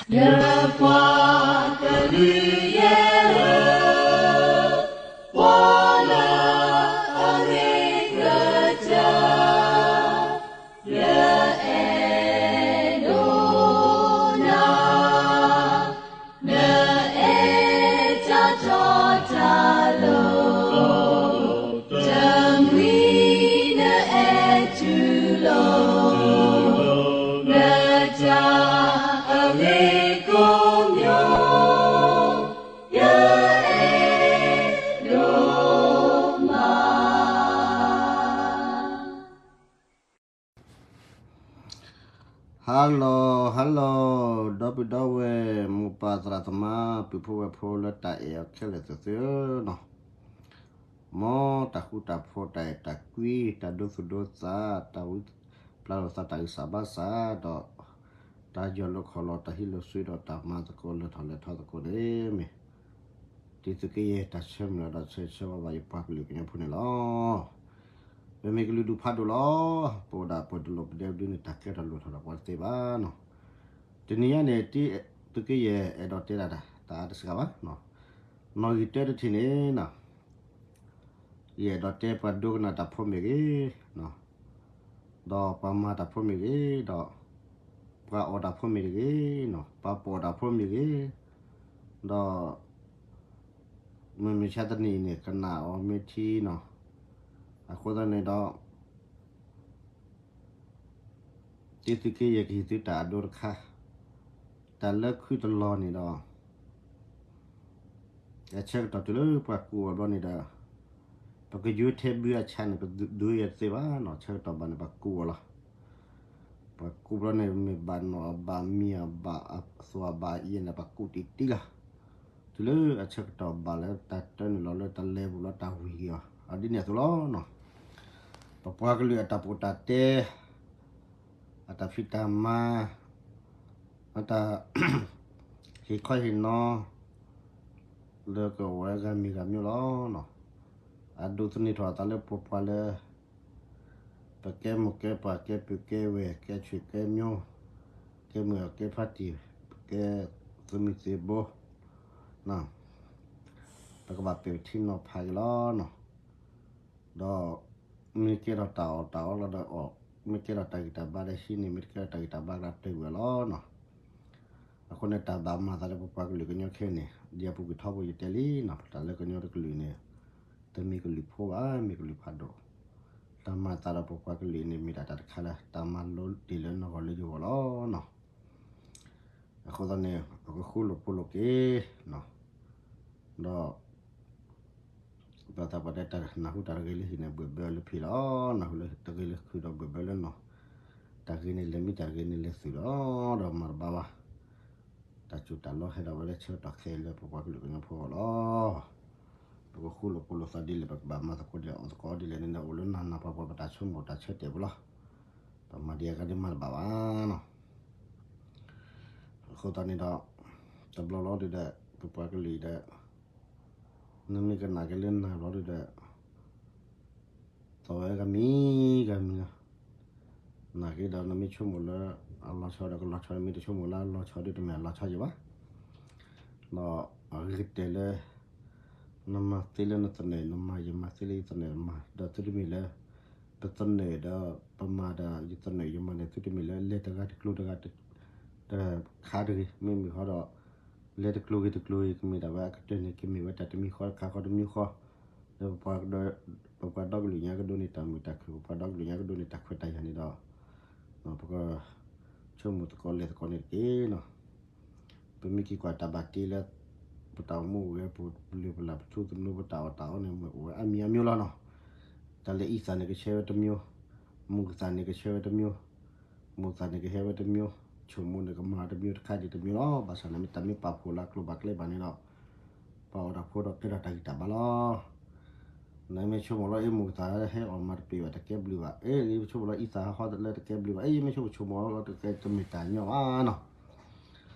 ယပှၤကလုာ်ယဲၢ်ဧၢ, ပှၤလၢအဂ့ၤကစၢ် ယအဲၣ်ဒိးနၤ, နအဲၣ်တၢ်တီတၢ်လိၤ, တမှံၤနအဲၣ်တူၢ်လိာ်, နတၢ်အဂ့ၤကိးမံၤ, ယအဲၣ်ဒိးမး. Hello hello, ဒီပုၢ်ဒီဝဲၢ် မိၢ်ပၢ်သရၣ်သမါ ပုၢ်ဖိဝဲၢ်ဖိလၢတၢ်အဲၣ်အီၤခဲလၢာ်သ့ၣ်ဧၢ, မ်တၢ်ဃူတၢ်ဖိး တၢ်အဲၣ်တၢ်ကွံ တၢ်ဒိသူၣ်ဒိသး တၢ်ဝံပျၢ်လိာ်သး တၢ်ဂံၢ်စၢ်ဘါစၢ်ဒီး တၢ်ယီၢ်လီၤခီၣ်လီၤ တၢ်ဟံးလိာ်စ့ဒီး တၢ်မၤသကိးလဲၤထီၣ်လဲၤထီသကိးန့ၣ်မ့ၢ် တံၤသုးက့ယဲၢ်တၢ်ဆၢမုၢ်လၢ်ဒီးဆၢဂ့ၤဆၢဝါဘၣ်ယပှၤကလုာ်ကညီဖိန့ၣ်လီၤ. ပမ့ၢ်ကလုာ်ဒူၣ်ဖးဒိၣ်လီၤ. ပအိၣ်ဒၣ်ပှၤတလိၣ်ပဒဲပဒုန့ၣ် တၢ်ကဲထီၣ်လိၣ်ထီၣ်ဒီးပှၤတသ့ဘၣ်နီၤ. တနံၤညါန့ၣ် တံၤသုးက့ယဲၢ်အဲၣ်ဒိးတဲဒၣ်တၢ် တၢ်အါတစှၤဘၣ်နီၤ. နီၣ်ဂံၢ်တၢတထံၣ်န့ၣ် ယအဲၣ်ဒိးတဲပှၤဒိကနၣ်တၢ်ဖိမ့ၢ်ဂ့ၤ, ဒီးပှၤမၤတၢ်ဖိမ့ၢ်ဂ့ၤ, ဒီးပှၤအီၣ်တၢ်ဖိမ့ၢ်တဂ့ၤ, ပှၤပိာ်တၢ်ဖိမ့ၢ်ဂ့ၤ, ဒီး မုၢ်မဆါတနံၤအံၤန့ၣ် ကနၣ်အီၤမ့ၢ်ထံနီၤ. အဃိသတးန့ၣ်ဒီး တံၤသုးက့ယဲၢ်ကဟ့ၣ်သုတၢ်အဒိတခါ, တၢ်လၢခုတလီၤန့ၣ်ဒီး အဆၢကတီၢ်တုၤလၢပှၤကူးအီၤဘျီန့ၣ်ဒီး ပကယွၤထဲဘုအဆါန့ၣ် ပဒုးယဲၢ်တသ့ဘၣ်နီၤ. ဆၢကတီၢ်ဘၣ်န့ၣ် ပှၤကူးအီၤလီၤ. ပှၤကူးဘျီန့ၣ် မ့ၢ်ဘၣ်နီၢ်အဘၣ်မံၤအဘၣ် အသွၣ်အဘၣ်အံၤန့ၣ် ပှၤကူးတံၢ်တံၢ်လီၤ. တုၤလၢအဆၢကတီၢ်ဘၣ်လၢတၢ်တၢနုာ်လီၤလၢတၢ်လဲၤပူၤလီၤ တၢ်ဝံၤက့ၤအီၤ အဒ်န့ၣ်အသိးလီၤ. ပပှၤကလုာ်အတၢ်ပီးတၢ်တဲ အတၢ်ဖံးတၢ်မၤ အတၢ် ဟ့ၣ်ခီဟ့ၣ်နီၤ လၢကဝဲဂၤမံၤဂၤမျိၤလီၤ. အဒိးသန့ၤထီၣ်အသးလၢပပှၤလၢ ပကဲမိၢ်ကဲပၢ် ကဲပုၢ်ကဲဝဲၢ် ကဲဆွေကဲမျိုး ကဲမုၢ်ကဲဖါတံၢ် ကဲသုးမုၢ်သံၣ်ဘိ ပကဘၣ်ပဲာ်ပထံနီၤဖးက့ၤလီၤ. ဒီး မ့ၢ်ကဲထီၣ်တၢ်အီၣ်တၢ်အီလီၤဒီးအီၣ်, မ့ၢ်ကဲထီၣ်တၢ်ဂံၢ်တၢ်ဘါဒီးဟံးန့ၢ်, မ့ၢ်တကဲထီၣ်တၢ်ဂံၢ်တၢ်ဘါဒီးတ့ၢ်ဝဲလီၤ. အဃိန့ၣ် တၢ်ဘၣ်မၤသးလၢပပှၤကလုာ်ကညီခဲအံၤန့ၣ် ဒ်အပူၤကွံာ်ထီဘိယတဲလံနီၤ, တၢ်လၢကညီတကလုာ်န့ၣ် တမ့ၢ်ကလုာ်ဖိဘၣ်, မ့ၢ်ကလုာ်ဖးဒိၣ်. တၢ်မၤသးဒီးပပှၤကလုာ်န့ၣ် မ့ၢ်ဒၣ်တၢ်တခါလၢ တၢ်မၤလိတ့ၢ်လၢနီၢ်ဂီၤလၢယဂီၢ်လီၤ. အဃိသတးန့ၣ် ပကဃူလိာ်ဖိးလိာ်က့ၤ ဒီး ပသးပှၢ်တဲ တၢ်နၢ်ဟူတၢ်တဂ့ၤလၢဟံၣ်န့ၣ် ဘှဲၣ်ဘၢလၢဖံးလီၤ. နၢ်ဟူတၢ်ဂ့ၤလၢခုဒီးဘှဲၣ်ဘၢလၢနီၢ်, တၢ်ဂ့ၤန့ၣ်လဲၤမံ တၢ်ဂ့ၤန့ၣ်လဲၤသုးလီၤ. ဒီးမၤတဘၣ်ဘၣ်. တၢ်စူၢ်တၢ်လီၤဟဲဒၣ်ဝဲလၢဆၢကတီၢ်ခဲအံၤလၢပပှၤကလုာ်ကညီဖိအဂီၢ်လီၤ. ပကဃူလိာ်ဖိးလိာ်သးဒ်လဲၣ် ပကဘၣ်မၤသကိးဒ်လဲၣ် အီၣ်သကိးဒ်လဲၣ်န့ၣ် အိၣ်လၢနၢ်နၢ်ပှၤပှၤ ပတၢ်ဆိကမိၣ်တၢ်ဆၢတဲာ်ပူၤလီၤ. ပမၤဒ်အဂၤဒ်မၤတဘၣ်ဘၣ်နီၤ. အဃိသတးန့ၣ်ဒီး တဘျီလီၤဒုးဒီး ပပှၤကလုာ်ဒီး နမ့ၢ်ကနၣ်က့ၤလၢနၢ်ဘျီဒုးဒီး သီဝဲဂၤမံၤဂၤမံၤလီၤ. နာ်က့ဒီးနမ့ၢ်ဆိကမိၣ်လၢအလီၤဆီဒီးကလီၤဆီ, နမ့ၢ်တဆိကမိၣ်လၢအလီၤဆီဒုးတမ့ၢ်အလီၤဆီယံၤဘၣ်. ဒီးအဂ့ၤကတၢၢ်လၢ နမၤသ့လၢနသနၢၣ်နမၤ, ယမၤသ့လၢယသနၢၣ်မၤ, ဒီးသုတမ့ၢ်လၢ ပသနၢၣ်ဒီးပမၤဒီး ယသနၢၣ်ယမၤန့ၣ် သုတမ့ၢ်လၢလဲၤတဂၤတကျိၤတဂၤ တခါတဂ့ၤ, မ့မ့ၢ်ဃီဒီး လဲၤတကျိၤဂ့ၤတကျိၤဂ့ၤ ကမ့ၢ်ဒၣ်ဝဲအကတၢၢ်န့ၣ် ကမ့ၢ်ဝဲတၢ်တမံၤဃီတခါဃီတမံၤဃီ, လၢပပှၤဒီကလုာ်ညါကဒိးန့ၢ်တၢ်မုာ်တၢ်ခုၣ်, ပပှၤဒီကလုာ်ညါကဒိးန့ၢ် တၢ်ခွဲးတၢ်ယာ်န့ၣ်ဒီး ပက ဆိကမိၣ်သကိးလဲၤသကိးန့ၣ်တက့ၢ်နီၤ. ပမ့ၢ်က့ၤကွၢ်တၢ်ဘၣ်တ့လၢ ပတၢ်အိၣ်မူအိၣ်ဂဲၤ ပလၢပလၢ် ပထူသနူ ပတၢ်အီၣ်တၢ်အီန့ၣ် မ့ၢ်အိၣ်ဝဲအါမံၤအါမံၤလီၤနီၤ. တၢ်လၢအံသၣ်န့ၣ်ကဆှဲဝဲတမျိုး, မူကသၣ်န့ၣ်ကဆှဲဝဲတမျိုး, မူသၣ်န့ၣ်ကဟဲဝဲတမျိုး, ဆိကမိၣ်န့ၣ်ကမၤတမျိုးတခါဒံးတမျိုးလီၤ. ဘၣ်ဆၣ်န့ၣ်မ့ၢ်တၢ်မ့ၢ်ပာ်ဖှိၣ်လၢအကျိၤဘၣ်ကျဲဘၣ်န့ၣ်ဒီး ပှၤအီၣ်တၢ်ဖိဒီးကဲထီၣ်တၢ်ဂံၢ်တၢ်ဘါလီၤ. နမ့ၢ်ဆိကမိၣ်လီၤ အ့ၣ် မူကသၣ်ဟဲအီၣ်မၤတပ့ၤဘၣ် တကဲဘျုးဘၣ်, အ့ၣ် ယဆိကမိၣ်လီၤ အံသၣ်ဟဲဟီလၢတကဲဘျုးဘၣ်, အ့ၣ် ယမ့ၢ်ဆိကမိၣ်ဆိကမိၣ်လီၤ တကဲတမ့ၢ်တၢ်ညီဘၣ်နီၤ.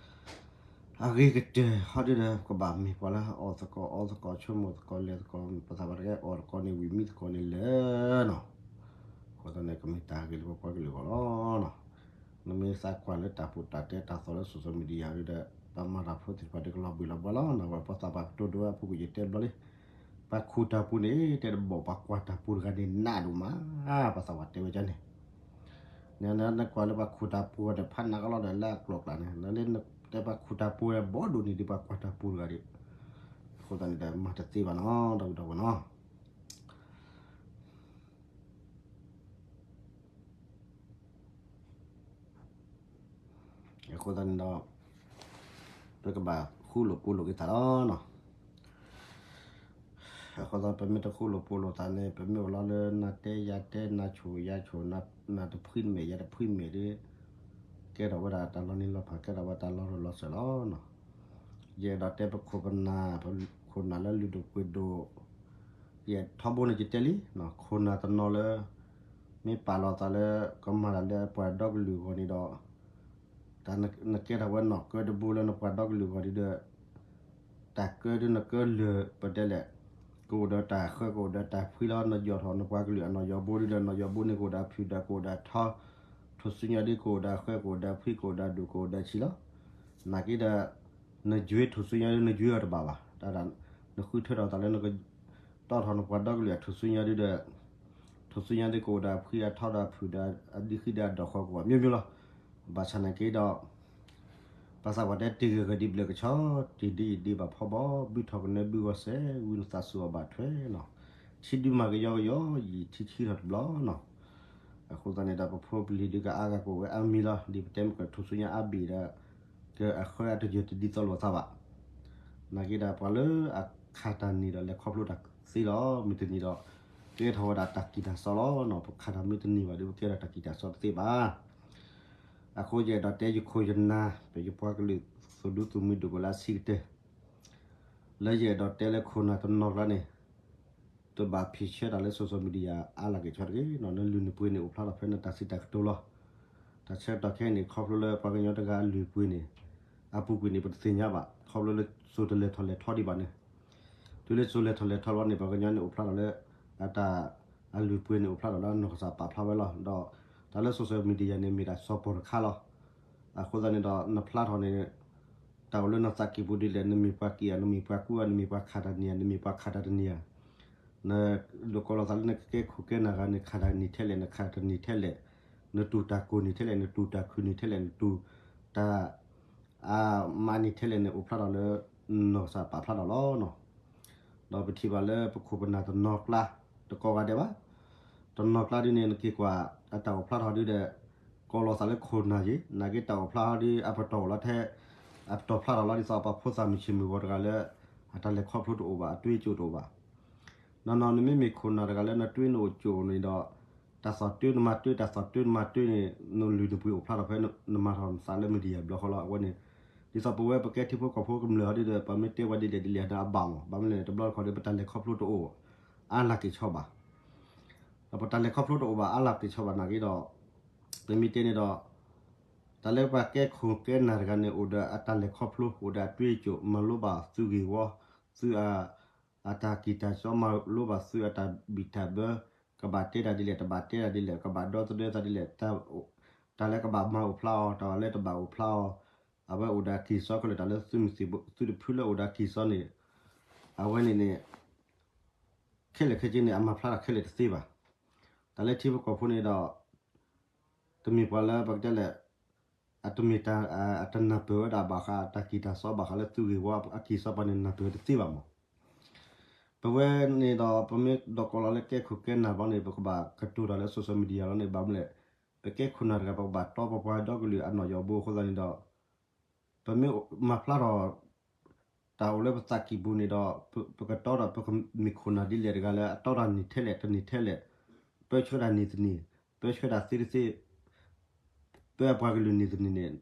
အဂ့ၤကတၢၢ်ဟီဒုဒီး ကဘၣ်မ့ၢ်ပှၤလၢအီၣ်သကိးအီသကိး ဆိကမိၣ်သကိးလဲၤသကိး ပသးပှၢ်တကဲအီၣ်သကိးန့ၣ်ဝံၤ မံသကိးန့ၣ်လၢာ်နီၤ. အဃိသတးန့ၣ် ကမ့ၢ်တၢ်ဂ့ၤလၢပပှၤကလုာ်အဂီၢ်လီၤနီၤ. နမ့ၢ်သးကွၢ်လၢတၢ်ပူၤတၢ်တဲတၢ်သီၣ်လၢ social media ဒီး ပှၤမၤတၢ်ဖိသ့ၣ်တဖၣ်ဒီးကလီၤဘှံးလီၤဘှါလီၤ. နဝဲပှၤသးပှၢ်ကတိၤဒိဝဲအပူၤကွံာ်ယတဲဘျီလံ, ပှၤခူၣ်တၢ်ပူၤန့ၣ် တဲတဘီၣ်ပှၤကွၢ်တၢ်ပူၤတဂၤန့ၣ်နးဒိၣ်မး, ပှၤသးပှၢ်တဲဝဲဒ်န့ၣ် နကွၢ်လၢပှၤခူၣ်တၢ်ပူၤန့ၣ် ဖးနးကလီဒီးလၢအကျိၤအကျဲန့ၣ် လၢလၢတဲပှၤခူၣ်တၢ်ပူၤန့ၣ် ဘီဒိၣ်န့ၢ်ဒံးပှၤကွၢ်တၢ်ပူၤတဂၤဒီး, အဃိသတးန့ၣ်ဒီးမၤတသ့ဘၣ်နီၤ ဒီပုၢ်ဒီဝဲၢ်နီၤ. အဃိသတးန့ၣ်ဒီး ပကဘၣ်ဃူလိာ်ဖိးလိာ်က့ၤသးလီၤနီၤ. အဃိသတး ပမ့ၢ်တဃူလိာ်ဖိးလိာ်သးန့ၣ် ပမ့ၢ်အိၣ်လီၤလၢနၤတဲယၤတဲ နၤဆိၣ်ယၤဆိၣ် နၤတဖှံမဲာ်ယၤတဖှံမဲာ်ဒီး ကဲထီၣ်ဝဲဒၣ်တၢ်လီၤနံၤလီၤဖး ကဲထီၣ်ဝဲတၢ်လီၤရၢၢ်လီၤစၢၤလီၤနီၤ. ယအဲၣ်ဒိးတဲပခိၣ်ပနၢ် ပခိၣ်နၢ်လၢလုၢ်ဒိၣ်ပှ့ၤဒိၣ် ယဲထီဘိန့ၣ်ယတဲလံ, ခိၣ်နၢ်တနီၤလၢ မ့ၢ်ပာ်လီၤသးလၢ ကမၤတၢ်လၢပှၤဒီကလုာ်အဂီၢ်န့ၣ်ဒီး တၢ်နကဲထီၣ်ဝဲနီၢ်ကၢတဘိလၢနပှၤဒီကလုာ်အဂီၢ်ဒီး တၢ်ကၢဒ်နကၢလၢာ်ပတဲလဲၣ်, ကအိၣ်ဒီးတၢ်ဃၢ ကအိၣ်ဒီးတၢ်ဖှံလီၤ. နယီၢ်ထီၣ်နပှၤကလုာ်အနီၢ်ယီၢ်ဘိဒီး နီၢ်ယီၢ်ဘိန့ၣ်ကအိၣ်ဒီးအဖုၣ်ဒီး ကအိၣ်ဒီးအထီ, ထူၣ်စုညါဒီးကအိၣ်ဒီးအဃၢ ကအိၣ်ဒီးအဖှံ ကအိၣ်ဒီးအဒိၣ် ကအိၣ်ဒီးအဆံးလီၤ. နာ်က့ဒီး နယွ့ထူၣ်စုညါဒီး နယွ့အီၤတဘၣ်ဘၣ်. တၢ်နဃုထၢထီၣ်သးလၢနကတီၢ်ထီၣ်နပှၤဒီကလုာ်အထူၣ်စုညါဒီး ထူၣ်စုညါဒီးကအိၣ်ဒီးအဖှံအထီဒီးအဖုၣ်ဒီးအဒံဃံဒီးအဒိၣ်ဃီ ကအိၣ်အမျိုးမျိုးလီၤ. ဘၣ်ဆၣ်နာ်က့ဒီး ပှၤသးပှၢ်တဲတ့ၢ်ဂ့ၤဂ့ၤဒံးဘျၢၣ်ကဆီ တ့ၢ်ဒ်အံၤဒံးဘၣ်ဖီဘီ ဘုထီၣ်ကနၢဘုဂီၤစဲး ဝံနသးစူၤအီၤဘၣ်ထွဲနီၤ. ထံဒုမၤကယီကယီ ယံာ်ထံထံထီၣ်တဘျီနီၤ. အဃိသတးန့ၣ်ဒီး ပဖိပလံၤဒုးကအါဂၤကအိၣ်ဝဲအါမံၤလီၤ. ဒ်ပတဲမ့ၢ်ကထူၣ်စုညါအါဘ့ၣ်ဒီး ကအဃၢအတယၢၢ်တဒ်သိးလိာ်သးဘၣ်. နာ်က့ဒီးပှၤလၢအခးတၢ်နံၤဒီးလဲၤခီဖျိတၢ်သ့လီၤ. မုၢ်တနံၤဒီး ကဲထီၣ်ဝဲဒၣ်တၢ်ကံၢ်တၢ်စီလီၤနီၤ. ပခးတၢ်မုၢ်တနံၤဘၣ်ဒီး ပကဲထီၣ်တၢ်ကံၢ်တၢ်စီတသ့ဘၣ်. အဃိယအဲၣ်ဒိးတဲယခိၣ်ယနၢ် ပယပှၤကလုာ်သူၣ်ဒူသူၣ်မုၢ်ဒိၣ်ပှၤလၢအဆံးကတၢၢ် လၢယအဲၣ်ဒိးတဲလၢခိၣ်နၢ်တနီၤကျါန့ၣ် တဘၣ်ဖံးဆၢတၢ်လၢ social media အါလၢ်က့ၤဆီတဂ့ၤနီၤ. နလုၢ်နပှ့ၤန့ၣ် အိၣ်ဖျါထီၣ်ဖဲနတၢ်စံးတၢ်ကတိၤလီၤ. တၢ်ဆၢကတီၢ်ခဲအံၤန့ၣ် ခီဖျိလၢပှၤကညီတဂၤအလုၢ်အပှ့ၤန့ၣ် အပူၤကွံာ်န့ၣ် ပတသ့ၣ်ညါဘၣ်. ခီဖျိလၢစိၤတလဲၤထီၣ်လဲၤထီဒံးဘၣ်န့ၣ် တုၤလၢစိၤလဲၤထီၣ်လဲၤထီဘျီန့ၣ် ပှၤကညီန့ၣ်အိၣ်ဖျါထီၣ်လၢ အတၢ် အလုၢ်အပှ့ၤန့ၣ်အိၣ်ဖျါထီၣ်လၢအနီၢ်ကစၢ်ပာ်ဖျါဝဲလီၤ. ဒီးတၢ်လၢ social media န့ၣ် မ့ၢ်ဒၣ်စီၤပီၢ်တခါလီၤ. အဃိသတးန့ၣ်ဒီး နဖျါထီၣ်န့ၣ် တၢ်အိၣ်လၢနသးကံၢ်ပူၤဒ်လဲၣ်, နမ့ၢ်ပှၤက့ၤဧါ, နမ့ၢ်ပှၤကူဧါ, နမ့ၢ်ပှၤခးတၢ်နံၤဧါ, နမ့ၢ်ပှၤခးတၢ်တနံၤဧါ, နဒိးကီးလီၤသးလၢနကကဲခိၣ်ကဲနၢ်ဂၤန့ၣ် ခးတၢ်နံၤထဲလဲၣ်, နခးတၢ်နံၤထဲလဲၣ်, နတူၢ်တၢ်ကိၢ်နံၤထဲလဲၣ်, နတူၢ်တၢ်ခုၣ်နံၤထဲလဲၣ်, နတူၢ်တၢ် အမါနံၤထဲလဲၣ်န့ၣ် အိၣ်ဖျါထီၣ်လၢ နီၢ်ကစၢ်ပာ်ဖျါထီၣ်လီၤနီၤ. ဒီးပထံၣ်ဘၣ်လၢပခိၣ်ပနၢ်တနီၤကျါ တကိးဂၤဒဲးဘၣ်, တနီၤကျါဒ်န့ၣ် နက့ၤကွၢ် အတၢ်အိၣ်ဖျါထီၣ်ဒ်ဒီး ကိးလီၤသးလၢခိၣ်နၢ်ယ့ၣ်, နာ်က့တၢ်အိၣ်ဖျါထီၣ်ဒ်အပတီၢ်အိၣ်လီၤထဲ, အပတီၢ်ဖျါထီၣ်လီၤဒ်သိးပှၤဖိသၣ်မုၢ်ဆ့ၣ်မုၢ်ဂီၤတဂၤလၢ အတၢ်လဲၤခီဖျိတအိၣ်ဘၣ်, အတွ့ကၠိတအိၣ်ဘၣ်. နီၢ်နီၢ်နမ့မ့ၢ်ခိၣ်နၢ်တဂၤလၢနတွ့နအိၣ်ကၠိန့ၣ်ဒီး တၢ်သီၣ်တွ့နမၤတွ့ တၢ်သီၣ်တွ့နမၤတွ့န့ၣ် နလုၢ်နပှ့ၤအိၣ်ဖျါထီၣ်ဖဲနမၤထီၣ်နသးလၢ media ဘျီဃီလီၤ. အဝဲန့ၣ် ဒ်သိးပဝဲပကဲထံဖိကီၢ်ဖိကမျၢၢ်ဟီဒ်ဒီး ပမ့ၢ်တဲဝဲဒ်လဲၣ်ဒ်လဲၣ်ဒီးအဘၣ်မး, ဘၣ်မနုၤလဲၣ်န့ၣ် တဘျီတခီၣ်ဒီး ပတၢ်လဲၤခီဖျိတအိၣ် အါလၢ်က့ၤဆီဘၣ်. ဒီးပတၢ်လဲၤခီဖျိတအိၣ်ဘၣ်အါလၢ်က့ၤဆီဘၣ်နာ်က့ဒီး ပမ့ၢ်တဲန့ၣ်ဒီး တၢ်လၢပှၤကဲခိၣ်ကဲနၢ်တဂၤန့ၣ် အိၣ်ဒီးအတၢ်လဲၤခီဖျိ အိၣ်ဒီးအတွ့ကၠိ မၤလိဘၣ်သုဂ့ၢ်ဝီ သု အတၢ်ကံၢ်တၢ်စီ မၤလိဘၣ်သုအတၢ်ဘံၣ်တၢ်ဘၢ ကဘၣ်တဲတၢ်ဒ်လဲၣ် တဘၣ်တဲတၢ်ဒ်လဲၣ် ကဘၣ်ဒီသဒၢသးဒ်လဲၣ် တၢ်လၢကဘၣ်မၤအိၣ်ဖျါအီၤ တၢ်လၢတဘၣ်အိၣ်ဖျါအီၤ အဝဲအိၣ်ဒီးအကံၢ်စီခဲလၢာ် တၢ်လၢသုမုၢ်သံၣ်ဘိ သုတဖုလၢအိၣ်ဒီးအကံၢ်စီန့ၣ် အဝဲန့ၣ်န့ၣ် ခဲလၢာ်ခဲဆ့န့ၣ် အမၤဖျါထီၣ်ခဲလၢာ်တသ့ဘၣ်. တၢ်လၢထံဖိကီၢ်ဖိန့ၣ်ဒီး တမ့ၢ်ပှၤလၢပကတဲလဲၣ် အတမ့ၢ်တၢ် အတနၢ်ပၢၢ်ဝဲဒၣ်ဘၣ်ဃးတၢ်ကံၢ်တၢ်စီဘၣ်ဃးလၢသုဂ့ၢ်ဝီအကံၢ်စီပှၤန့ၣ် နၢ်ပၢၢ်တသ့ဘၣ်မး. ပဝဲန့ၣ်ဒီး ပမ့ၢ်ဒိးကီးလီၤလၢကဲခိၣ်ကဲနၢ်ဘျီန့ၣ် ပကဘၣ်ကတိၤတၢ်လၢ social media လီၤန့ၣ် ဘၣ်မနုၤလဲၣ် ပကဲခိၣ်နၢ်တဂၤ ပကဘၣ်တီပပှၤဒီကလုာ်အနီၢ်ယီၢ်ဘိအဃိသတးန့ၣ်ဒီး ပမ့ၢ်မၤဖျါထီၣ် တၢ်အိၣ်လၢပသးကံၢ်ပူၤန့ၣ်ဒီး ပကတီဒီး ပကမ့ၢ်ခိၣ်နၢ်ဒ်လဲၣ်တဂၤလၢ အတီတၢ်နံၤထဲလဲၣ် တနံၤထဲလဲၣ်, ပၢဆှၢတၢ်နံၤတနံၤ, ပၢဆှၢတၢ်သ့တသ့, ပၢအပှၤကလုာ်နံၤတနံၤန့ၣ်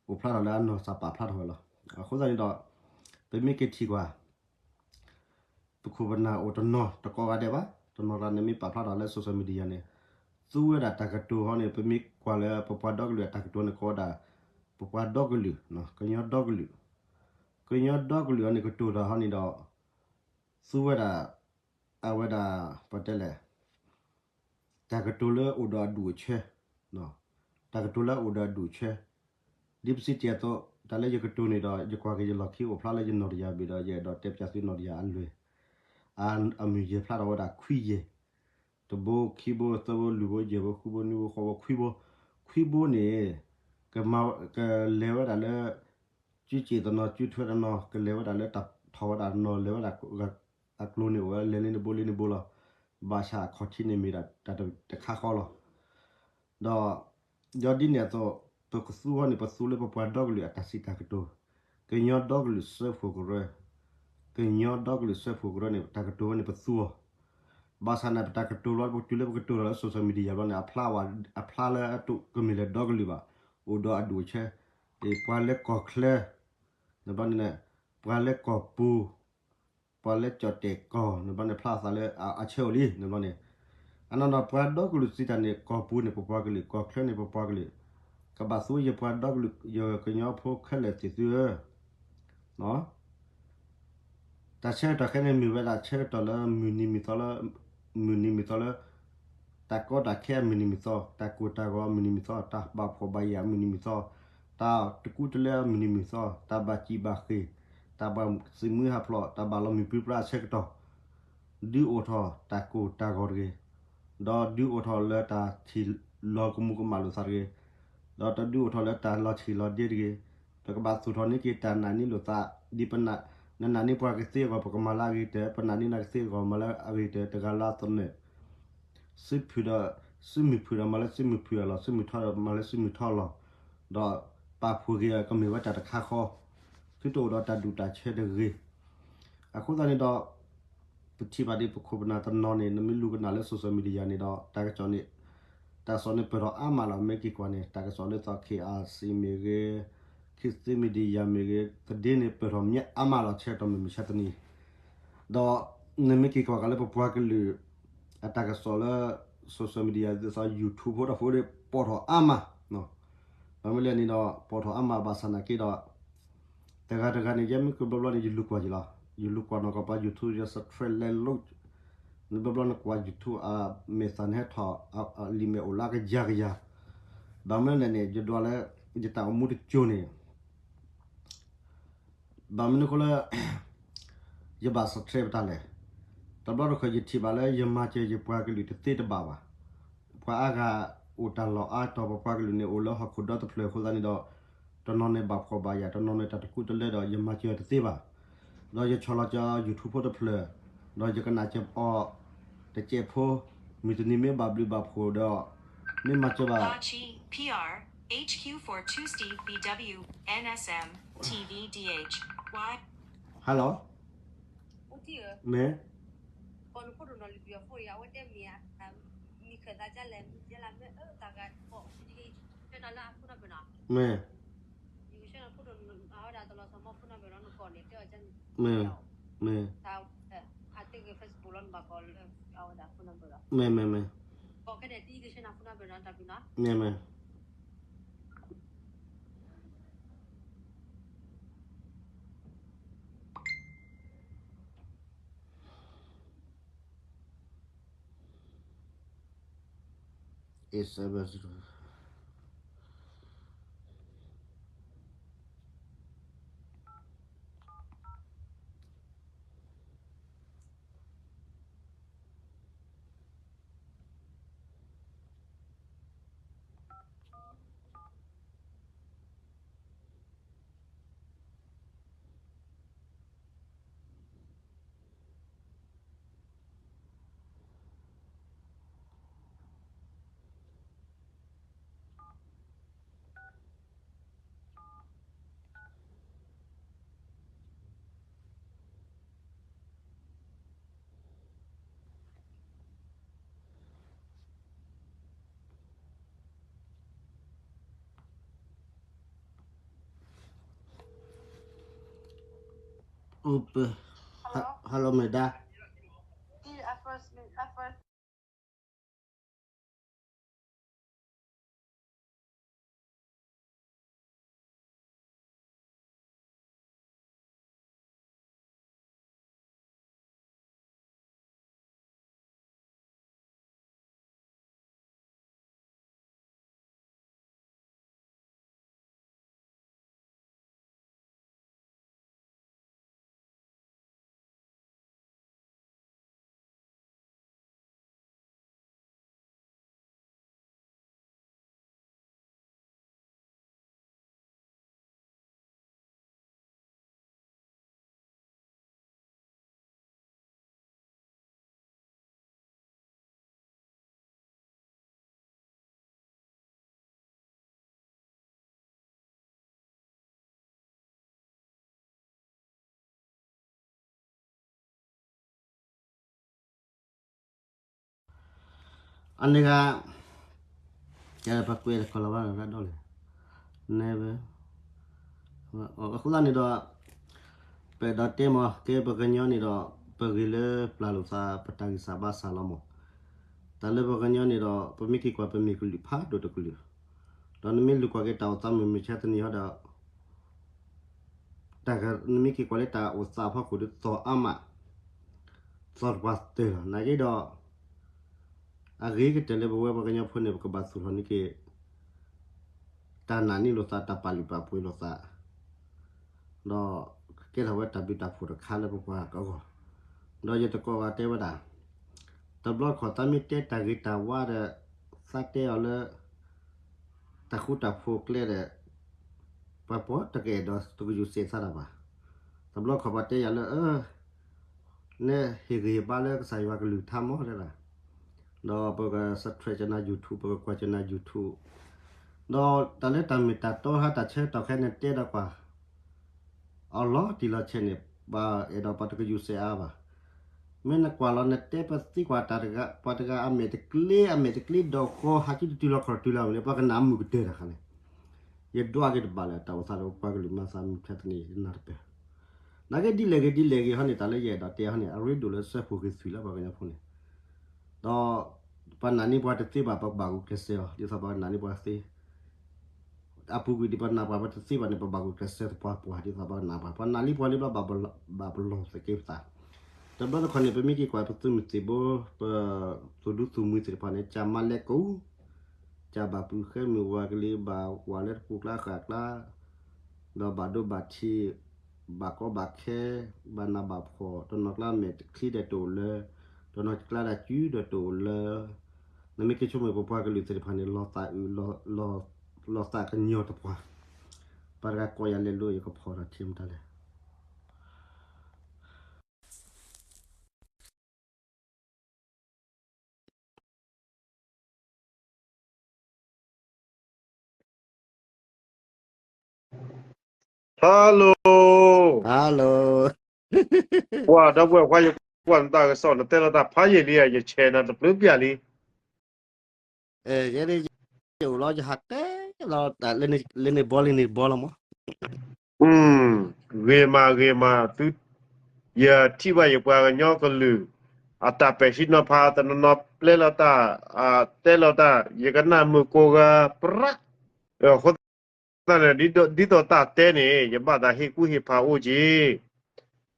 အိၣ်ဖျါထီၣ်လၢအနီၢ်ကစၢ်ပာ်ဖျါထီၣ်ဝဲလီၤ. အဃိသတးန့ၣ်ဒီး ပမ့ၢ်က့ၤထံၣ်ကွၢ် ပခိၣ်ပနၢ်အိၣ်တနီၤတကိးဂၤဒဲးဘၣ်, တနီၤကျါန့ၣ်မ့ၢ်ပာ်ဖျါထီၣ်လၢ social media န့ၣ် သူဝဲဒၣ်တၢ်ကတိၤဟီန့ၣ် ပမ့ၢ်ကွၢ်လၢပပှၤဒီကလုာ်အတၢ်ကတိၤန့ၣ် ကိးဝဲဒၣ် ပပှၤဒီကလုာ်, ကညီဒီကလုာ်, ကညီဒီကလုာ်ဟီန့ၣ် ကတိၤတၢ်ဟီန့ၣ်ဒီး သူဝဲဒၣ် အဝဲဒၣ် ပတဲလဲၣ် တၢ်ကတိၤလၢအိၣ်ဒီးအဒူၣ်အဆၢ တၢ်ကတိၤလၢအအိၣ်ဒီးအဒူၣ်အဆၢ, ဒ်ပစံးတ့ၢ်အသိး, တၢ်လၢယကတိၤန့ၣ်ဒီး ယကွၢ်က့ၤယလီၢ်ခံအိၣ်ဖျါလၢယနီၣ်တယၢ်ဘ့ၣ်ဒီး ယအဲၣ်ဒိးတဲပၠးသုနီၣ်တယၢ်အလွဲၢ်, အမုၢ်ယဲၢ်ဖျါထီၣ်ဝဲဒၣ်ခွံယဲၢ်, တဘိ, ခံဘိ, သၢဘိ, လွံၢ်ဘိ, ယဲၢ်ဘိ, ဃုဘိ, နွံဘိ, ဃိးဘိ, ခွံဘိ, ခွံဘိန့ၣ် ကမၤ, ကလဲၤဝဲဒၣ်လၢ စုစ့ၣ်တနီၤ, စုထွဲတနီၤ, ကလဲၤဝဲဒၣ်လၢတၢ်ထီၣ်ဝဲဒၣ်တနီၤ, လဲၤဝဲဒၣ်အကျိၤန့ၣ် အိၣ်ဝဲလဲၤလၢန့ၣ်တဘိလၢန့ၣ်ဘိလီၤ. ဘၣ်ဆၣ်အခီၣ်ထံးန့ၣ်မ့ၢ်ဒၣ်တၢ်တခါဃီလီၤ. ဒီး ဒီးဒ်န့ၣ်အသိး, ပကသူအီၤန့ၣ် ပသူလၢပပှၤဒီကလုာ်အတၢ်စံးတၢ်ကတိၤ, ကညီဒီကလုာ်စၢဖှိၣ်ကရၢ, ကညီဒီကလုာ်စၢဖှိၣ်ကရၢန့ၣ် တၢ်ကတိၤဝဲန့ၣ်ပသူအီၤ. ဘၣ်ဆၣ်န့ၣ် ပတၢ်ကတိၤလီၤ ပတုၤလၢပကတိၤထီၣ်လၢ social media ဘျီန့ၣ် အဖျါဝဲ, အဖျါလၢအတကမ့ၢ်လၢဒီကလုာ်ဘၣ်, အိၣ်ဒီးအဒူၣ်အဆၢ, ပှၤလၢကီၢ်ချၢ, န့ၣ်ဘျီန့ၣ်, ပှၤလၢကီၢ်ပူၤ, ပှၤလၢကၠီၣ်တဲၣ်ကီၢ် န့ၣ်ဘျီန့ၣ် ဖျါအသးလၢအဆၢအိၣ်လံ န့ၣ်ဘျီန့ၣ်, အနီၢ်နီၢ်ပှၤဒီကလုာ်စံးတၢ်န့ၣ် ကီၢ်ပူၤန့ၣ်ပပှၤကလုာ်, ကီၢ်ချၢန့ၣ်ပပှၤကလုာ်, ကဘၣ်သူယပှၤဒီကလုာ် ယကညီဖိခဲလၢာ်သ့ၣ်သုဧၢ တၢ်ဆၢကတီၢ်ခဲအံၤန့ၣ် မ့ၢ်ဝဲဒၣ်ဆၢကတီၢ်လၢမုၢ်နံၤမုၢ်သီလၢ, မုၢ်နံၤမုၢ်သီလၢ, တၢ်ကီတၢ်ခဲအမုၢ်နံၤမုၢ်သီ, တၢ်ကိၢ်တၢ်ဂီၤအမုၢ်နံၤမုၢ်သီ, တၢ်ဘၣ်ဖှီၣ်ဘၣ်ယာ်အမုၢ်နံၤမုၢ်သီ, တၢ်တကူတလၢအမုၢ်နံၤမုၢ်သီ, တၢ်ဘၣ်စံၣ်ဘၣ်ဃ့ၢ်, တၢ်ဘၣ်သုးမုၢ်ဟးဖျိး, တၢ်ဘၣ်လီၤမုၢ်ပြံပြါအဆၢကတီၢ် ဒုးအိၣ်ထီၣ်တၢ်ကိၢ်တၢ်ဂီၤတဂ့ၤ, ဒီးဒုးအိၣ်ထီၣ်လၢတၢ်ထံၣ်လီၤကမူကမၣ်လိာ်သးတဂ့ၤ, ဒီးတဒုးအိၣ်ထီၣ်လၢတၢ်လီၤဆံးလီၤဒ့တဂ့ၤ, ဒီးကဘၣ်သူၣ်ထီၣ်န့ၢ်က့ၤတၢ်နာ်န့ၢ်လိာ်သး, ဒ်ပ, နနာ်န့ၢ်ပှၤကသ့အဂီၢ် ပကမၤလၢအဂ့ၤကတၢၢ်, ပနာ်န့ၢ်နကသ့အဂီၢ်မၤလၢအဂ့ၤကတၢၢ်, တဂၤလၢအသနၢၣ် စုဖုၣ်ဒီး, စုမုၢ်ဖုၣ်ဒီးမၤလၢစုမုၢ်ဖုၣ်အလီၢ်, စုမုၢ်ထီၣ်ဒီးမၤလၢစုမုၢ်ထီၣ်အလီၢ်, ဒီးပာ်ဖှိၣ်က့ၤအီၤကမ့ၢ်ဝဲတၢ်တခါဃီ, သုတအိၣ်ဒီးတၢ်ဒူၣ်တၢ်ဆၢတဂ့ၤ. အဃိသတးန့ၣ်ဒီး, ပထံၣ်ဘၣ်ဒ်ပခိၣ်ပနၢ်တနီၤန့ၣ် နမ့ၢ်လူၤကနၣ်လၢ social media န့ၣ်ဒီး တၢ်ကစီၣ်န့ၣ်, တၢ်ကစီၣ်န့ၣ်ပၢၢ်ထီၣ်အါမးလီၤ. မ့ၢ်က့ၤကွၢ်န့ၣ် တၢ်ကစီၣ်လၢသီ KIC မ့ၢ်ဂ့ၤ, ခေတ်သစ် Media မ့ၢ်ဂ့ၤ, သဒ့န့ၣ်ပၢၢ်ထီၣ်မ့ၢ်အါမးလီၤ ဆၢကတီၢ်မုၢ်မဆါတနံၤ ဒီး နမ့ၢ်က့ၤကွၢ်က့ၤလၢပပှၤကလုာ် အတၢ်ကစီၣ်လၢ social media ဒ်သိး YouTube ဖိတၢ်ဖိဒီး ပိာ်ထီၣ်အါမး, ဘၣ်မနုၤလဲၣ်န့ၣ်ဒီး ပိာ်ထီၣ်အါမးဘၣ်ဆၣ်နာ်က့ဒီး တဂၤတဂၤန့ၣ် ယဲမ့ၢ်ကဘျီဘျီန့ၣ် ယလူၤကွၢ်ယလီၤ, ယလူၤကွၢ်နီၢ်ကီၢ်ပှၤ YouTube ယ subscribe လဲလိ, နဘျီဘျီနကွၢ် YouTube အမဲာ်သၣ်န့ၣ်ဟဲထီၣ် အလံာ်မဲာ်အိၣ်လၢအကယၤကယၤ, ဘၣ်မနုၤလဲၣ်န့ၣ် ယဒွးလၢ ယတၢ်အိၣ်မူတစိၤန့ၣ် ဘၣ်မနုၤအဃိလၢ ယဘၣ် subscribe ပတၢ်လဲၣ်. တဘျီတခီၣ်ယထံၣ်ဘၣ်လၢယမၤစၢၤယပှၤကလုာ်တသ့တဘၣ်ဘၣ်. ပှၤအါဂၤအိၣ်တၢ်လီၢ်အါတီၤ ပပှၤကလုာ်န့ၣ်အိၣ်လၢဟီၣ်ခိၣ်ဒီတဖျၢၣ်အဃိသတးန့ၣ်ဒီး တနီၤန့ၣ်ဘၣ်ဖှီၣ်ဘၣ်ယာ် တနီၤန့ၣ်တၢ်တကူတလၢဒီး ယမၤစၢၤတသ့ဘၣ်. ဒီးယဆီၣ်လီၤစၢၤ YouTube ဖိတဖျၢၣ်, ဒီးယကနၣ်စၢၤအီၤတစဲးဖိ, မုၢ်တနံၤမ့ၢ်ဘၣ်ဘျုးဘၣ်ဖှိၣ်ဒီး မ့ၢ်မၤစၢၤဘၣ် Hello, မ့ၢ် မ့ၢ် မ့ၢ် မ့ၢ် မ့ၢ် မ့ၢ် eight seven zero. Hello, မ့ၢ်ဒါ. အန့ၣ်ဂ့ၤ, ကဲပကွဲးတခီလီၤဘၣ်ဒီးတၢ်ဒိၣ်လဲၣ်, နဲ, အဃိသတးန့ၣ်ဒီး ပအဲၣ်ဒိးတဲမး ကဲပှၤကညီန့ၣ်ဒီး ပဂ့ၤလၢပျၢ်လိာ်သး ပတၢ်ဂံၢ်စၢ်ဘါစၢ်လီၤမး, တၢ်လၢပှၤကညီန့ၣ်ဒီး ပမ့ၢ်က့ၤကွၢ်ပမ့ၢ်ကလုာ်ဖးဒိၣ်တကလုာ်, ဒီးနမ့ၢ်လူၤကွၢ်က့ၤတၢ်အိၣ်သးမုၢ်မဆါတနံၤဟီဒီး တၢ်ဂၤ နမ့ၢ်က့ၤကွၢ်လၢတၢ်အိၣ်သးအဖီခိၣ်ဒီး သီၣ်အါမး, သီၣ်တပှၢ်တၢၢ်လီၤ. နာ်က့ဒီး အဂ့ၤကတၢၢ်လၢပဝဲပှၤကညီဖိန့ၣ် ပကဘၣ်သူၣ်ထီၣ်န့ၢ်က့ၤ တၢ်နာ်န့ၢ်လိာ်သး တၢ်ပာ်လုၢ်ပာ်ပှ့ၤလိာ်သး, ဒီးကကဲထီၣ်ဝဲတၢ်ဘျုးတၢ်ဖှိၣ်တခါလၢပပှၤကဂီၢ်, ဒီးယတကိးဘၣ်တဲဝဲဒၣ်, တဘျီတခီၣ်သးမ့ၢ်တဲတၢ်ဂ့ၤတၢ်ဝါဒီး သးတဲအီၤလၢ တၢ်ဃူတၢ်ဖိးကျဲဒီး ပှၤပိာ်တကအဲၣ်ဒိးတကယူၤစဲးသးတၢ်ဘၣ်. တဘျီခီၣ်ပှၤတဲယၤလၢ နဟ့ၣ်ဂံၢ်ဟ့ၣ်ဘါလၢကစၢ်ယွၤကလုၢ်ကထါမးတဲဒၣ်, ဒီးပက subscribe ကနၤ YouTube ပကကွၢ်ကနၤ YouTube, ဒီးတၢ်လၢတၢ်မ့ၢ်တၢ်တီဟါတၢ်ဆၢကတီၢ်ခဲအံၤန့ၣ်တဲဒီးကွၢ် အလီၤတံၢ်လီၤဆဲးန့ၣ် ပှၤအဲၣ်ဒိးပှၤတကယူၤစဲးအါဘၣ်. မ့ၢ်နကွၢ်လီၤနတဲပသံကွၢ်တၢ်တဂၤ ပှၤတဂၤအမဲာ်တကျ့ အမဲာ်တကျ့ဒီးဃီ ဟးကံတတုၤလီၤခီၣ်တတုၤလီၤန့ၣ် ပှၤကနၣ်မုာ်ကတၢၢ်တခါန့ၣ်, ယဒွးက့ၤတဘၣ်လၢၤ တၢ်အိၣ်သးလၢပပှၤကလုာ်မၤသးမုၢ်မဆါတနံၤ ယနၢ်တပၢၢ်, နာ်က့ဒ်လဲၣ်ဂ့ၤဒ်လဲၣ်ဂ့ၤဟီန့ၣ် တၢ်လၢယအဲၣ်ဒိးတဲဟီန့ၣ် အရ့ဒိၣ်လၢစၢဖှိၣ်က့ၤသွံၣ်လၢပှၤကညီဖိန့ၣ်, ဒီး ပှၤနာ်န့ၢ်ပှၤတသ့ဘၣ် ပကဘၣ်ဂုာ်ကျဲးစၢးအီၤ ဒ်သိးပှၤနာ်န့ၢ်ပှၤသ့ အပူၤကွံာ်ဒ်ပှၤနာ်ပှၤ ပတသ့ဘၣ်န့ၣ် ပဘၣ်ဂုာ်ကျဲးစၢးသပှၢ်ပှၢ် ဒ်သိးပှၤနာ်ပှၤ ပှၤနာ်လံပှၤလံဘျီ ဘၣ်ပလီၢ်သက့ပသး, တဘျီတခီၣ်န့ၣ် ပမ့ၢ်က့ၤကွၢ်ပသုးမုၢ်သံၣ်ဘိ ပသုးဒူသုးမုၢ်သ့ၣ်တဖၣ်န့ၣ် ကၢ်မါလဲကိး ကၢ်ဘၣ်ပုၢ်ဃဲမုၢ်ဝၤကလံၤ ဘၣ်ဝၤလၢတပူၤကျါဃာ်ကျါ ဒီးဘၣ်ဒိဘၣ်ထံး ဘၣ်ကီဘၣ်ခဲ ဘၣ်နးဘၣ်ဖှီၣ် တနီၤကျါမဲာ်တချံဒီးတအိၣ်လၢ တနီၤကျါဒၣ်ကုဒီးတအိၣ်လၢ နမ့ၢ်က့ၤဆိကမိၣ်ပပှၤကလုာ်သ့ၣ်တဖၣ်န့ၣ် လီၤသးအုး လီၤသးကညီၤတပှၢ်, ပှၤတဂၤကိးယၤလဲၤလိယကဖီၣ်ဒီးထံမတၤလဲၣ် Hello, hello, ကွၢ်ဒီပုၢ်ဝဲၢ်ခွါ ယကွၢ်နတၢ်ကစီၣ် နတဲလီၤတၢ်ဖးယံာ်လံ ယဆဲးနၤတပျုးပျၢ်လံ. ယအိၣ်လီၤ ယဟးတဲလီၤ လၢန့ၣ်ဘီလၢန့ၣ်ဘီလီၤမး. ဂ့ၤမးဂ့ၤမးသု, ယထံၣ်ဘၣ်ယပှၤကညီကလုာ် အတၢ်ပဲာ်ထံနီၤဖး တနီၤနီၤပျဲလီၤတၢ် တဲလီၤတၢ် ယကနၣ်မုာ်ကိးဂၤပြး, အဃိသတးန့ၣ် ဒ်သိးတၢ်တဲန့ၣ် ယဘၣ်သးဟ့ၣ်ကူၣ်ဟ့ၣ်ဖးအိၣ်က့ၤ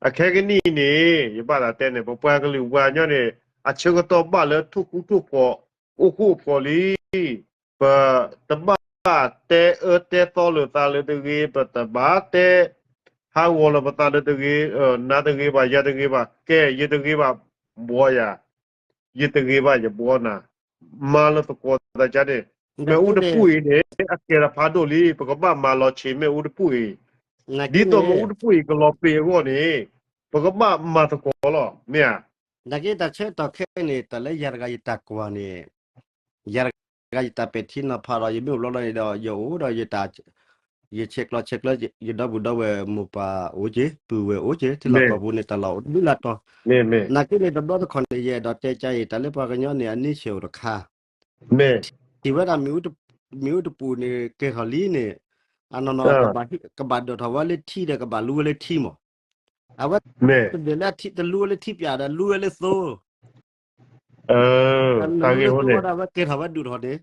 အခဲကနံၣ်အံၤန့ၣ် ယဘၣ်သးတဲန့ၣ် ပပှၤကလုာ်ပှၤကညီန့ၣ် အဆၢကတီၢ်ဘၣ်လၢထူၣ်ဃူထူၣ်ဖိး အိၣ်ဃူအိၣ်ဖိးလံ. ပတဘၣ်တဲအၢတဲသီလိာ်သးလၢတဂ့ၤ, ပတဘၣ်တဲဟးဂီၤလီၤပသးလၢတဂ့ၤ, နၤတဂ့ၤဘၣ် ယၤတဂ့ၤဘၣ်, ကဲ ယတဂ့ၤဘၣ် ဘှီယၤ, ယတဂ့ၤဘၣ် ယဘှီနၤ, မၤလၢသကိးသးကါန့ၣ်, မ့ၣ်အူတပူၣ်အံၤန့ၣ် အကဲထီၣ်ဖးဒိၣ်လံ, ပကဘၣ်မၤလီၤဆံးမ့ၣ်အူတပူၣ်အံၤ, ဒ်သိးမ့ၣ်အူတပူၣ်အံၤကလီၤပံာ်အဂီၢ်န့ၣ် ပကဘၣ်မၤသကိးလီၤ မ့ၢ်ဧါ. နာ်က့တၢ်ဆၢကတီၢ်ခဲအံၤန့ၣ် တၢ်လၢယၤတဂၤယတၢ်ကွၢ်န့ၣ်, ယၤတဂၤယတၢ်ပဲာ်ထံနီၤဖးဒီး ယမ့ၢ်အိၣ်ဘျီလီၤန့ၣ်ဒီး ယအိၣ်ဒီးယတၢ်, ယဆဲးကျိးဆဲးကျၢ ယဒီပုၢ်ဒီဝဲၢ်မိၢ်ပၢ်အိၣ်က့ၤ ပုၢ်ဝဲၢ်အိၣ်က့ၤ ထံလီၢ်ကီၢ်ပူၤန့ၣ် တၢ်လီၢ်အိၣ်တဘျုးလၢ်တီၤ, နာ်က့န့ၣ် တဘျီတခီၣ်န့ၣ် ယအဲၣ်ဒိးတဲကါအံၤ တၢ်လၢပှၤကညီန့ၣ် အန့ဆဲးအိၣ်တခါ ထံၣ်ဝဲဒၣ် မ့ၣ်အူတပူၣ်န့ၣ် ကဲထီၣ်လံန့ၣ်, အနီၢ်နီၢ် ကဘၣ်ဒိးထီၣ်ဝဲလၢထံဒီး ကဘၣ်လူဝဲလၢထံမး, အဝဲတဒၢးလၢထံ တလူဝဲလၢထံပၠးဒီး လူဝဲလၢသိ, တၢ်ဂ့ၢ်ဝဲန့ၣ် အဝဲကဲထီၣ်ဝဲဒုးထီၣ်န့ၣ်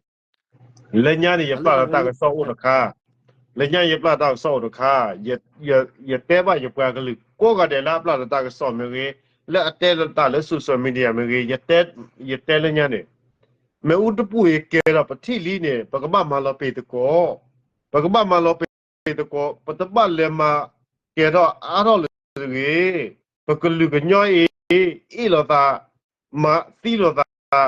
လၢညါန့ၣ် ယပျၢ်လီၤတၢ်ကစီၣ်အိၣ်တခါ, လၢညါယပျၢ်တၢ်ကစီၣ်အိၣ်တခါ, ယတဲဘၣ်ယပှၤကလုာ်ကိးဂၤဒဲးလၢအပျၢ်လီၤတၢ်ကစီၣ်မ့ၢ်ဂ့ၤ, လၢအတဲလီၤတၢ်လၢ social media မ့ၢ်ဂ့ၤ, ယတဲလၢညါန့ၣ်, မ့ၣ်အူတပူၣ်အံၤကဲထီၣ်ပထံၣ်လံန့ၣ် ပကဘၣ်မၤလီၤပံာ်သကိး, ပကဘၣ်မၤလီၤပံာ်သကိး, ပတဘၣ်လဲၤမၤကဲၤထီၣ်အါထီၣ်လၢၤတဂ့ၤ, ပကလုာ်ကညီအံၤ အ့ၣ်လိာ်သး, မၤသံလိာ်သး,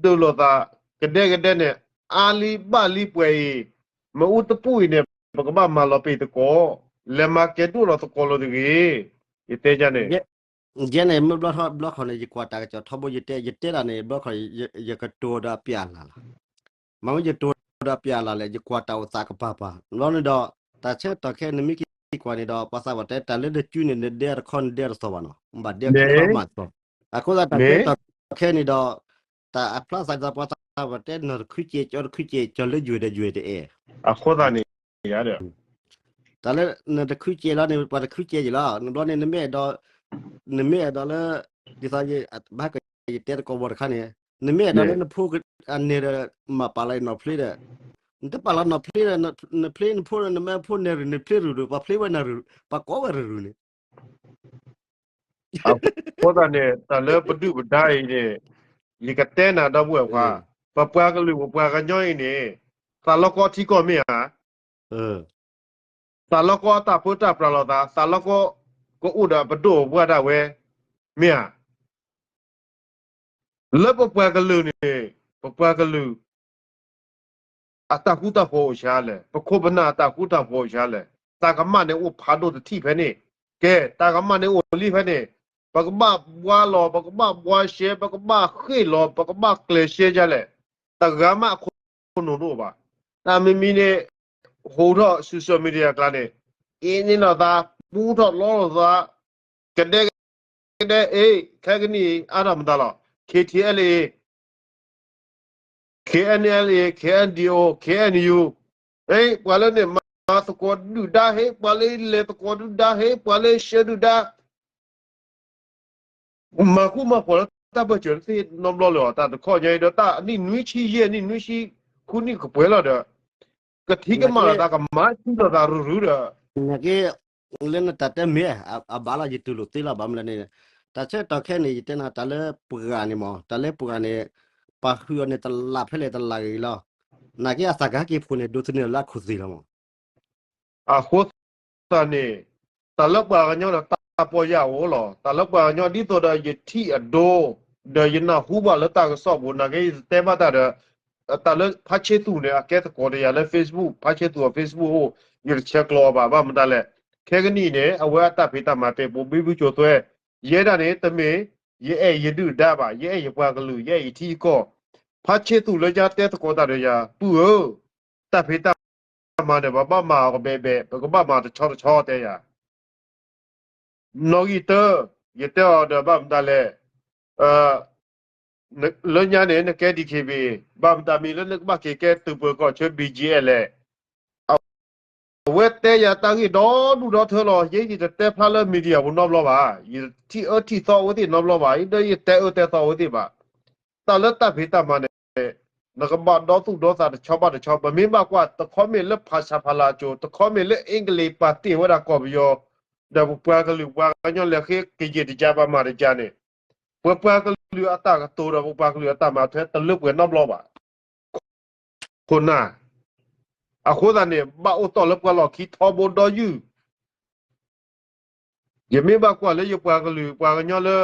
ဒုးလိာ်သး, ကဒဲကဒဲန့ၣ် အါလံဘၣ်လံပှဲၤအံၤ, မ့ၣ်အူတပူၣ်အံၤန့ၣ် ပကဘၣ်မၤလီၤပံာ်သကိး, လဲၤမၤကဲၤဒိၣ်လီၤသကိးလိာ်တဂ့ၤ, ယတဲဒ်န့ၣ် ယဲန့ၣ် မ့ၢ်ဘျီထီၣ်ဘျီခီၣ်န့ၣ် ယကွၢ်တၢ်ကစီၣ်ထီဘိ ယတဲ ယတဲဒၣ်န့ၣ် ဘျီခီၣ် ယကတိၤဒီးအပျၢ်အလၢ်လီၤ. မ့ၢ်ယတိၤဒီးအပျၢ်အလၢ်လဲၣ် ယကွၢ်တၢ်အိၣ်သးကပၤပၤ ဘျီန့ၣ်ဒီး တၢ်ဆၢကတီၢ်ခဲအံၤ နမ့ၢ်က့ၤကွၢ်န့ၣ်ဒီး ပှၤသးပှၢ်တဲ တၢ်လၢတစုန့ၣ် နဒဲတခီ နဒဲတသီဘၣ်နီၤ ဘၣ်ဒဲကလီမးတသီ, အဃိသတး တၢ်ဆၢကတီၢ်ခဲအံၤန့ၣ်ဒီး တၢ်အဖျါသးဒ်သိး ပှၤတဲနီၢ်တခုကဲး ကၠီတခုကဲး ကၠီလၢယွဲၢ်ဒီးယွဲၢ်တအဲၣ်. အဃိသတးန့ၣ် ယၤဒီး တၢ်လၢနတခုကဲးလီၤန့ၣ် ပှၤတခုကဲးယၤလီၤ. နဘျီန့ၣ် နမ့ၢ်အဲၣ်ဒိး နမ့ၢ်အဲၣ်ဒိးလၢ ဒ်သိးယ ဘၣ်ကယတဲသကိးဘီတခါန့ၣ် နမ့ၢ်အဲၣ်ဒိးလၢနဖိအန့ၣ်ဒီး မၤပာ်လီၤအံၤနီၢ်ဖျ့ဒီး နတပာ်လီၤနီၢ်ဖျ့ဒီး နဖျ့နဖိဒီး နမ့ၢ်ဖိနဲၣ်ရူၢ် နဖျ့ရူၢ်ဒီး ပှၤဖျ့ဝဲနၤရူၢ် ပှၤကိးဝဲရူၢ်န့ၣ် အဃိသတးန့ၣ် တၢ်လၢပဒုၣ်ပဒါအံၤန့ၣ် ယကတဲနၤဒီပုၢ်ဝဲၢ်ခွါ, ပပှၤကလုာ်ပပှၤကညီအံၤန့ၣ် သးလီကီထံကီၢ်မ့ၢ်ဧါ, သးလီကီအတၢ်ပၢတၢ်ပြးလိာ်သး, သးလီကီကအိၣ်ဒီးအပဒိၣ်အပှၢ်ဒၣ်ဝဲ မ့ၢ်ဧါ. လၢပပှၤကလုာ်န့ၣ် ပပှၤကလုာ် အတၢ်ဃူတၢ်ဖိးအိၣ်ဆံးလဲၣ်, ပခိၣ်ပနၢ်အတၢ်ဃူတၢ်ဖိးအိၣ်ဆံးလဲၣ်, တၢ်ကမၣ်န့ၣ်အိၣ်ဖးဒိၣ်တထံၣ်ဖဲန့ၣ်, ကဲ တၢ်ကမၣ်န့ၣ်အိၣ်လံဖဲန့ၣ်, ပကဘၣ်ဘှါလီၤ ပကဘၣ်ဘှါရှဲ ပကဘၣ်ဃ့ၢ်လီၤ ပကဘၣ်ကျဲၤရှဲဒ်လဲၣ်, တဂၤမးအခိၣ်နူာ်တအိၣ်ဘၣ်. တၢ်မ့မ့ၢ်န့ၣ် ဟိးထီၣ် social media အကျါန့ၣ် အ့ၣ်န့ၢ်လိာ်သး ပူထီၣ်လီလိာ်သး ကဒဲကဒဲ အ့ၣ် ခဲကနံၣ်အံၤ အါထီၣ်မတၤလီၤ KTLA, KNLA, KNDO, KNU, အ့ၣ် ပှၤလၢန့ၣ်မၤသကိးဒုၣ်ဒါဟ့ၣ်, ပှၤလၢလဲၤသကိးဒုၣ်ဒါဟ့ၣ်, ပှၤလၢရှဲဒုၣ်ဒါ မၤဃူမၤဖိးလၢတၢ်ဘၢၣ်စၢၤသ့ၣ်နီတဘျီလၢၤအီၤ, တၢ်တခီညါအံၤဒီး တၢ်နံၣ်နွံဆံယဲၢ် နံၣ်နွံဆံဃုနံၣ်ကပှဲၤလီၤဒီး ကထံၣ်ကမၣ်လိာ်သး ကမၤဆူၣ်လိာ်သးရူၤရူၤဒီး နာ်က့ လၢနတၢ်တဲမ့ၢ် အဘၣ်လီၤ ယတူၢ်လိာ်သ့လီၤ ဘၣ်မနုၤလဲၣ်န့ၣ် တၢ်ဆၢကတီၢ်ခဲအံၤန့ၣ် ယတဲနၤ တၢ်လၢပှၤဂၤန့ၣ်မး တၢ်လၢပှၤဂၤန့ၣ် ပာ်ဃုာ်အီၤန့ၣ် တလးဖဲလဲၣ်တလးဂ့ၤလီၤ. နာ်က့အသးကဟဲက့ၤဖိးန့ၣ် ဒိးသန့ၤလၢအခိၣ်သ့ၣ်လီၤမး. အဃိသတးန့ၣ် တၢ်လၢပှၤကညီဒီးတၢ်ပီၢ်ယၢ်အိၣ်လီၤ. တၢ်လၢပှၤကညီဒ်သိးဒီးယထံၣ်အဒိ ဒီးယနၢ်ဟူဘၣ်လၢတၢ်ကစီၣ်ပူၤ နာ်က့ယတဲဘၣ်တၢ်ဒီး တၢ်လၢဖါဆ့သူၣ်န့ၣ် အကဲသကိးတယၤလၢ Facebook, ဖါဆ့သူၣ်အ Facebook အိၣ် ယတဆဲးကျိးအီၤဘၣ် ဘၣ်မတၤလဲၣ်. ခဲကနံၣ်အံၤန့ၣ် အဝဲအတၢ်ဖံးတၢ်မၤတဲာ်ပိာ်ဘံဘူကၠိၤသွဲ ယဲဒၣ်န့ၣ် တမ့ၢ် ယအဲၣ်ယဒုၣ်ဒါဘၣ်, ယအဲၣ်ယပှၤကလုာ်, ယအဲၣ်ယထံယကီၢ်. ဖါဆ့သူၣ်လၢညါတဲသကိးတၢ်ဒီးယၤ ပုၢ်ဧၢ, တၢ်ဖံးတၢ်မၤန့ၣ် ပဘၣ်မၤအီၤကဘဲးဘဲး, ပကဘၣ်မၤတဆီတဆီတဲယၤ နီၣ်ဂံၢ်တၢ, ယတဲအီၤဒီးဘၣ်မတၤလဲၣ်, လၢညါန့ၣ် နကဲ DKBA, ဘၣ်မတၤမံၤလၢနကဘၣ်က့ၤကဲသုးပၢၤကီၢ်ဆၢ BGF လဲၣ်. အဝဲတဲယၤတၢ်ဂ့ၢ်ဒီဒူၣ်ဒီထၢလီၤ. ယဲယတတဲဖျါလၢ media ပူၤနီတဘျီဘၣ်. ယထံၣ်အၢထံၣ်သီအဝဲသ့ၣ်နီတဘျီဘၣ်, ဒီးယတဲအၢတဲသီအဝဲသ့ၣ်ဘၣ်. တၢ်လၢတၢ်ဖံးတၢ်မၤန့ၣ် နကဘၣ်ဒီသူၣ်ဒီသးတဆီဘၣ်တဆီ, ပမ့ၢ်ဘၣ်ကွၢ် တခီမ့ၢ်လၢဖးဆးဖးလၤအစိၤ, တခီမ့ၢ်လၢအ့ကလံးပာ်တ့ၢ်ဝဲဒၣ်ကီၢ်ပယီၤ, ဒီးပပှၤကလုာ်ပှၤကညီလဲၤဃ့ကယဲၢ်တကးဘၣ်မၤတကးန့ၣ်, ပပှၤကလုာ်အတၢ်ကတိၤဒီး ပပှၤကလုာ်အတၢ်မၤထွဲတလၢပှဲၤနီတဘျီဘၣ်. ခိၣ်နၢ်, အဃိသတးန့ၣ် ဘၣ်အိၣ်တီၢ်လၢပှၤလီၢ်ခံထီဘိဒီယုၢ် ယမ့ၢ်ဘၣ်ကွၢ်လၢယပှၤကလုာ်ပှၤကညီလၢ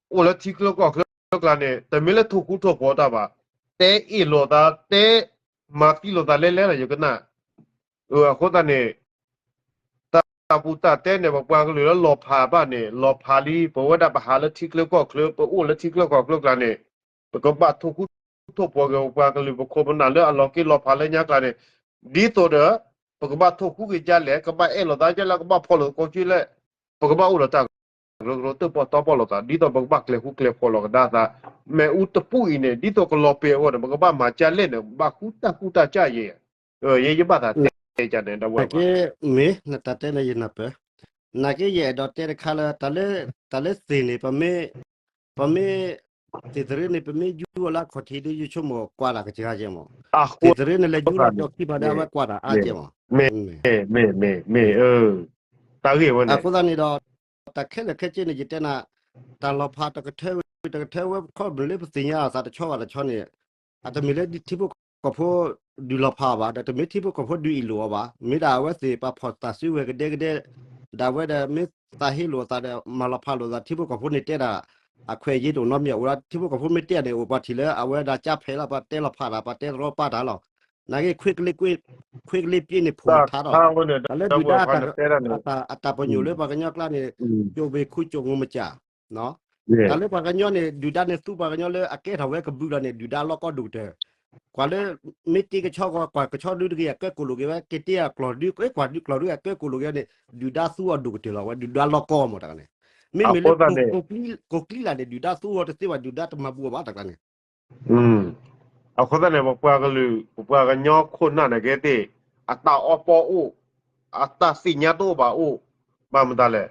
အိၣ်လၢထံချၢကီၢ်ချၢကျါန့ၣ် တမ့ၢ်လၢထိၣ်ဃူထိၣ်ဖိးတၢ်ဘၣ်, တဲအ့ၣ်လိာ်သး တဲမၤသံလိာ်သးလဲလဲလီၤ ယကနၣ်. အဃိသတးန့ၣ် တၢ်ပူၤတၢ်တဲန့ၣ် ပပှၤကလုာ်လၢလီၤဖးဘၣ်န့ၣ် လီၤဖးလံ, ပဝဲဒၣ်ပဟးလၢထံချၢကီၢ်ချၢ ပအိၣ်လၢထံချၢကီၢ်ချၢကျါန့ၣ် ပကဘၣ်ထိၣ်ဃူထိၣ်ဖိးက့ၤပပှၤကလုာ်ပခိၣ်ပနၢ်လၢအလီၤက့ၤလီၤဖးလၢညါကျါန့ၣ်, ဒ်သိးဒီး ပကဘၣ်ထိၣ်ဃူက့ၤဒ်လဲၣ်, ကဘၣ်အဲၣ်လိာ်သးဒ်လဲၣ်, ကဘၣ်ဖီၣ်လိာ်သကိးက့ၤလဲၣ်, ပကဘၣ်အိၣ်ဒီးတၢ်ကရၢကရိတၢ်ပီးတီပီလိာ်သး ဒ်သိးပကဘၣ်ကျဲၤဃူကျဲၤဖိးလိာ်ကဒါသး, မ့ၣ်အူတပူၤအံၤန့ၣ် ဒ်သိးကလီၤပှံာ်အဂီၢ်န့ၣ် ပကဘၣ်မၤဒ်လဲၣ်န့ၣ် ဘၣ်ဃူတၢ်ဃူတၢ်ကၢ်ယဲၢ် ယဲယဘၣ်သးတဲကန့ၣ် ဒီးဝဲပှၤ မ့ၢ်နတၢ်တဲန့ၣ်ယနၢ်ပၢၢ်, နာ်က့ယအဲၣ်ဒိးတဲတခါလၢ တၢ်လၢသ့ၣ်န့ၣ် ပမ့ၢ် ပမ့ၢ် သ့ၣ်သရ့န့ၣ် ပမ့ၢ်ယူအီၤလၢအခီၣ်ထံးဒီး ယဆိကမိၣ်ကွၢ်တၢ်ကစှၤကဲမး, သ့ၣ်သရ့န့ၣ် လဲၤယူလီၤဒီးခံဖးဒၣ် အဝဲကွၢ်တၢ်အါကဲမး, မ့ၢ် မ့ၢ် မ့ၢ် မ့ၢ် တၢ်ဂ့ၢ်ဝဲန့ၣ် အဃိသတးန့ၣ်ဒီး တၢ်ခဲလၢာ်ခဲဆ့န့ၣ် ယတဲနၤ, တၢ်လီၤဖးတကထၢဝဲတကထၢဝဲ ခီမ့ၢ်လၢပသ့ၣ်ညါအသးတဆီဘၣ်တဆီန့ၣ်, အတမ့ၢ်လၢထံဖိကီၢ်ဖိဒုးလီၤဖးအီၤဘၣ်, ဒီးတမ့ၢ်ထံဖိကီၢ်ဖိဒုးအ့ၣ်လိာ်အီၤဘၣ်, မ့ၢ်ဒၣ်အဝဲသ့ၣ်ပာ်ဖှိၣ်သးစုဝဲၤကဒဲကဒဲ, ဒီးအဝဲဒီးမ့ၢ်သးဟ့လိာ်အသးဒီး မၤလီၤဖးလိာ်သး ထံဖိကီၢ်ဖိန့ၣ်တဲဒၣ် အခွဲးအယာ်တအိၣ်နီတမံၤ အိၣ်ဒၣ်ထံဖိကီၢ်ဖိမ့ၢ်တဲန့ၣ် အိၣ်ပှၤထံၣ်လၢအဝဲဒၣ်ကၢ်ဖဲးလီၤ ပှၤတဲလီၤဖးတၢ် ပှၤတဲတရီပာ်တၢ်လီၤ, နာ်က့ ခွ့ကလ့ပျ့န့ၣ် ဖိးထါထီၣ်, တၢ်လၢဒုၣ်ဒါ အတၢ်ပညိၣ်လၢပှၤကညီကျါန့ၣ် ကၠိဘ့ၣ်ခူကၠိမူမကၢ်, တၢ်လၢပှၤကညီန့ၣ် ဒုၣ်ဒါန့ၣ်သူပှၤကညီလၢအကဲထီၣ်ဝဲကဘုးလီၤန့ၣ် ဒုၣ်ဒါလီၢ်ကီၢ်ဒိၣ်ကတၢၢ်, ကွၢ်လၢ မ့ၢ်တ့ကဆီဂီၤ ကွၢ်ကဆီဒုတဂ့ၤ အကဲကိၣ်လိာ်က့ၤဝဲ က့ၤတ့အကျီၢ်ဒု က့ၤကွၢ်ဒုကျီၢ်ဒု အကဲကိၣ်လိာ်က့ၤဝဲန့ၣ် ဒုၣ်ဒါသူအီၤဒိၣ်ကတၢၢ်လီၤ ဝဲဒုၣ်ဒါလီၢ်ကီၢ်မးတၢ်န့ၣ်, မ့မ့ၢ်လၢ ကိးကျံလၢ်န့ၣ် ဒုၣ်ဒါသူအီၤတသ့ဘၣ် ဒုၣ်ဒါတမၤဘူးအီၤဘၣ်တၢ်န့ၣ် အ အဃိသတးန့ၣ် ပပှၤကလုာ် ပပှၤကညီခိၣ်နၢ်န့ၣ်က့သ့ၣ် အတၢ်အီပီအိၣ်, အတၢ်သ့ၣ်ညါတအိၣ်ဘၣ်အိၣ်, ဘၣ်မတၤလဲၣ်,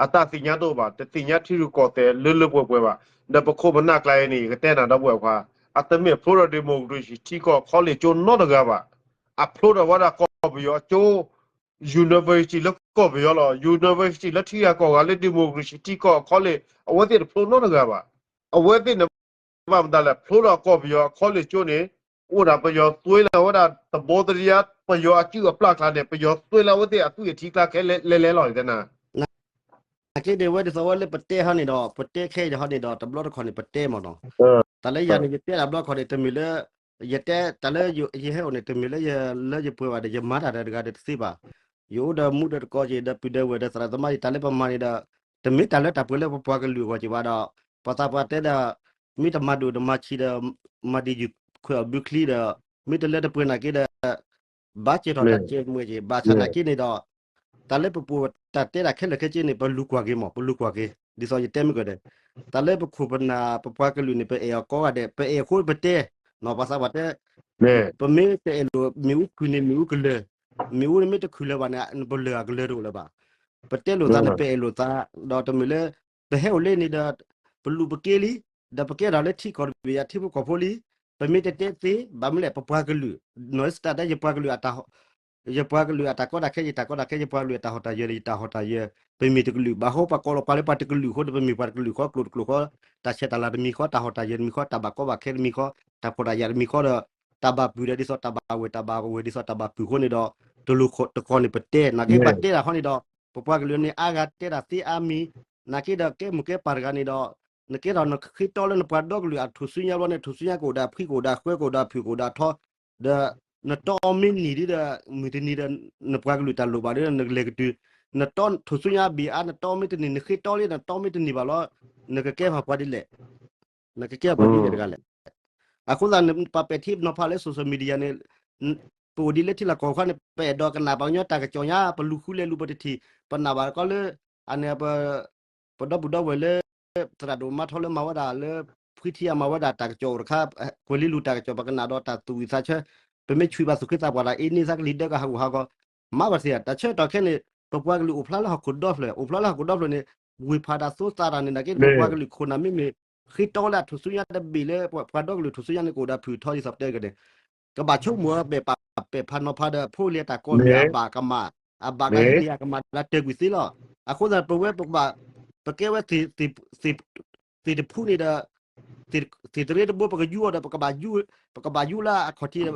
အတၢ်သ့ၣ်ညါတအိၣ်ဘၣ်, တသ့ၣ်ညါထံရူၢ်ကီၢ်သဲးလၢလၢပှဲၤပှဲၤဘၣ်. ဒီးပခိၣ်ပနၢ်ကျါအံၤန့ၣ် ယကတဲနၤဒီပုၢ်ဝဲၢ်ခွါ, အတမ့ၢ်ဖျိဒီး democracy ထံကီၢ် college ကၠိနီတဂၤဘၣ်. အဖျိဒီးဝဲဒၣ်ကီၢ်ပယီၤအကၠိ university လၢကီၢ်ပယီၤလီၤ. University လၢထံဂၤကီၢ်ဂၤလၢ democracy ထံကီၢ် college အဝဲသ့ၣ်တဖျိနီတဂၤဘၣ်. အဝဲသ့ၣ်န့ၣ် ဘၣ်မတၤလဲၣ်, ဖျိဒီးကီၢ်ပယီၤ college ကၠိန့ၣ် အိၣ်ဒၣ်ပယီၤသွ့လၢဝဲဒၣ် တဘိတရံး ပယီၤအစုၣ်အပျၢ်ကျါန့ၣ် ပယီၤသွ့လၢအဝဲသ့ၣ်အသွံၣ်အထံကျါခဲလဲၣ်လဲၣ်လီၤ ယတဲနၤ နာ်က့န့ၣ် ဝဲဒ်သိးဝဲလၢပတဲဟီန့ၣ်ဒီး ပတဲခဲအံၤဟီန့ၣ်ဒီး တဘျီတခီၣ်န့ၣ် ပတဲမ့ၢ်နီၤ. တၢ်လၢယၤန့ၣ် ယတဲတဘျီတခီၣ်န့ၣ် တမ့ၢ်လၢ ယတဲတၢ်လၢယဟဲအိၣ်န့ၣ် တမ့ၢ်လၢယလၢယပှဲၤဘၣ်ဒီး ယမၤတၢ်ဒီးတဂၤဒီးတသ့ဘၣ်. ယအိၣ်ဒီးမူဒီးတကိးက့ၤ ဒီးပုၢ်ဒီးဝဲၢ်ဒီးသရၣ်သမါက့ၤ တၢ်လၢပမၤန့ၣ်ဒီး တမ့ၢ်တၢ်လၢတၢ်ပှဲၤလၢပပှၤကလုာ်အဂီၢ်က့ၤဘၣ်ဒီး ပှၤသးပှၢ်တဲဒီး မ့ၢ်တမၤဒိၣ်တမၤဆံးဒီး မၤဒံးယုၢ်ခွဲးအီၣ်ဘုချံဒီး မ့ၢ်တလၢတပှဲၤနာ်က့ဒီး ဘၣ်စဲၤထီၣ်တၢ်စဲၤမုာ်က့ၤ ဘၣ်ဆၣ်နာ်က့န့ၣ်ဒီး တၢ်လၢပပူၤတၢ်တဲတၢ်ခဲလၢာ်ခဲဆ့န့ၣ် ပလူၤကွၢ်က့ၤမး ပလူၤကွၢ်က့ၤ ဒ်သိးယတဲမ့ၢ်ကဒီး တၢ်လၢပခိၣ်ပနၢ်ပပှၤကလုာ်န့ၣ် ပအဲၣ်အီၤကိးဂၤဒဲး ပအဲၣ်အဃိပတဲ နီၢ်ပှၤသးပှၢ်တဲ ပမ့ၢ်တအဲၣ်လိာ် မ့ၣ်အူခုၣ်န့ၣ် မ့ၣ်အူကလၢာ်, မ့ၣ်အူန့ၣ်မ့ၢ်တခုၣ်လၢၤဘၣ်န့ၣ် ပလၢာ်အကလၢာ်တအိၣ်လၢၤဘၣ်. ပတဲလိာ်သးန့ၣ် ပအဲၣ်လိာ်သး ဒီးတမ့ၢ်လၢ ပဟဲအိၣ်လၢန့ၣ်ဒီး ပလူၤပက့ၤလံ, ဒီးပကဲထီၣ်လၢထံကီၢ်တဘ့ၣ်အထံဖိကီၢ်ဖိလံ, ပမ့ၢ်တတဲသ့ ဘၣ်မနုၤလဲၣ် ပပှၤကလုာ် နီၢ်အ့စတၢ်တဲ ယပှၤကလုာ်အတၢ်ကီတၢ်ခဲ ယတၢ်ကီတၢ်ခဲ ယပှၤကလုာ်အတၢ်ဟီၣ်တၢ်ယၢၤ ယတၢ်ဟီၣ်တၢ်ယၢၤ ပမ့ၢ်တကလုာ် ဘၣ်ဃိပှၤကိးလီၤပှၤလၢပှၤတကလုာ်အဃိဒီး ပမ့ၢ်ပှၤတကလုာ်ဃီ ကျိာ်တကျိာ်ဃီ တၢ်ဆဲးတၢ်လၤတမံၤဃီ တၢ်ဟီၣ်တၢ်ယၢၤတမံၤဃီ တၢ်ဘၣ်ကီဘၣ်ခဲတမံၤဃီ တၢ်ဖှီၣ်တၢ်ယာ်တမံၤဃီဒီး တၢ်ဘၣ်ပုၢ်ဒီးဒ်သိးတၢ်ဘၣ်ဝဲၢ် တၢ်ဘၣ်ဝဲၢ်ဒ်သိးတၢ်ဘၣ်ပုၢ်အဃိန့ၣ်ဒီး တလိၣ်တကီၢ်န့ၣ်ပတဲ နာ်က့ပှၤတဲတၢ်ဃီန့ၣ်ဒီး ပပှၤကလုာ်န့ၣ် အါဂၤတဲတၢ်သ့အါမံၤ နာ်က့ဒီးကဲမိၢ်ကဲပၢ်တဂၤန့ၣ်ဒီး နကဲထီၣ်နဃ့တီလၢနပှၤဒီကလုာ်အထူၣ်စုညါဘျီန့ၣ် ထူၣ်စုညါကအိၣ်ဒၣ်ဖှံ ကအိၣ်ဒၣ်ဃၢ ကအိၣ်ဒၣ်ဖုၣ် ကအိၣ်ဒၣ်ထီ ဒီး နတီမ့ၢ်နံၤဒီး မုၢ်တနံၤဒီး နပှၤကလုာ်တၢ်လိၣ်ဘၣ်ဒီး နကလဲၤကတုၤ နတီထူၣ်စုညါဘ့ၣ်အါ နတီမ့ၢ်တနံၤ နဃ့တီလံ နတီမ့ၢ်တနံၤဘၣ်လီၤ နကကဲပှၤဒ်လဲၣ် နကကဲပှၤဒ်လဲၣ်တဂၤလဲၣ်. အဃိသတး ပှၤပဲာ်ထံနီၤဖးလၢ social media န့ၣ် ပအိၣ်ဒ်လၢထံလီၢ်ကီၢ်ခါန့ၣ် ပအဲၣ်ဒိးကနၣ်ပှၤကညီတၢ်ကစီၣ်ညါ ပလူၤဃုလဲၤလူၤပတထံၣ် ပနာ်ဘၣ်ကီလၢ အန့ၣ် ပဒီပုၢ်ဒီဝဲၢ်လၢ သရၣ်ဒိၣ်မါထီလၢမၤဝဲဒၣ်လၢ ဖှံထံအမၤဝဲဒၣ်တၢ်ကစီၣ်အိၣ်တခါ ကွဲၤလ့လိၤတၢ်ကစီၣ် ပကနၣ်ဒီးတၢ်သူၣ်ဝံၣ်သးဆၢ ပမ့ၢ်ဆွံးဘၣ်သူၣ်က့သးပှၢ်တၢ်အ့န့သးကလံၤဒၢကဟးဂူာ်ဟးဂီၤ မၤဘၣ်သ့ၣ် တၢ်ဆၢကတီၢ်ခဲန့ၣ် ပပှၤကလုာ်အိၣ်ဖျါလၢဟီၣ်ခိၣ်ဒီဖျၢၣ် အိၣ်ဖျါလၢဟီၣ်ခိၣ်ဒီဖျၢၣ်န့ၣ် ဝ့ၢ်ဖးတၢ်သိသးတၢ်န့ၣ် နာ်က့ပပှၤကလုာ်ခိၣ်နၢ်မ့မ့ၢ် ဃ့တီလၢအထူၣ်စုညါတဘ့ၣ်လၢ ပှၤဒီကလုာ်ထူၣ်စုညါန့ၣ် ကအိၣ်ဒၣ်ဖုၣ်ထီဒ်သိးပတဲကဒီး ကဘၣ်ဆိကမိၣ်ဝဲပဲာ်ပာ်ပဲာ်ဖးနီၤဖးဒီး ဖိလံၤအတၢ်ကိးမံၤ အဘၣ်ကမၣ် အဘၣ်ကဟံးန့ၢ်အကမၣ်လၢတၢၢ်ကွံာ်သ့လီၤ. အဃိသတး ပဝဲပကဘၣ် ပကဲဝဲ သ့ၣ်တဖုန့ၣ်ဒီး သ့ၣ်တရ့တဘိ ပကယူအီၤဒီး ပကဘၣ်ယူ ပကဘၣ်ယူလၢအခီၣ်ထံး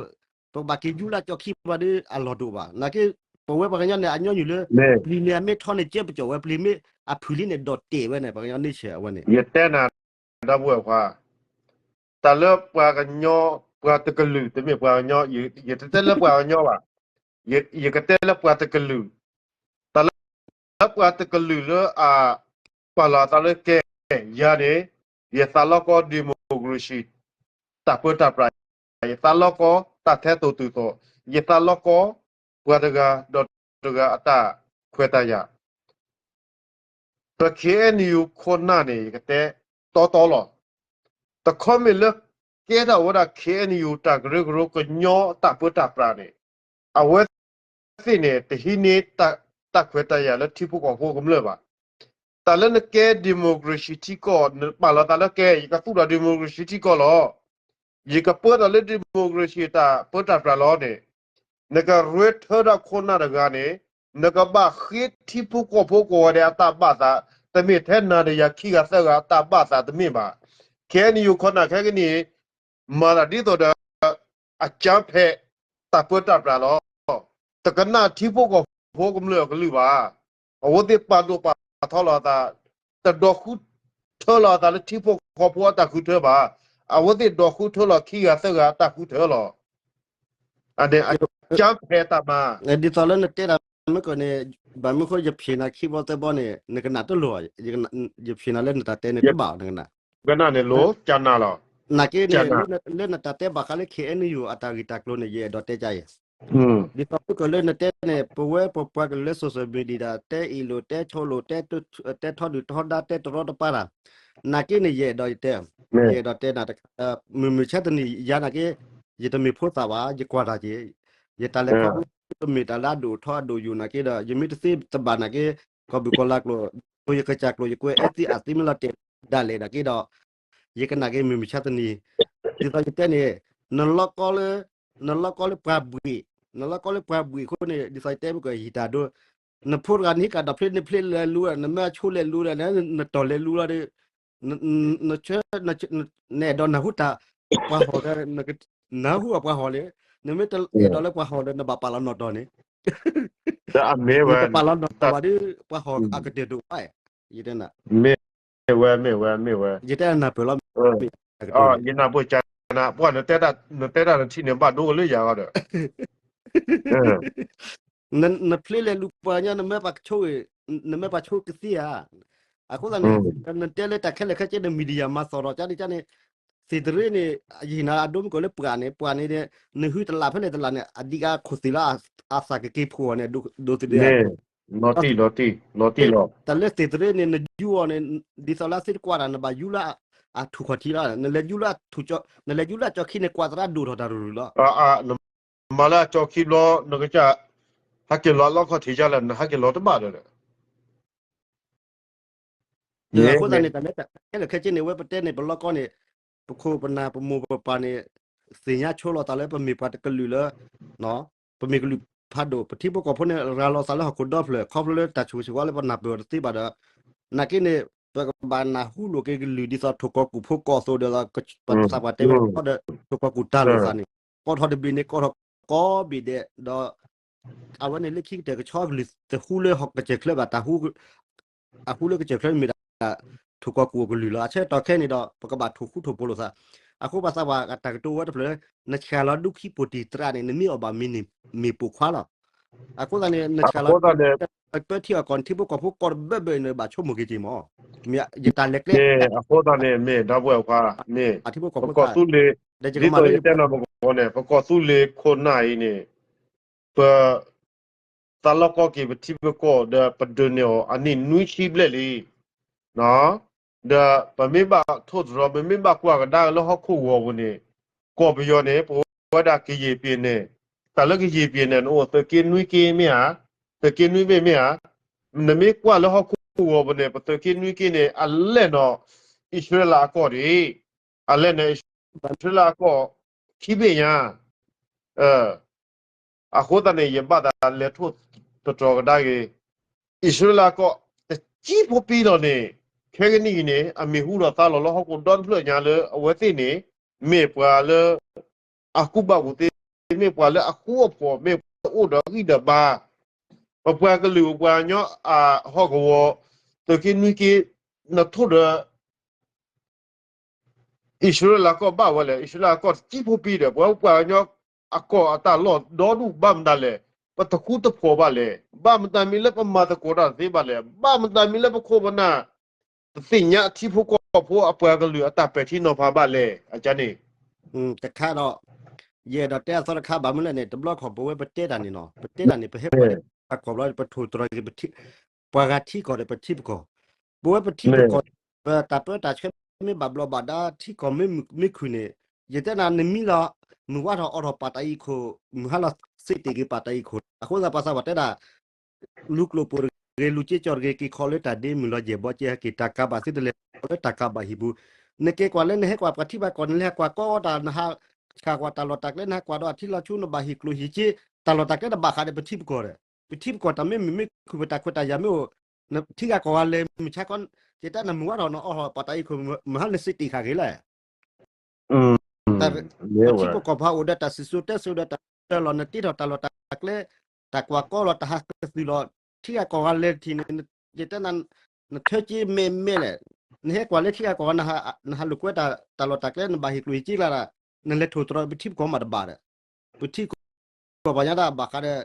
ပကဘၣ်က့ၤယူလၢကၠီခံဘၣ်ဒီး အလီၢ်တအိၣ်ဘၣ်. နာ်က့ ပဝဲပှၤကညီန့ၣ် အညီနုၢ်လၢ ပျံၤန့ၣ်အမ့ၢ်ထီန့ၣ် ကဲပကၠီၣ်ဝဲ ပျံၤမ့ၢ်အဖုၣ်လံန့ၣ် ဒိးတဲာ်ဝဲန့ၣ် ပှၤကညီန့ဆၢၣ်အဝဲန့ၣ် ယတဲနၤ ဒီပုၢ်ဝဲၢ်ခွါ တၢ်လၢပှၤကညီ ပှၤတကလုာ် တမ့ၢ်ပှၤကညီ ယတတဲလၢပှၤကညီဘၣ် ယကတဲလၢပှၤတကလုာ် တၢ်လၢပှၤတကလုာ်လၢအ ပာ်လီၤအသးလၢကဲ ယၤန့ၣ် ယသးလီကီ democracy တၢ်ပၢတၢ်ပြး ယသးလီကီ တၢ်ထဲသိးတုၤသိး ယသးလီကီ ပှၤတဂၤဒီးတဂၤအတၢ်ခွဲးတၢ်ယာ် ပ K N U ခိၣ်နၢ်န့ၣ် ယကတဲတီတီလီၤ. တခီမ့ၢ်လၢကဲထီၣ်ဝဲဒၣ် K N U တၢ်ကရၢကရိကညီတၢ်ပၢတၢ်ပြးန့ၣ် အဝဲသ့ၣ်န့ၣ် တဟံးန့ၢ်တၢ်ခွဲးတၢ်ယာ်လၢထံဖိကီၢ်ဖိကမျၢၢ်ဘၣ်. တၢ်လၢနကဲ democracy ထံကီၢ် နပာ်လီၤသးလၢကဲ ယကသူၣ်ထီၣ် democracy ထံကီၢ်လီၤ. ယကပၢထီၣ်လၢ democracy တၢ်ပၢတၢ်ပြးလီၤန့ၣ် နကရၢထၢဒီးခိၣ်နၢ်တဂၤန့ၣ် နကဘၣ်ဃ့ထံဖိကီၢ်ဖိကိးဂၤဒဲးအတၢ်ဘၣ်သး တမ့ၢ်ထဲနၤဒီးယၤခံဂၤသၢဂၤအတၢ်ဘၣ်သးတမ့ၢ်ဘၣ်. K N U ခိၣ်နၢ်ခဲကနံၣ် မၤတၢ်ဒ်သိးဒီး အကြမ်းဖက် တၢ်ပၢတၢ်ပြးလီၤ. တကနၣ်ထံဖိကီၢ်ဖိကမျၢၢ်အကလုၢ်ဘၣ်. အဝဲသ့ၣ်ပာ်ဒိၣ်ပာ်ထီလီၤအသး တဒိးဃုထၢလီၤအသးလၢထံဖိကီၢ်ဖိအတၢ်ဃုထၢဘၣ်. အဝဲသ့ၣ်ဒိးဃုထၢလီၤခံဂၤသၢဂၤအတၢ်ဃုထၢလီၤ. အန့ၣ် အကြမ်းဖက်တၢ်မၤ ဒ်သိးလၢနတဲတၢ်မ့ၢ်ကီးန့ၣ် ဘၣ်မနုၤဃိ ယဖံးနၤခံဘျီသၢဘျီန့ၣ် နကနၣ်တလိၤ, ယဖံးနၤလၢနတၢ်တဲန့ၣ်တဘၣ် နကနၣ်, ကနၣ်န့ၣ်လိၤ ကနၣ်လီၤ. နာ်က့န့ၣ် လၢနတၢ်တဲဘၣ်ဃးလၢ K N U အတၢ်ဂ့ၢ်တၢ်ကျိၤန့ၣ် ယအဲၣ်ဒိးတဲကါအံၤ ဒ်သိးမုၢ်ကလၢနတဲန့ၣ် ပဝဲပပှၤကလုာ်လၢ social media တဲအ့ၣ်လိာ် တဲဆိလိာ် တဲထီဒုၣ်ထီဒါ တဲတရီတပါတၢ်, နာ်က့န့ၣ် ယအဲၣ်ဒိးယတဲ, ယအဲၣ်ဒိးတဲနၤတခါ, မုၢ်မုၢ်ဆါတနံၤယၤနာ်က့ ယတမ့ၢ်ဖိသၣ်ဘၣ် ယကွၢ်တၢ်က့ၤ, ယတၢ်လဲၤခီဖျိ မ့ၢ်တၢ်လၢအဒိၣ်ထီအဒိၣ်ယိာ်နာ်က့ဒီး ယမ့ၢ်တသ့တဘၣ်နာ်က့ ကီၢ်ဘုၣ်ကီၢ်လၤကျိာ် ယကစၢ်ကျိာ် ယကွဲးအဲၣ်သ့အသ့မ့ၢ်လီၤတဲာ်ဒၣ်လဲာ်နာ်က့ဒီး ယကနၣ်က့ၤမုၢ်မုၢ်ဆါတနံၤ, ဒ်သိးယတဲန့ၣ် နလီၤကီလၢ နလီၤကီလၢပှၤဘှံး, နလီၤကီလၢပှၤဘှံးအဃိန့ၣ် ဒ်သိးယတဲမ့ၢ်ကီးယတၢ်ဒိ, နဖိတဂၤနဟံးကဒီးဖျ့န့ၣ်ဖျ့လဲၤလူ, နမ့ၢ်အဆိလဲၤလူဒီး နတီၢ်လဲၤလူလီၤဒီး နဆၢ နအဲၣ်ဒိးနၢ်ဟူတၢ်ပှၤဟီၣ်ဒီး နၢ်ဟူအပှၤဟီၣ်လံ, နမ့ၢ်တအဲၣ်ဒိးလၢပှၤဟီၣ်ဒီး နဘၣ်ပာ်လီၤနီၢ်တီၢ်န့ၣ်, နတပာ်လီၤနီၢ်တီၢ်ဘၣ်ဒီး ပှၤဟီၣ်အကတၢၢ်တအိၣ်ဘၣ်, ယတဲနၤ မ့ၢ်ဝဲ မ့ၢ်ဝဲ မ့ၢ်ဝဲ, ယတဲနၢ်ပၢၢ်လီၤ, ယနၢ်ပၢၢ်ကနၤ ပှၤနတဲတၢ်နထံၣ်န့ၣ် ဘၣ်ဒိကလၢယၤဂီၢ်ဒီး နဖျ့လဲၤလူပှၤကညီ နမ့ၢ်ပှၤဆိ, နမ့ၢ်ပှၤဆိကသ့ဧါ, အဃိသတးန့ၣ် နတဲလၢတၢ်ခဲလၢာ်ခဲဆ့န့ၣ် media မၤသီၣ်ဒီးကန့ၣ်ကန့ၣ်, သ့ၣ်တရ့န့ၣ် ယဟ့ၣ်နၤအဒိမ့ၢ်ကီးလၢပှၤန့ၣ် ပှၤန့ၣ် နဟုတလးဖဲလဲၣ်တလးန့ၣ် အဒံးကါခိၣ်သ့ၣ်လၢအသးကက့ၤဖှိၣ်အီၤန့ၣ် ဒိးသဒၢအခိၣ် တၢ်လၢသ့ၣ်တရ့န့ၣ် နယူအီၤန့ၣ် ဒ်သိးလၢသ့ၣ်တကွၢ်တၢ် နဘၣ်ယူလၢအထူၣ်ခီၣ်ထံးလီၤ, နလဲၤယူလၢအကၠီခံန့ၣ် ကွၢ်သရၣ်ဒိၣ်ထီၣ်တၢ်ရူၢ်လီၤ, နမၤလၢအကၠီခံဘျီ နကစၢ် ဟဲက့ၤလီၤလီၢ်ခီၣ်ထံးဒ်လဲၣ် နဟဲက့ၤလီၤတဘၣ်ဒီး အဃိသတးန့ၣ် တၢ်လၢခဲလၢာ်ခဲဆ့န့ၣ် ဝဲပတဲန့ၣ် ပလီၢ်ကီၢ်န့ၣ် ပခိၣ်ပနၢ်ပမိၢ်ပပၢ်န့ၣ် သ့ၣ်ညါဆိလီၤသးလၢပမ့ၢ်ပှၤတကလုာ်လၢ ပမ့ၢ်ကလုာ်ဖးဒိၣ် ပထံဖိကီၢ်ဖိန့ၣ် ရၤလီၤသးလၢဟီၣ်ခိၣ်ဒီဖျၢၣ် ခီဖျိလၢတၢ်ဆိၣ်ဂ့ၤဆိၣ်ဝါလၢပနၢ်ပၢၢ်အီၤတသ့ဘၣ်ဒီး နာ်က့န့ၣ် ပကဘၣ်နၢ်ဟူလိာ်က့ၤကလုာ်ဒ်သိးထိၣ်ကီၢ်ကူၣ်ဖိကီၢ်သိးဒီး ပသးပှၢ်တဲဝဲဒီး ထိၣ်ကီၢ်ကူၣ်တၢ်လိာ်သးန့ၣ် ကိးထီၣ်တဘ့ၣ်န့ၣ် ကိးထီၣ်ကိးဘ့ၣ်ဒဲးဒီး အဝဲန့ၣ်လၢခံကတၢၢ်ကဆီကလုၢ်တဟူလၢဟီၣ်ကစၢၢ်ချၢဘၣ် တၢ်ဟူ အဟူလၢကစၢၢ်ချၢမ့ၢ်ဒၣ် ထိၣ်ကီၢ်ကူၣ်အကလုၢ်လီၤ. အဆၢကတီၢ်ခဲအံၤန့ၣ်ဒီး ပကဘၣ်ထိၣ်ဃူထိၣ်ဖိးလိာ်သး. အဃိပှၤသးပှၢ်တၢ်ကတိၤဝဲတဖျၢၣ်လၢ နဆှၢလီၤဒူခံပိာ်တံၢ်သရၣ်န့ၣ် နမ့ၢ်အီၣ်ဘၣ်မ့ၢ်န့ၣ် မ့ၢ်ပိာ်ခွါလီၤ. အဃိသတးန့ၣ် နဆှၢလီၤ ပၢထံအီၣ်ကီၢ် နထံဖိကီၢ်ဖိကီၢ်တဘၢဘၢအံၤန့ၣ် ဘၣ်ဆိကမိၣ်က့ၤက့ၤမး မ့ၢ်ယတၢ်လဲၤကျဲ အဃိသတးန့ၣ် မ့ၢ်ဒီပုၢ်ဝဲၢ်ခွါ မ့ၢ် ပကီၢ်သူလ့ၤ ဒ်သိးယတဲနီၢ်ပကီၢ်န့ၣ် ပကီၢ်သူလ့ၤခိၣ်နၢ်အံၤန့ၣ် ပ သးလီၢ်ကီၢ်က့ၤပထံပကီၢ်ဒီးပဒုးန့ၢ်အီၤအနံၣ်နွံဆံဘျဲၣ်လံ. ဒီးပမ့ၢ်ဘၣ်ထိၣ်သတြီၤ ပမ့ၢ်ဘၣ်ကွၢ်ကဒါလၢဟီၣ်ခိၣ်ဂီၤပူၤန့ၣ် ကီၢ်ပယီၤန့ၣ် ပဝဲဒၣ်ကယံာ်ပံၤန့ၣ် တၢ်လၢကယံာ်ပံၤန့ၣ် နအိၣ်သုးက့နွံက့မ့ၢ်ဧါ, သုးက့နွံဘ့ၣ်မ့ၢ်ဧါ, နမ့ၢ်ကွၢ်လၢဟီၣ်ခိၣ်ဂီၤပူၤန့ၣ် ပသုးက့နွံက့န့ၣ် အလဲၣ်နီၤ အံၣ်စရ့လးအကီၢ်ဒံး အလဲၣ်န့ၣ် အံၣ်စရ့လးအကီၢ် ခံဘ့ၣ်ညါ အဃိသတးန့ၣ် ယဘၣ်သးလဲၤထိၣ်သတြီၤကဒါက့ၤ အံၣ်စရ့လးကီၢ် တကံဖိပံလီၤန့ၣ် ခဲကနံၣ်အံၤန့ၣ် အမံၤဟူထီၣ်သါလီၤလၢဟီၣ်ခိၣ်ဒီတဖျၢၣ်ညါလၢအဝဲသ့ၣ်န့ၣ် မ့ၢ်ပှၤလၢ အကူၣ်ဘၣ်ကူၣ်သ့ မ့ၢ်ပှၤလၢအဃူအဖိး မ့ၢ်ပှၤလၢအအိၣ်ဒီးဂံၢ်ဒီးဘါ ပပှၤကလုာ်ပပှၤကညီအဟီၣ်ကဝီၤ သုးက့နွံက့ နထိၣ်ဒီး အံၣ်စရ့လးကီၢ်ဘၣ်ဝဲလဲၣ်, အံၣ်စရ့လးကီၢ်တကံဖိပံဒီး ပဝဲပှၤကညီအကီၢ်အတၢ်လီၢ်ဒီဒူၣ်ဘၣ်မတၤလဲၣ်, ပတဃူတဖိးဘၣ်လဲၣ်, ဘၣ်မတၤမံၤလၢပမၤသကိးတၢ်တသ့ဘၣ်လဲၣ်, ဘၣ်မတၤမံၤလၢပခိၣ်ပနၢ် တသ့ၣ်ညါအထံဖိကီၢ်ဖိအပှၤကလုာ်အတၢ်ပဲာ်ထံနီၤဖးဘၣ်လဲၣ်, အကန့ၣ် တခါဒီး ယအဲၣ်ဒိးတဲအသီတခါဘၣ်မနုၤလဲၣ်န့ၣ် တဘျီခီၣ်ပဝဲပတဲတၢ်န့ၣ်နီၤ, ပတဲတၢ်န့ၣ် ပဟဲပှၤန့ၣ် ပှၤကီၢ်ဘျီ ပထိၣ်သတြီၤက့ၤ ပှၤဂၤထံကီၢ်ဒီးပထံပကီၢ်, ပဝဲပထံပကီၢ် ပတၢ်ပၢတၢ်ဆှၢမ့ၢ်ဘၣ်ဘျီးဘၣ်ဒါ ထံကီၢ်မ့ၢ်မုာ်မ့ၢ်ခုၣ်န့ၣ်, ယတဲနၤ နမံလီၤ မုၢ်ဝါထီၣ်အီထီၣ်ပာ်တၢ်အံၤခိၣ် မုၢ်ဟါလီၤစ့တ့ၢ်က့ၤပာ်တၢ်အံၤခိၣ်, အဃိသတးပှၤသးပှၢ်တဲဒၣ် လူၤကျိၣ်ပိၢ်တဂ့ၤ လူၤက့ကၠီၣ်တဂ့ၤ က့ၤခီလၢတၢ်ဒ့မုၢ်လီၤယဲၢ်ဘီကဲဟဲက့ၤ တၢ်ကးဘၣ်သုတလဲၤလၢတၢ်ကးဘၣ်ဟံၣ်ပူၤ, နက့ၤကွၢ်လၢနဟဲကွၢ်ပှၤထံပှၤကီၢ် နလဲၤကွၢ်ကီတၢ် နဟးဆှၣ်ကွၢ်တၢ်လီၢ်တၢ်ကျဲ နဟးကွၢ်ဒီးအထံလီၤဆူ နဘၣ်ဟ့ၣ်ကျိၣ်ဟ့ၣ်စ့ တၢ်လီၢ်တၢ်ကျဲတဘၣ်ဃးဒီးပထံပကီၢ်ဒီး ပထံပကီၢ်တၢ်မ့ၢ်မုာ်မ့ၢ်ခုၣ် ပတၢ်ခွဲးတၢ်ယာ်မ့ၢ်အိၣ်, ထံဂၤကီၢ်ဂၤလဲၤမုၢ်ဆါခီ, ယတဲနၤ မုၢ်ဝါထီၣ်နအီထီၣ်ပာ်တၢ်အံၤခိၣ် မုၢ်ဟါလီၤစ့တ့ၢ်ဃာ်ဂ့ၤလဲၣ်, ပထံပကီၢ်ပှၤအိၣ်ဒီးတၢ်စံၣ်စိၤတဲစိၤဒီးတၢ်တၢလီၤ နတ့ထီၣ်တၢ်လီၢ်တၢ်ကျဲ, တၢ်ကွၢ်ကီလီၤ တၢ်ဟးကသုၣ်လီၤ, ထံဂၤကီၢ်ဂၤလဲၤထံၣ်န့ၣ်, ယတဲနၤ, နထၢက့မဲာ်မဲာ်လဲၣ်, နဟဲကွၢ်လၢထံဂၤကီၢ်ဂၤ နဟးလိာ်ကွဲတၢ်လီၢ်တၢ်ကျဲ နဘၣ်ဟ့ၣ်ကျိၣ်ဟ့ၣ်စ့ကျါဒၣ်, နလဲၤထိၣ်သတြီၤပထံပကီၢ်မးတဘၣ်ဒီး ပထံကီၢ်ပှၤညါတၢ်ဘၣ်ဃးဒီး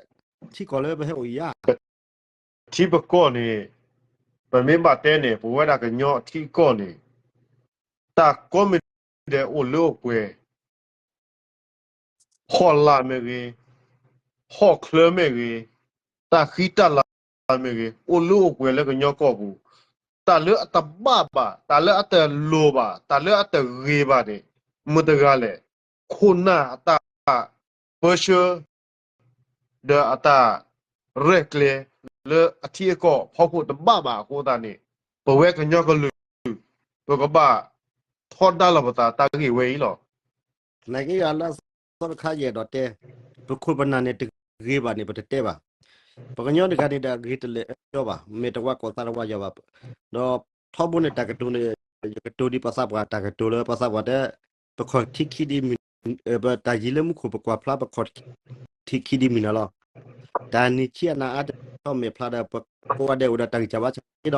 ထံကီၢ်လၢပဟဲအိၣ်အံၤဧါ. ပထံပကီၢ်န့ၣ် ပမ့ၢ်ဘၣ်တဲန့ၣ် ပဝဲဒၣ်ကညီထံကီၢ်န့ၣ် တၢ်ကိးမံၤဒဲးအိၣ်လၢအိၣ်ပှဲၤ ဖီလာ်မ့ၢ်ဂ့ၤ, ဟီၣ်ချၢမ့ၢ်ဂ့ၤ, တၢ်ဃံတၢ်လၤမ့ၢ်ဂ့ၤ, အိၣ်လၢအိၣ်ပှဲၤလၢကညီကီၢ်ပူၤ, တၢ်လၢအတဘၣ်ဘၣ်, တၢ်လၢအတလိၤဘၣ်, တၢ်လၢအတဂ့ၤဘၣ်န့ၣ်, မတၤတဂၤလဲၣ်, ခိၣ်နၢ်အတၢ်ပၢဆှၢ ဒီးအတၢ်ရဲၣ်ကျဲၤ လၢအထံအကီၢ်ဖီခိၣ်တဘၣ်ဘၣ်အဃိသတးန့ၣ်, ပဝဲကညီကလုာ် ပကဘၣ်ထီဒါလီၤပသးတၢ်ဂ့ၢ်ဝဲအံၤလီၤ. နာ်က့အလၢအသီတခါယအဲၣ်ဒိးတဲ, ပခိၣ်ပနၢ်န့ၣ်တဂ့ၤဘၣ်န့ၣ် ပတတဲဘၣ်. ပကညီတဂၤန့ၣ်ဒီးဂ့ၤတလၢာ်ကီဘၣ်, မ့ၢ်တဝါကိးသးတဝါယီၤဘၣ်. ဒီးထီဘိန့ၣ်တၢ်ကတိၤန့ၣ် ယကတိၤဒ်ပှၤသးပှၢ်တၢ်ကတိၤလၢ ပှၤသးပှၢ်တဲ ပခီၣ်ထံးခံဒ်မုၢ်, ပတၢ်ယံၤလၢမူခိၣ်ပကွၢ်ဖျါပခီၣ်ထံးခံဒ်မုၢ်နၤလီၤ. တၢ်နံၣ်ဆံအနၤအါတထီၣ်မဲာ်ဖျါဒီး ပကိးဂၤဒဲးအိၣ်ဒီးတၢ်ဂံၢ်စၢ်ဘါစၢ်က့ဒီး,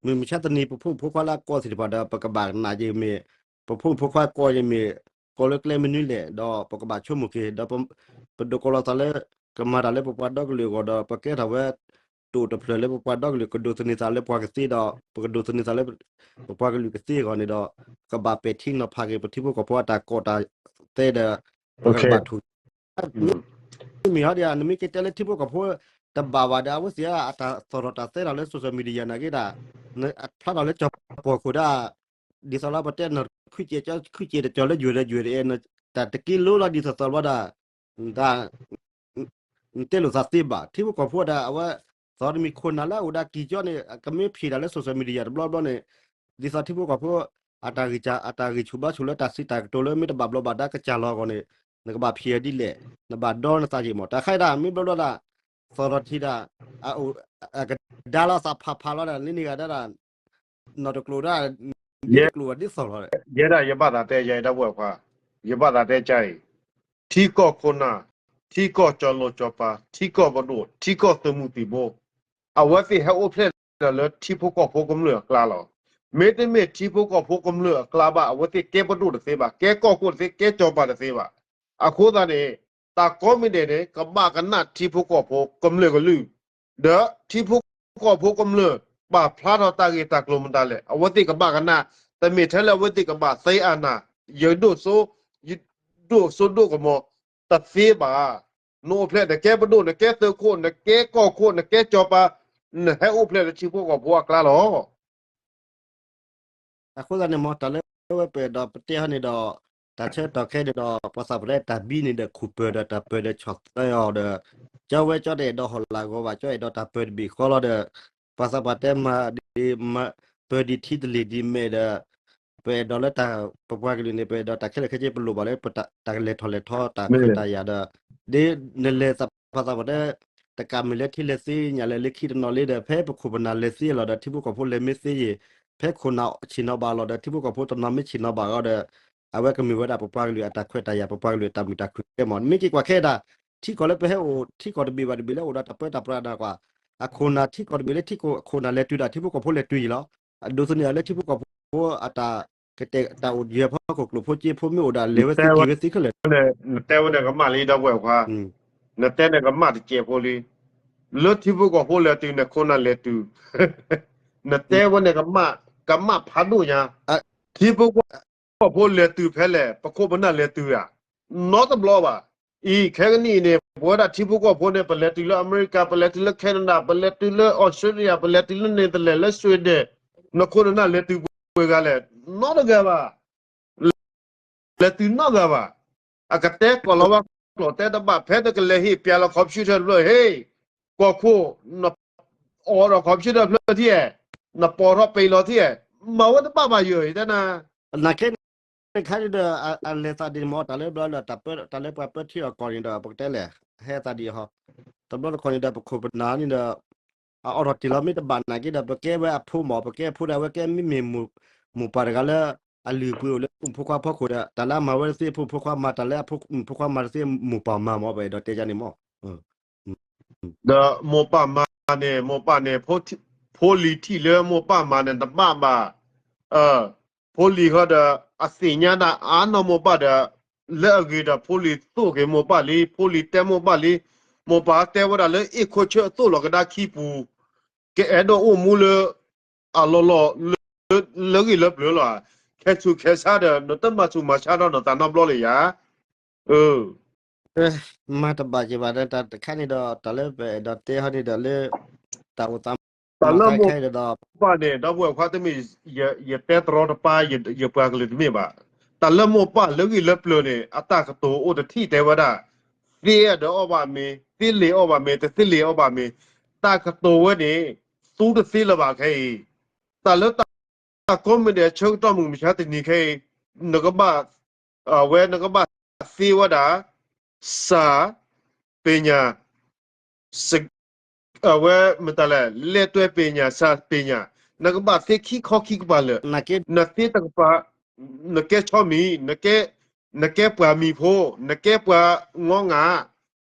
မုၢ်မဆါတနံၤ ပဖိမုၣ်ဖိခွါလၢအကိးသ့ၣ်တဖၣ်ဒီး ပကဘၣ်နာ်ယမ့ၢ်, ပဖိမုၣ်ဖိခွါကိးယမ့ၢ်, ကိးလၢကျဲမနုၤလဲၣ် ဒီးပကဘၣ်ဆိကမိၣ်က့ၤ ဒီး ပဒိးကိးလီၤသးလၢ ကမၤတၢ်လၢပပှၤဒီကလုာ်အဂီၢ်ဒီး ပကဲထီၣ်ဝဲ တအိၣ်တဖျၢၣ်လၢပပှၤဒီကလုာ် ကဒိးသန့ၤသးလၢပှၤကသ့ဒီး ပကဒိးသန့ၤသးလၢ ပပှၤကလုာ်ကသ့အဂီၢ်န့ၣ်ဒီး ကဘၣ်ပဲာ်ထံနီၤဖးက့ၤ ပထံဖိကီၢ်ဖိအတၢ်ကိးတၢ်သဲဒီး ပကဘၣ်ထူၣ် မ့မ့ၢ်ဟီဒ် နမ့ၢ်ကတဲလၢထံဖိကီၢ်ဖိတဘၣ်ဘၣ်ဒီး အဝဲသ့ၣ်အတၢ်သီၣ်ထီၣ်တၢ်သဲထီၣ်လၢ social media နာ်က့ဒၣ် ဖျါထီၣ်လၢကၠီၤပီၢ်ခိၣ်ဒၣ် ဒ်သိးလၢပတဲနီၢ်ခုၣ်ကဲး ခုၣ်ကဲးတကၠီၤလၢယွၤဒီးယွၤဒီး တၢ်တက့လိလီၤဒ်သိးသိးဘျီဒၣ် တၢ် နတဲလိာ်သးသ့ဘၣ်. ထံဖိကီၢ်ဖိဒၣ် အဝဲ သီတမံၤခိၣ်နၢ်လၢအအိၣ်ဒၣ်ကံၢ်ကၠီန့ၣ် ကမ့ၢ်ဖံးတၢ်လၢ social media တဘျီဘျီန့ၣ် ဒ်သိးထံဖိကီၢ်ဖိ အတၢ်ဂံၢ်စၢ် အတၢ်ဂံၢ်ဆူၣ်ဘါဆူၣ်လၢတၢ်စံးတၢ်ကတိၤလၢမ့ၢ်တဘၣ်ဘျီဘၣ်ဒါကစၢ်လီၤအဂီၢ်န့ၣ် နကဘၣ်ဖံးအီၤဒ်လဲၣ် နဘၣ်ဒီနသးက့ၤမး တၢ်ခါအံၤဒၣ် မ့ၢ်ဘျီဘျီဒၣ် သီၣ်ထီၣ်ထံဒၣ် အအိၣ် အကဒါလီၤသးဖးဖးလီၤဒၣ် လၢန့ၣ်ဂၤဒၣ် နီၢ်တကျိၤဒၣ် ဒ်တကျိၤဝဲဒ်သိးလီၤ ယဲဒၣ်ယဘၣ်သးတဲယဲဒၣ်ဝဲခွါ ယဘၣ်သးတဲကါအံၤ ထံကီၢ်ခိၣ်နၢ် ထံကီၢ်ကၠီၤလိၤကၠီၤပၤ ထံကီၢ်ပဒိၣ် ထံကီၢ်သုးမုၢ်သံၣ်ဘိ အဝဲသ့ၣ်ဟဲအိၣ်ဖျဲၣ်ဒီးလၢထံဖိကီၢ်ဖိကမျၢၢ်အကျါလီၤ. မ့တမ့ၢ်ထံဖိကီၢ်ဖိကမျၢၢ်အကျါဘၣ် အဝဲသ့ၣ်ကဲပဒိၣ်တသ့ဘၣ် ကဲကီၢ်ခိၣ်တသ့ ကဲကၠီၤပၤတသ့ဘၣ်. အဃိသတးန့ၣ် တၢ်ကိးမံၤဒဲးန့ၣ် ကဘၣ်ကနၣ်ထံဖိကီၢ်ဖိကမျၢၢ်ကလုၢ် ဒီးထံဖိကီၢ်ဖိကမျၢၢ် ပာ်ဖျါထီၣ်တၢ်ဂ့ၢ်တၢ်ကျိၤမတၤလဲၣ် အဝဲသ့ၣ်ကဘၣ်ကနၣ် တမ့ၢ်ထဲလၢအဝဲသ့ၣ်ကဘၣ်သ့အနၢ် ယဒိၣ်စိ ဒိၣ်စိဒိၣ်ကမီၤ တသ့ဘၣ်. နအိၣ်ဖျဲၣ် နကဲပဒိၣ် နကဲသုးခိၣ် နကဲကီၢ်ခိၣ် နကဲကၠီၤပၤ နဟဲအိၣ်ဖျဲၣ်လၢထံဖိကီၢ်ဖိအကျါလီၤ. အဃိသတးန့ၣ်မ့ၢ် တၢ်လၢဝဲပအဲၣ်ဒိးပတဲဟီန့ၣ်ဒီး တၢ်ဆၢကတီၢ်ခဲအံၤန့ၣ်ဒီး ပှၤသးပှၢ်တဲတၢ်ဘံန့ၣ်ဒီး ခူၣ်ပၢၤဒီးတၢ်ပၢၤဒီးဆီၣ်သၢအီၤဒီး ကၠီဝဲကၠီတအဲၣ်ဒိးဟီၣ်လာ်ဂီၤဘၣ် ကၠီအဲၣ်ဒိးတၢ်ပၢၤတဘ့ၣ်ဃီလီၤဒီး ပှၤသးပှၢ်တဲမၤဒ် ပၢၤဒ်ထံတလ့ၢ်ဒ်မဲာ်ဒီး ပအဲၣ်ဒိးလၢတၢ် ပပှၤကလုာ်န့ၣ် ပအဲၣ်ဒိးတၢ်ခဲလၢာ်ခဲဆ့ ပလိၣ်ဘၣ်လၢ တၢ်ကလဲၤထီၣ်လဲၤထီ တၢ်ခွဲးတၢ်ယာ်ဒီး ဒ်နလဲၤသးပှၢ်သးပှၢ်တဲ တကးမ့ၢ်လၢထံလဲၤသ့ညၣ်လဲၤလၢခံတနီၤလံဒီး ဖဲပခိၣ်ပနၢ်လဲၤသ့လီၤဒီး ထံဖိကီၢ်ဖိလဲၤမ့ၢ်သ့ယ့ၣ် ဖဲခိၣ်နၢ်ဆ့ၣ်နီၤဘၣ်လီၤဒီး ထံဖိကီၢ်ဖိတနီၤမ့ၢ်ဆ့ၣ်နီၤဘၣ်အီၤဒီး အဝဲကမ့ၢ်ဝဲဒၣ်ပပှၤကလုာ်အတၢ်ခွဲးတၢ်ယာ် ပပှၤကလုာ်အတၢ်မုာ်တၢ်ခုၣ်ကဲမး နမ့ၢ်က့ၤကွၢ်ခဲဒၣ် ထံကီၢ်လၢပဟဲအိၣ် ထံကီၢ်တဘ့ၣ်ဘၣ်တဘ့ၣ်လၢအိၣ်ဒီးတၢ်ပၢတၢ်ပြးဒၣ်ကွၢ် အခိၣ်နၢ်ထံကီၢ်တဘ့ၣ်လၢထံကီၢ် ခိၣ်နၢ်လဲၤတုၤဒၣ် ထံဖိကီၢ်ဖိလဲၤတုၤယ့ၣ်လီၤ. အဒိးသန့ၤအီၤလၢထံဖိကီၢ်ဖိအတၢ်ကတဲာ်တၢ်အိၣ်ယဲၢ်ဖီခိၣ်ကျိၣ်ဖိစ့ဖိမ့ၢ်အိၣ်ဒီးလဲၤဝဲသ့က့ၤဝဲသ့ခဲလၢာ် နတဲဝဲန့ၣ်ကမၣ်လံဒီပုၢ်ဝဲၢ်ခွါ, နတဲန့ၣ်ကမၣ်တစဲးဖိလံ. လၢထံဖိကီၢ်ဖိလဲၤတုၤန့ၣ် ခိၣ်နၢ်လဲၤတုၤ, နတဲဝဲန့ၣ် ကမၣ်ဖးဒိၣ်ညါ, ထံဖိကီၢ်ဖိလဲၤတုၤဖဲလဲၣ် ပခိၣ်ပနၢ်လဲၤတုၤဧါ, နီတဘျီဘၣ်. အံၤခဲကနံၣ်အံၤန့ၣ် ပဝဲဒၣ်ထံဖိကီၢ်ဖိန့ၣ် ပလဲၤတုၤလၢအမဲရကၤ ပလဲၤတုၤလၢ Canada ပလဲၤတုၤလၢ Australia ပလဲၤတုၤလၢ Netherlands လၢ Sweden နခိၣ်နနၢ်လဲၤတုၤပှဲၤဂၤလဲၣ်, နီတဂၤဘၣ်. လဲၤတုၤနီတဂၤဘၣ်. အကတဲကီၢ်လီၤဝဲကျိာ်တဲတဘၣ် ဖဲနကလဲၤဟ့ၣ်ပျဲလီၤ computer တဖျၢၣ် ဟ့ၣ် ကီၢ်ခိၣ် နအိးထီၣ် computer တဖျၢၣ်ထံၣ်ဧါ, နပိာ်ထီၣ်ပ့ၤလီၤထံၣ်ဧါ, မၤဝဲတဘၣ်ဘၣ်ယၤ တဲနၤ နာ်က့န့ၣ်ခါန့ၣ်ဒီး အလဲၤသးဒ်န့ၣ်မ့ၢ် တၢ်လၢဘျီဒီး တၢ်လၢပှၤပၢထံအီၣ်ကီၢ်န့ၣ်ဒီး ပကတဲလဲၣ် ဟဲသးဒ်အဟီ, တဘျီတခီၣ်န့ၣ်ဒီး ပခိၣ်ပနၢ်န့ၣ်ဒီး အအိးထီၣ်တ့ၢ်လီၤမ့ၢ်တဘၣ်နာ်က့ဒီး ပကဲဝဲအဖိမ့ၢ် ပကဲအဖိဒီး အဝဲကဲမ့မ့ၢ်မိၢ်ပၢ်တဂၤလၢ အလုၢ်အပှ့ၤအိၣ်လၢအဖိမုၣ်ဖိခွါဖီခိၣ်ဒီး တၢ်လၢအမၤဝဲတသ့ အဖိမုၣ်ဖိခွါမၤ တၢ်လၢအဖိမုၣ်ဖိခွါမၤတသ့ မိၢ်ပၢ်မၤမ့ၢ် ပအဲၣ်ဒိးတဲယၤန့ၣ်မ့ၢ် ဒီးမိၢ်ပၢ်မၤန့ၣ် မိၢ်ပၢ်န့ၣ် ဖိလံၤထံၣ်လၢမိၢ်ပၢ်မၤန့ၣ် တဘၣ်ဘၣ်, ဖိလံၤဃီဒီး အသ့ၣ်ညါဒၣ်အါနီၢ်မိၢ်ပၢ်ဒီး လၢအဂ့ၤဒီး ဖိလံၤသိၣ်က့ၤမိၢ်ပၢ်လံ, ဖိလံၤတဲမိၢ်ပၢ်လံ, မိၢ်ပၢ်တဲဝဲဒၣ်လၢ အ့ၣ်ခိၣ်ဆၢအသိၣ်လီၤကဒါခံပူၤ, ကအဲၣ်ဒိးအိၣ်မူလၢ အလီၢ်လီၢ် လၢဂ့ၢ်လၢပျၢၤလီၤ, ခဲဆူးခဲဆါဒီး နတမၤဆူးမၤဆါဒီးနသးနီတဘျီလၢၤယၤ, အၢ မၤတဘၣ်က့ၤဘၣ်ဒီး တၢ်တခါန့ၣ်ဒီး တၢ်လၢပအဲၣ်ဒိးတဲဟီန့ၣ်ဒီးလၢ တၢ်အိၣ်သးမၤတၢ်ခဲအံၤဒီး တၢ်လၢမိၢ်ပၢ်န့ၣ် ဒီပုၢ်ဝဲၢ်ခွါတမ့ၢ် ယတဲတရီတပါ ယပှၤကလုာ်တမ့ၢ်ဘၣ်. တၢ်လၢမိၢ်ပၢ်လၢဂံၢ်လၢပျၢၤန့ၣ် အတၢ်ကတိၤအိၣ်တထံၣ်တဲဝဲဒၣ် သ့ဒီးအီၣ်ဘၣ်မ့ၤ, သ့လ့ၤအီၣ်ဘၣ်မ့ၤ, တသ့လ့ၤအီၣ်ဘၣ်မ့ၤ, တၢ်ကတိၤဝဲန့ၣ် သူတသ့လၢၤဘၣ်ခဲအံၤ. တၢ်လၢတၢ်ကိးမုၢ်ဒဲးဆၢကတီၢ်မုၢ်မဆါတနံၤခဲအံၤ နကဘၣ် အဝဲနကဘၣ်သ့ဝဲဒၣ် စာ ပညာ အဝဲမတၤလဲၣ် လက်တွေ့ပညာ စာ ပညာ နကဘၣ်သ့ခံခီခံကပၤလၢာ်, နသ့တကပၤ နကဲဆီမံၤ, နကဲပှၤမံၤဖိ, နကဲပှၤငီငၤ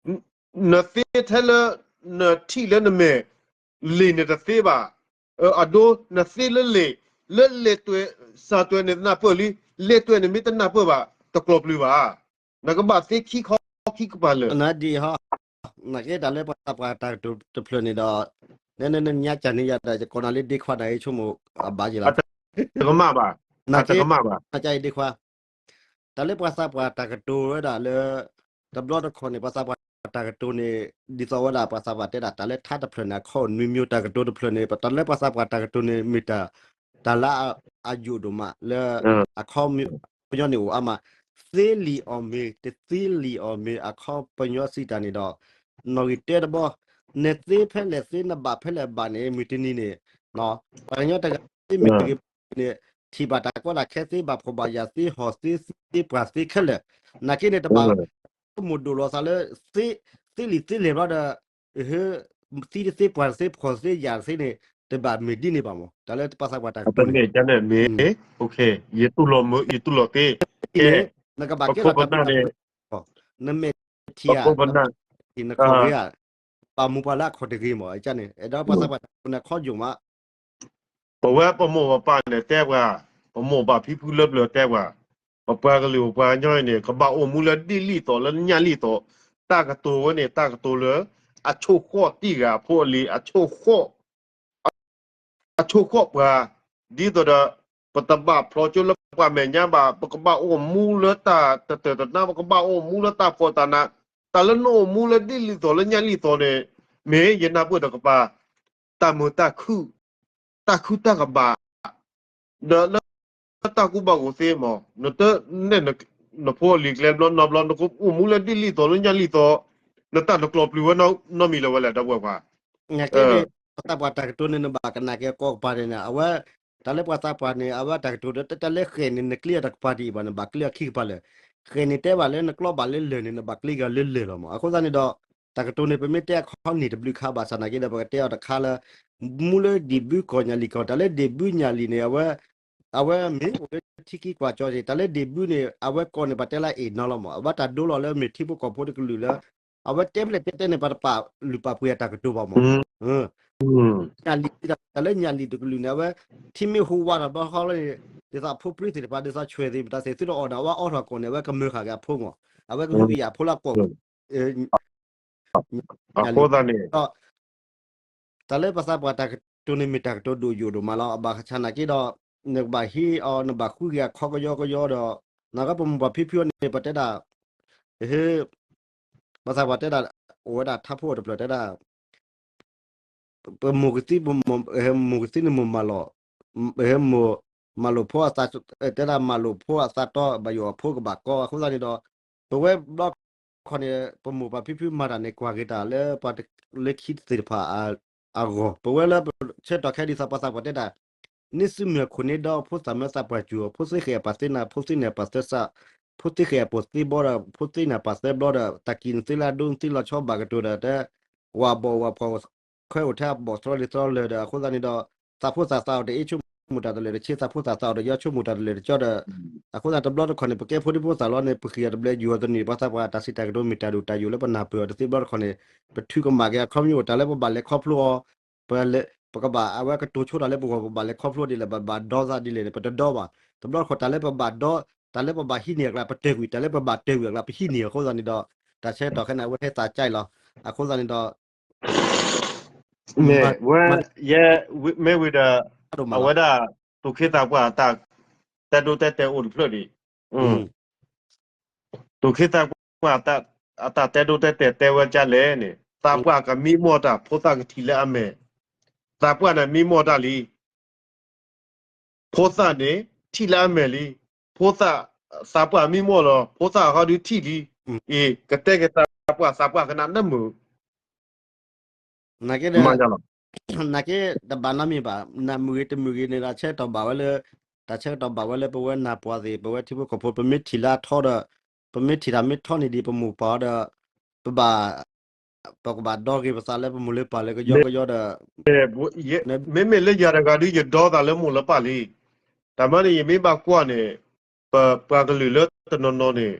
နသ့ထဲလၢ နထံၣ်လၢနမဲာ် လံာ်န့ၣ်တသ့ဘၣ်. အဒိ နသ့လၢလံာ်, လၢလံာ်တွဲ စာတွဲန့ၣ်နၢ်ပၢၢ်လံ, လက်တွေ့န့ၣ်မ့ၢ်တနၢ်ပၢၢ်ဘၣ် တကျိၤပျုၤဘၣ်. နကဘၣ်သ့ခံခီခံကပၤလၢာ် နဒ်ဟီ နကဲတၢ်လၢပှၤသးပှၢ်တၢ်ကတိၤတဖျၢၣ်န့ၣ်ဒီး နနညါကၢ်န့ၢ်ယၤဒီး ယကိးနၤလၢဒ့ခွါဒၣ်အံၤ ဆိကမိၣ်အဘၣ်ယံၤလီၤ. တကမၣ်ဘၣ်, တကမၣ်ဘၣ် နကဲအံၤဒ့ခွါ တၢ်လၢပှၤသးပှၢ်တၢ်ကတိၤဝဲဒၣ်လၢ တဘျီတခီၣ်န့ၣ် ပှၤသးပှၢ်တၢ်ကတိၤန့ၣ် ဒ်သိးဝဲဒၣ်ပှၤသးပှၢ်တဲဒၣ် တၢ်လၢထါတဖျၢၣ်န့ၣ် အခီနွံမံၤ တၢ်ကတိၤတဖျၢၣ်န့ၣ် တၢ်လၢပှၤသးပှၢ်တၢ်ကတိၤန့ၣ် မ့ၢ်တၢ် တၢ်လၢအယိာ်ဒိၣ်မးလၢ အခီပညီန့ၣ်အိၣ်အါမး, သ့လံာ်အီၣ်မ့ၤ တသ့လံာ်အီၣ်မ့ၤ အခီပညီစံးတၢ်န့ၣ်ဒီး နီၣ်ဂံၢ်တၢတဘီ နသ့ဖဲလဲၣ်သ့ နဘၣ်ဖဲလဲၣ်ဘၣ်န့ၣ် မုၢ်တနံၤန့ၣ် ပှၤကညီတဂၤသ့မ့ၢ်ဂ့ၤန့ၣ် ထံၣ်ဘၣ်တၢ်ကီတၢ်ခဲသ့ ဘၣ်ဖှီၣ်ဘၣ်ယာ်သ့ ဟီၣ်သ့ သ့ပှၢ်သ့ခဲလၢာ်, နာ်က့န့ၣ် တဘၣ် မိၢ်ဒိၣ်လီၤသးလၢ သ့လံာ်သ့လဲၢ်ဘျီဒီး သံတသ့ပှၢ်တသ့ ဖှီၣ်သ့ယာ်တသ့န့ၣ် တဘၣ်မ့ၢ်ဒ်န့ၣ်ဘၣ်မး တၢ်လၢပှၤသးပှၢ်တၢ်ကတိၤန့ၣ် မ့ၢ် ယတူၢ်လိာ်မုာ် ယတူၢ်လိာ်သ့ ကဲ နကဘၣ်ကဲထီၣ်တၢ်မ့ၢ်တၢ် နမဲာ်ထံဧါ နခီၣ်ဂ့ၤဧါ ပာ်မူပှၤလၢအခီၣ်တဂ့ၤမး အန့ၣ် အဲၣ်ဒိးပှၤသးပှၢ်တၢ်ကတိၤန့ၣ် ခီယိာ်မး ပဝဲပမိၢ်ပပၢ်န့ၣ်တဲပှၤ, ပမိၢ်ပၢ်ဖံဖုလၢပျၢၤတဲပှၤ, ပပှၤကလုာ်ပပှၤကညီအံၤန့ၣ် ကဘၣ်အိၣ်မူလၢဒ်လံာ်သိးလၢညါလံာ်သိး, တၢ်ကတိၤဝဲန့ၣ် တၢ်ကတိၤလၢ အဆိၣ်ဃီၣ်တံၢ်ဂၤအဖိအလံၤ အဆိၣ်ဃီၣ် အဆိၣ်ဃီၣ်ပှၤ, ဒ်သိးဒီး ပတဘၣ်ဖျိကၠိလၢပှၤမဲာ်ညါဘၣ်, ပကဘၣ်အိၣ်မူလၢတၢ်တတၢၢ်တနါ, ပကဘၣ်အိၣ်မူလၢတၢ်ဖှီၣ်တၢ်နး, တၢ်လၢနအိၣ်မူလၢဒ်လံာ်သိးလၢညါလံာ်သိးန့ၣ် မ့ၢ်ယနၢ်ပၢၢ်တကပၤ, တၢ်မုာ်တၢ်ခုၣ်, တၢ်ခုၣ်တၢ်ကဘၣ် ဒီးလၢတၢ်ကူၣ်ဘၣ်ကူၣ်သ့မး, နတနဲၣ်နဖိအလံၤကျဲဘျီနီတဘျီ, နကအိၣ်မူလၢဒ်လံာ်သိးလၢညါလံာ်သိး, နတၢ်တကျိၤပျုၤဝဲနီတမံၤလၢၤဝဲလဲၣ် ဒီပုၢ်ဝဲၢ်ခွါ, ပှၤသးပှၢ်တၢ်ကတိၤန့ၣ် နဘၣ်ကနၣ်က့ၤကိးကပၤန့ၣ် အဝဲ တၢ်လၢပှၤသးပှၢ်န့ၣ် အဝဲတၢ်ကတိၤဒီး တၢ်လၢဃဲၤန့ၣ် နကျ့အတကပၤဒ်အံၤဘၣ် နဘၣ်ကျ့အခံကပၤလၢာ်, ဃဲၤန့ၣ်တဲဘၣ်လၢနကျီဘၣ်လၢလၢၢ်န့ၣ် နဘၣ်ကျ့ဂၤလၢလၢၢ်လီၤမး. အဃိသတးန့ၣ်ဒီး တၢ်ကတိၤန့ၣ် ပမ့ၢ်တဲအခီန့ၣ်တဘျုးခါဘၣ်ဆၣ်နာ်က့ဒီး ပကတဲအီၤတခါလၢ မူလၢဒံၣ်ဘုကီၢ်ညၣ်လံၣ်ကီၢ်, တၢ်လၢဒံၣ်ဘုညၣ်လံၣ်န့ၣ် အဝဲ အဝဲမ့ၢ်အိၣ်လၢထံခံကွၢ်ကၠီန့ၣ် တၢ်လၢဒံၣ်ဘုန့ၣ် အဝဲကီၢ်န့ၣ် ပှၤတဲလၢအ့ၣ်နီၤလီၤမး, အဝဲတၢ်ဒိလီၤလၢမ့ၢ်ထံဖိကီၢ်ဖိတကလုာ်လၢ အဝဲတဲဖဲလဲၣ်တဲတဲန့ၣ် ပှၤတပာ်လုၢ်ပာ်ပှ့ၤအတၢ်ကတိၤဘၣ်မး. ညၣ်လံၣ် တၢ်လၢညၣ်လံၣ်တကလုာ်န့ၣ် အဝဲ ထံမ့ၢ်ဟူးဝးထီၣ်ဘျီဃီလီၤန့ၣ် ဒ်သိးအဖိပြံသ့ၣ်တဖၣ် ဒ်သိးဆွဲၣ်သ့ၣ် ပတၢ်သ့ၣ်သုတအီၣ်န့ၣ် အဝဲအီထီၣ်ကိာ်န့ၣ် အဝဲကမၢဃာ်က့ၤအဖိမး, အဝဲကဟုကယာ်အဖိလၢကိာ် အဃိသတးန့ၣ် တၢ်လၢပှၤသးပှၢ်တၢ်ကတိၤန့ၣ် မ့ၢ်တၢ်ကတိၤဒိၣ်ယိာ်ဒိၣ်မးလီၤ. အဘၣ်ဆၣ်နာ်က့ဒီး နကဘၣ်ဟံးအီၤ နဘၣ်ဃုက့ၤအခီကယီကယီဒီး နကပမိၢ်ပှၢ်ဖံဖုအီၤန့ၣ် ပတဲဒၣ် ပှၤသးပှၢ်တဲဒၣ် အိၣ်ဝဲဒၣ်ထါဖိအတဖျၢၣ်တဲဒၣ် ပမိၢ်ကသံ မိၢ်ကသံန့ၣ်မိၢ်မၢလီၤ, မိၢ်မၢလိာ်ဖိအသး, တဲဒၣ်မၢလိာ်ဖိအသးတီ ဘၣ်ယိၣ်အဖိကဘၣ်ကီ အဃိသတးန့ၣ်ဒီး ပဝဲဘျီခီန့ၣ် ပမိၢ်ပၢ်ဖံဖုမၤတၢ်န့ၣ် ကွၢ်က့ၤတၢ်လၢပှၤလၢခံသ့ၣ်တဖၣ်အဂီၢ် ပဝဲလၢပဆၢကတီၢ်ခဲအံၤဒ်သိးပှၤသးပှၢ်တဲဒၣ် န့ၢ်စုမုၢ်အခိၣ်န့ၣ်ဒီး ဖိသၣ်မၢသးပှၢ်စူၤ, ဖိသ့ဃဲၤအပၢ်သ့နၤ, ဖိသ့န့ၣ်အပၢ်သၢစး, ဖိသ့ဃဲၤအပၢ်သ့ဘီဒီး ဖိသ့န့ၣ်အပၢ်သၢဘျီဒီး တၢ်ကံၣ်နသ့လၢအဒိနသ့လီၤဆီဘၣ်ကတိၤဒီး တဲ ဝၣ်ဘီၣ်ဝၣ်ဖှီၣ် ခွဲအိၣ်ထဲအဘီၣ်သရီလံၤသရီလၢာ်ဒီး အဃိသတးန့ၣ်ဒီး သးဖိသၣ်သးအီၣ်တအ့ ဆိကမိၣ်တၢ်တလၢာ်တဆ့, သးဖိသၣ်သးအီၣ်တယီ ဆိကမိၣ်တၢ်တလၢာ်တကီဒီး အဃိသတးတဘျီတခီၣ်န့ၣ် ပကဲဖိဒံဖိသၣ်လီၤန့ၣ် ပဃံးအီၤတဘျဲ ယူၤအီၤတနံၤ ပှၤသးပှၢ်တၢ်စံးတၢ်ကတိၤမ့ၢ်တၢ်ဒိၣ်တၢ်ယိာ်လၢပနၢ်ပၢၢ်အီၤတသ့ဘျီတခီၣ်န့ၣ် ပထုကမၣ်က့ၤအခီပညီအိၣ် တၢ်လၢပဘၣ်လဲၤခီဖျိအီၤ ပ ပကဘၣ်အဝဲကတိၤဆိတၢ်လၢပဂီၢ် ပဘၣ်လဲၤခီဖျိဒ်လဲၣ် ပဘၣ်ဒီသးဒ်လဲၣ်န့ၣ် ပတဒီဘၣ်. တဘျီတခီၣ်တၢ်လၢပဘၣ်ဒီ တၢ်လၢပဘၣ်ဟံးန့ၢ်အကျါ ပတဲာ်ကွံာ် တၢ်လၢပဘၣ်တဲာ်ကွံာ်အကျါ ပဟံးန့ၢ်အဃိသတးန့ၣ်ဒီး တၢ်ဆၢကတီၢ်ခဲအံၤန့ၣ် အဝဲဟဲသးကၠဲလီၤ. အဃိသတးန့ၣ်ဒီး မ့ၢ်ဝဲ ယဲ မ့ၢ်ဝံၤဒီး အဝဲဒၣ် တူၢ်ခ့သးပှၢ်အတၢ် တဲဒိတဲတဲာ်အိၣ်တဖျၢၣ်ဒံး တူၢ်ခ့သးပှၢ်အတၢ် အတၢ်တဲဒိတဲတဲာ်တဲဝဲဒ်လဲၣ်န့ၣ် သးပှၢ်ကမံမီၢ်တၢ် ဖိသၣ်ကထံၣ်လၢအမဲာ်, သးပှၢ်န့ၣ်မံမီၢ်တၢ်လံ ဖိသၣ်န့ၣ် ထံၣ်လၢအမဲာ်လံ, ဖိသၣ်, သးပှၢ်မံမီၢ်လီၤ ဖိသၣ်ဟီဒုးထံၣ်လံ, အ့ၣ် ကတဲက့ၤသးပှၢ် သးပှၢ်ကနၣ်နၢမုာ်, နာ်က့ဒီး, နာ်က့တဘၣ်နီတမံၤဘၣ်, နၢမုာ်ဂ့ၤတမုာ်ဂ့ၤန့ၣ် တၢ်ဆၢကတီၢ်ဘၣ်ဝဲလၢ, တၢ်ဆၢကတီၢ်ဘၣ်ဝဲလၢပဝဲနၢ်ပှၤသ့ၣ် ပဝဲထံဖိကီၢ်ဖိ ပမ့ၢ်ထံၣ်လၢအထီဒီး, ပမ့ၢ်ထံၣ်တၢ်မ့ၢ်ထီန့ၢ်ဒံးပမိၢ်ပၢ်ဒီး, ပဘၣ် ပကဘၣ်ဒီဂ့ၤပသးလၢပမိၢ်လၢပၢ်လၢကယီကယီဒီး, မ့မ့ၢ်လၢယၤတဂၤဒုး ယဒီသးလၢမိၢ်လၢပၢ်လံ. တၢ်မၤန့ၣ် ယမ့ၢ်ဘၣ်ကွၢ်န့ၣ်, ပပှၤကလုာ်လၢတနီၤနီၤန့ၣ်,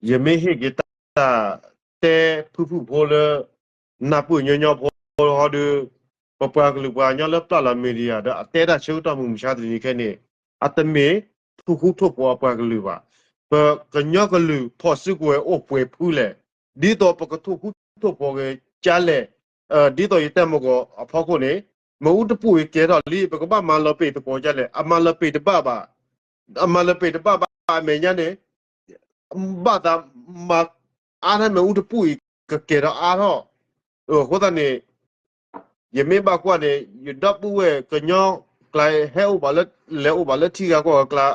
ယမ့ၢ်ဟ့ၣ်က့ၤတၢ်တဲဖုၣ်ဖုၣ်ဖိလၢ နၢ်ပၢၢ်ညီညီဖိဟီဒုး, ပပှၤကလုာ်ပှၤကညီလၢပျၢ်လီၤ media ဒီးအတဲတၢ်ဆၢကတီၢ်မုၢ်မဆါတနံၤခဲန့ၣ်, အတမ့ၢ်ထိၣ်ဃူထိၣ်ဖိးအပှၤကလုာ်ဘၣ်. ပကညီကလုာ်ဖီၣ်စုကဝဲၤအိၣ်ပှဲၤဖုလဲၣ်, ဒ်သိးပကထိၣ်ဃူထိၣ်ဖိးက့ၤကလဲၣ်, ဒ်သိးယတဲမကီၢ်အဖီခိၣ်န့ၣ်, မ့ၣ်အူတပူၤအံၤကဲထီၣ်လံ ပကဘၣ်မၤလီၤပံာ်သကိးကလဲၣ်, အမၤလီၤပံာ်တဘၣ်ဘၣ် အမၤလီၤပံာ်တဘၣ်ဘၣ်အမဲာ်ညါန့ၣ်, ဘၣ်သးမၤအါထီၣ်မ့ၣ်အူတပူၤအံၤ ကကဲထီၣ်အါထီၣ်, အဃိသတးန့ၣ်, ယမ့ၢ်ဘၣ်ကွၢ်န့ၣ် ယဒီပုၢ်ဝဲၢ်ကညီကျါဟဲအိၣ်ဘၣ်လၢ လဲၤအိၣ်ဘၣ်လၢထံဂၤကီၢ်ဂၤကျါ,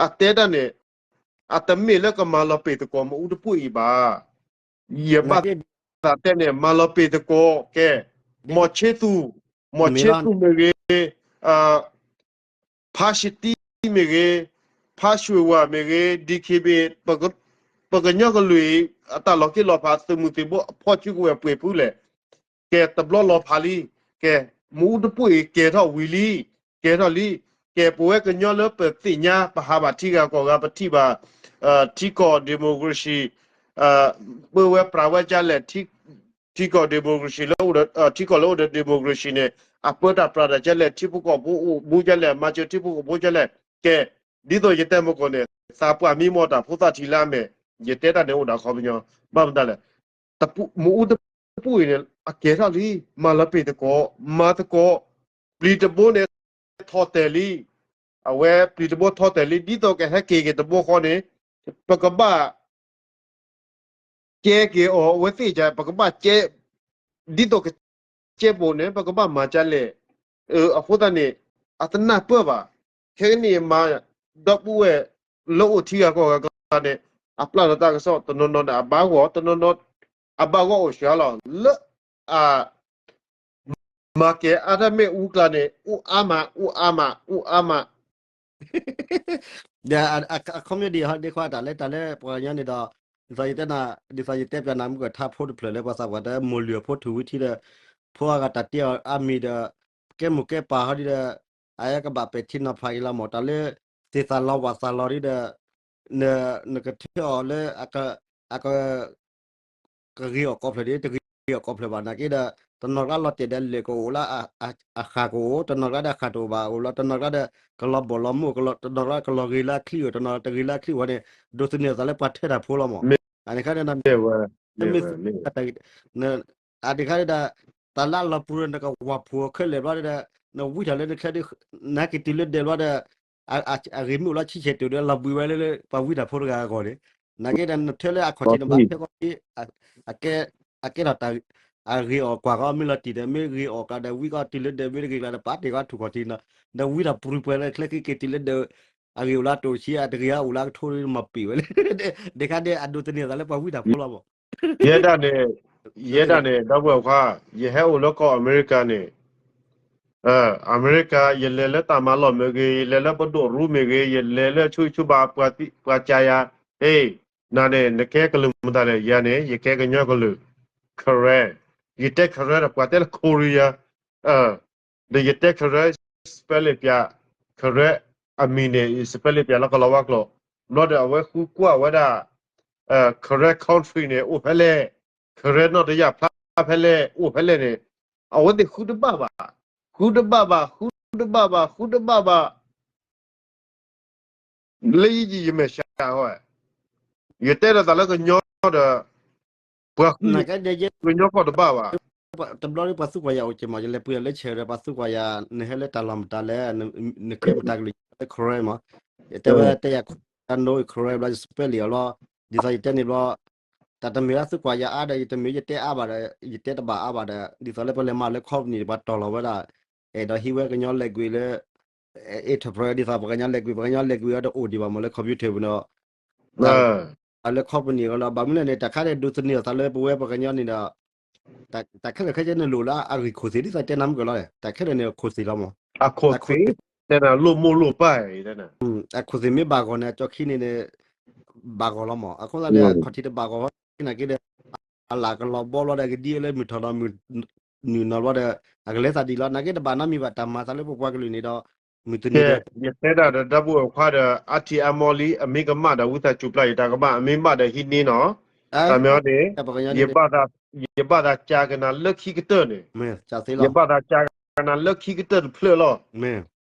အတဲတၢ်န့ၣ်, အတမ့ၢ်လၢကမၤလီၤပံာ်သကိးမ့ၣ်အူတပူၤအံၤဘၣ်. ယဘၣ်သးတဲန့ၣ် မၤလီၤပံာ်သကိးကဲ, မီၢ်ဆ့သူ, မီၢ်ဆ့သူမ့ၢ်ဂ့ၤ, ဖါရှံတံမ့ၢ်ဂ့ၤ, ဖါရွှ့ၤဝၤမ့ၢ်ဂ့ၤ, DKBA, ပကညီကလုာ်အံၤ အတၢ်လီၤက့ၤလီၤဖး သုးမုၢ်သံၣ်ဘိအဖီၣ်စုကဝဲၤပှဲၤဖုလဲၣ်, ကဲတဘျီလီၤဖးလံ, ကဲ, မ့ၣ်အူတပူၤအံၤကဲထီၣ်ဝံၤလံ, ကဲထီၣ်လံ, ကဲပဝဲကညီလၢပသ့ၣ်ညါ ပဟးဘၣ်ထံဂၤကီၢ်ဂၤ ပထံၣ်ဘၣ်, ထံကီၢ် democracy, ပဝဲပြးဝဲကလဲၣ် ထံကီၢ် democracy လၢအိၣ်ဒီး ထံကီၢ်လၢအိၣ်ဒီး democracy န့ၣ် အပၢတၢ်ပြးတၢ်ကလဲၣ် ထံဖိကီၢ်ဖိအိၣ်ဘူးကလဲၣ် မၤစၢၤထံဖိကီၢ်ဖိကလဲၣ်, ကဲ, ဒ်သိးယတဲမကီၢ်န့ၣ် သးပှၢ်မံမီၢ်တၢ် ဖိသၣ်ထံၣ်လၢအမဲာ်, ယတဲတၢ်န့ၣ်အိၣ်ဒီးအခီပညီ, ဘၣ်မတၤလဲၣ်, မ့ၣ်အူတပူၤအံၤန့ၣ် အကဲထီၣ်လံ, မၤလီၤပံာ်သကိး, မၤသကိး, ပျံၤတဘိန့ၣ် ထီၣ်တဲာ်လံ, အဝဲပျံၤတဘိထီၣ်တဲာ်လံ ဒ်သိးကဟဲက့ၤက့ၤတဘိဃီန့ၣ်, ပကဘၣ် ကဲက့ၤအီၤအဝဲသ့ၣ်က ပကဘၣ်ကဲ, ဒ်သိးကကဲဘိန့ၣ် ပကဘၣ်မၤကလဲၣ်, အဃိသတးန့ၣ် အတနၢ်ပၢၢ်ဘၣ်, ခဲကနံၣ်အံၤမၤ ဒီပုၢ်ဝဲၢ်လၢအိၣ်ထံဂၤကီၢ်ဂၤကျါန့ၣ် အပျၢ်လီၤတၢ်ကစီၣ် တနီၤနီၤန့ၣ် အဘၣ်ဂီၢ် တနီၤနီၤ အဘၣ်ဂီၢ်အိၣ်စှၤလီၤ လၢအ မၤကဲအါထီၣ်မ့ၣ်အူကျါန့ၣ် အိၣ်အါမး အိၣ်အါမး အိၣ်အါမး, ဒီးအခီပညီဒ်ဟီဒ်ခွါတၢ်လၢတၢ်လၢပှၤကညီန့ၣ်ဒီး, ဒ်သိးယတဲနၤ, ဒ်သိးယတဲပျးနၤမုၢ်ကထါဖိတဖျၢၣ်လၢပှၤသးပှၢ်တဲမိၢ်လုၢ်အဖိထူၣ်ဝံထံဒီး, ဖိအဂၤတၢ်တ့အီၤအါမံၤဒီး, ကဲမိၢ်ကဲပၢ်ဟီဒ်ဒီး, အကဘၣ်ပဲာ်ထံနီၤဖးက့ၤလီၤမး တၢ်လၢသ့ၣ်သၣ်လီၤဝၣ်သၣ်လီၤဒ်ဒီး, နကထၢအီၤလၢ အက ကဂ့ၤအီၤကိးဖျၢၣ်ဒ် တဂ့ၤအီၤကိးဖျၢၣ်ဘၣ် နာ်က့ဒီး, တနီၤကျါလီၤတဲာ်ဒီးလၢၢ်ကအိၣ်လၢအဃၣ်ကအိၣ်, တနီၤကျါဒီးအဃၣ်တအိၣ်ဘၣ်အိၣ်လီၤ, တနီၤကျါဒီးကလီၤဘီၣ်လီၤမုၢ်, တနီၤကျါကလီၤဂ့ၤလၢအချံအိၣ်, တနီၤတဂ့ၤလၢအချံဝဲန့ၣ်, ဒိးသန့ၤအသးလၢပှၤထၢတၢ်ဖိလီၤမး, အန့ၣ်ခါဒီး မ့ၢ် အန့ၣ်ခါဒီး တၢ်လၢအလီၤပူၤဒီး နကဝၢ်ဖှိၣ်ခဲလၢာ်ဘျီဒီး, နဝံထီၣ်လၢနချဲဒီး, နက့ၤတုၤလၢဒဲးဘျီဒီး, အဂ့ၤမ့ၢ်အိၣ်လၢဆံဆဲးတုၤဒီး လီၤဘှံးဝဲလၢပှၤဝံတၢ်ဖိတဂၤအဂီၢ်န့ၣ်, နာ်က့ဒီး နထၢလၢအခီၣ်ထံးနဘၣ်ဖဲကီၢ်ထံး, အကဲထီၣ်တၢ်, အဂ့ၤအီၣ်ကွၢ်ကီ မ့ၢ်လီၤတံၢ်ဒီး မ့ၢ်ဂ့ၤအီၣ်ကျါဒီး ဝံကီၢ်တုၤလၢဒဲး မ့ၢ်တဂ့ၤကျါဒီး ပာ်တ့ၢ်ကီၢ်ထူၣ်ခီၣ်ထံးနီၤ, ဒီးဝံတၢ်ပြူၤပှဲၤလၢချဲက့ၤက့ၤတုၤလၢဒဲး, အဂ့ၤအိၣ်လၢအတိၢ်ဆံး အတဂ့ၤအအိၣ်လၢအကထိဒီး မၤပံာ်ဝဲလၢ, ဒ်ခါဒီး အဒိးသန့ၤအသးလၢပှၤဝံတၢ်ဖိလီၤမး, ယဲဒၣ်န့ၣ်, ယဲဒၣ်န့ၣ် ဒီပုၢ်ဝဲၢ်ခွါ, ယဟဲအိၣ်လၢကီၢ်အမဲရကၤန့ၣ် အမဲရကၤ ယလဲၤလၢတၢ်မၤလီၢ်မ့ၢ်ဂ့ၤ, ယလဲၤလၢပဒိၣ်ရူမ့ၢ်ဂ့ၤ, ယလဲၤလၢဆူဆူဘၣ် ပှၤစၢ်ယၤ, ဟ့ၣ်, နၤန့ၣ် နကဲကလုာ်မတၤလဲၣ်, ယၤန့ၣ် ယကဲကညီကလုာ်, Karen, ယတဲ Karen ဒီး ပှၤတဲလၢ Korea, ဒီးယတဲ Karen spelling ပၠး, Karen အမံၤန့ၣ် spelling ပၠးလၢကလီၤဝါကျိာ်, ဘျီဒီးအဝဲဃုကွၢ်ဝဲဒၣ် Karen country န့ၣ် အိၣ်ဖဲလဲၣ်, Karen နီၣ်တယၢ်ဖျါဖဲလဲၣ်, အိၣ်ဖဲလဲၣ်န့ၣ်, အဝဲသ့ၣ်ဃုတဘၣ်ဘၣ်, ဃုတဘၣ်ဘၣ်, ဃုတဘၣ်ဘၣ်, ဃုတဘၣ်ဘၣ် လၢယမဲာ်ဆှး, ယတဲဒီးသးလၢကညီဒီး, ပှၤဃု, ကညီကီၢ်တဘၣ်ဘၣ်, တဘျီဒီးပှၤသူကွၢ်ယၤအိၣ်က့ၤမး, ယလဲၤပှ့ၤလၢဆဲးဒီးပှၤသူကွၢ်ယၤ, နဟဲလၢတၢ်လီၢ်မတၤလဲၣ်, နကဲမတၤကလုာ်လၢ Karen မး, ယတဲဝဲတဲယၤ Karen နီၣ် Karen ဘျီ spelling အီၤလီၤ, ဒ်သိးယတဲန့ၣ်ဘျီ တၢ်တမ့ၢ်လၢသုကွၢ်ယၤအါဒီး ယတမ့ၢ်ယတဲအါဘၣ်ဒီး ယတဲတဘၣ်အါဘၣ်ဒီး ဒ်သိးလၢပလဲၤမၤလၢ company ပှၤတီၢ်လီၤဝဲဒၣ် အဲၣ်ဒိးဟံးဝဲကညီ language လၢ interpret ဒ်သိး ပှၤကညီ language ပှၤကညီ language အံၤတအိၣ်ဒံးဘၣ်မးလၢ computer ပူၤန့ၣ် တၢ်လၢ company အံၤလီၤ. ဘၣ်မနုၤလဲၣ်န့ၣ် တၢ်ခါန့ၣ် ဒိးသန့ၤအသးလၢပဝဲပှၤကညီန့ၣ်ဒီး တၢ်ခဲလၢာ်ခဲဆ့န့ၣ်လိၣ်လၢအဂံၢ်ခိၣ်သ့ၣ် ဒ်သိးတဲနၤမုၢ်ကီၤလီၤန့ၣ် တၢ်ခဲလၢာ်န့ၣ် အခိၣ်သ့ၣ်လီၤမး. အခိၣ်သ့ၣ် တဲနၤလိၣ်မိၢ်လိၣ်ပၢ်အံၤ တဲနၤ အခိၣ်သ့ၣ်မ့ၢ်ဘၣ်ဂီၤန့ၣ် အကၠီခံန့ၣ်န့ၣ် ဘၣ်ဂီၤလီၤမး. အဃိသတးန့ၣ် အခီၣ်ထံးတဘၣ်ဂီၤဟီ နာ်က့ဒီး အလၢ်ကလီၤဘီလီၤဒီး ကဒ်လၢမုၢ်ထီၣ်ဒီးမုၢ်နုာ်နီၤဘီဒီး အကလဲၤသးဒ်လီၤ. နာ်က့တဘၣ်နီတမံၤဘၣ် တၢ်မၤသးလၢပပှၤကလုာ်န့ၣ်ဒီး မုၢ်တနံၤဒီး ယတဲဒၣ်ဒီးဒီပုၢ်ဝဲၢ်ခွါဒီး အါထံးအါမီလံ အမ့ၢ်ကမၣ်ဒီးဝံသးစူၤပျၢ်ယတၢ်ကမၣ် အမ့ၢ်ဘၣ်ဒီးဟံးန့ၢ်နီၤ. တၢ်မ့ၢ်အီၤန့ၣ် ယဘၣ်သး ယဘၣ်သးကၢကနၤလၢခံကတၢၢ်န့ၣ် ယဘၣ်သးကၢကနၤလၢခံကတၢၢ်တဖျၢၣ်လီၤ.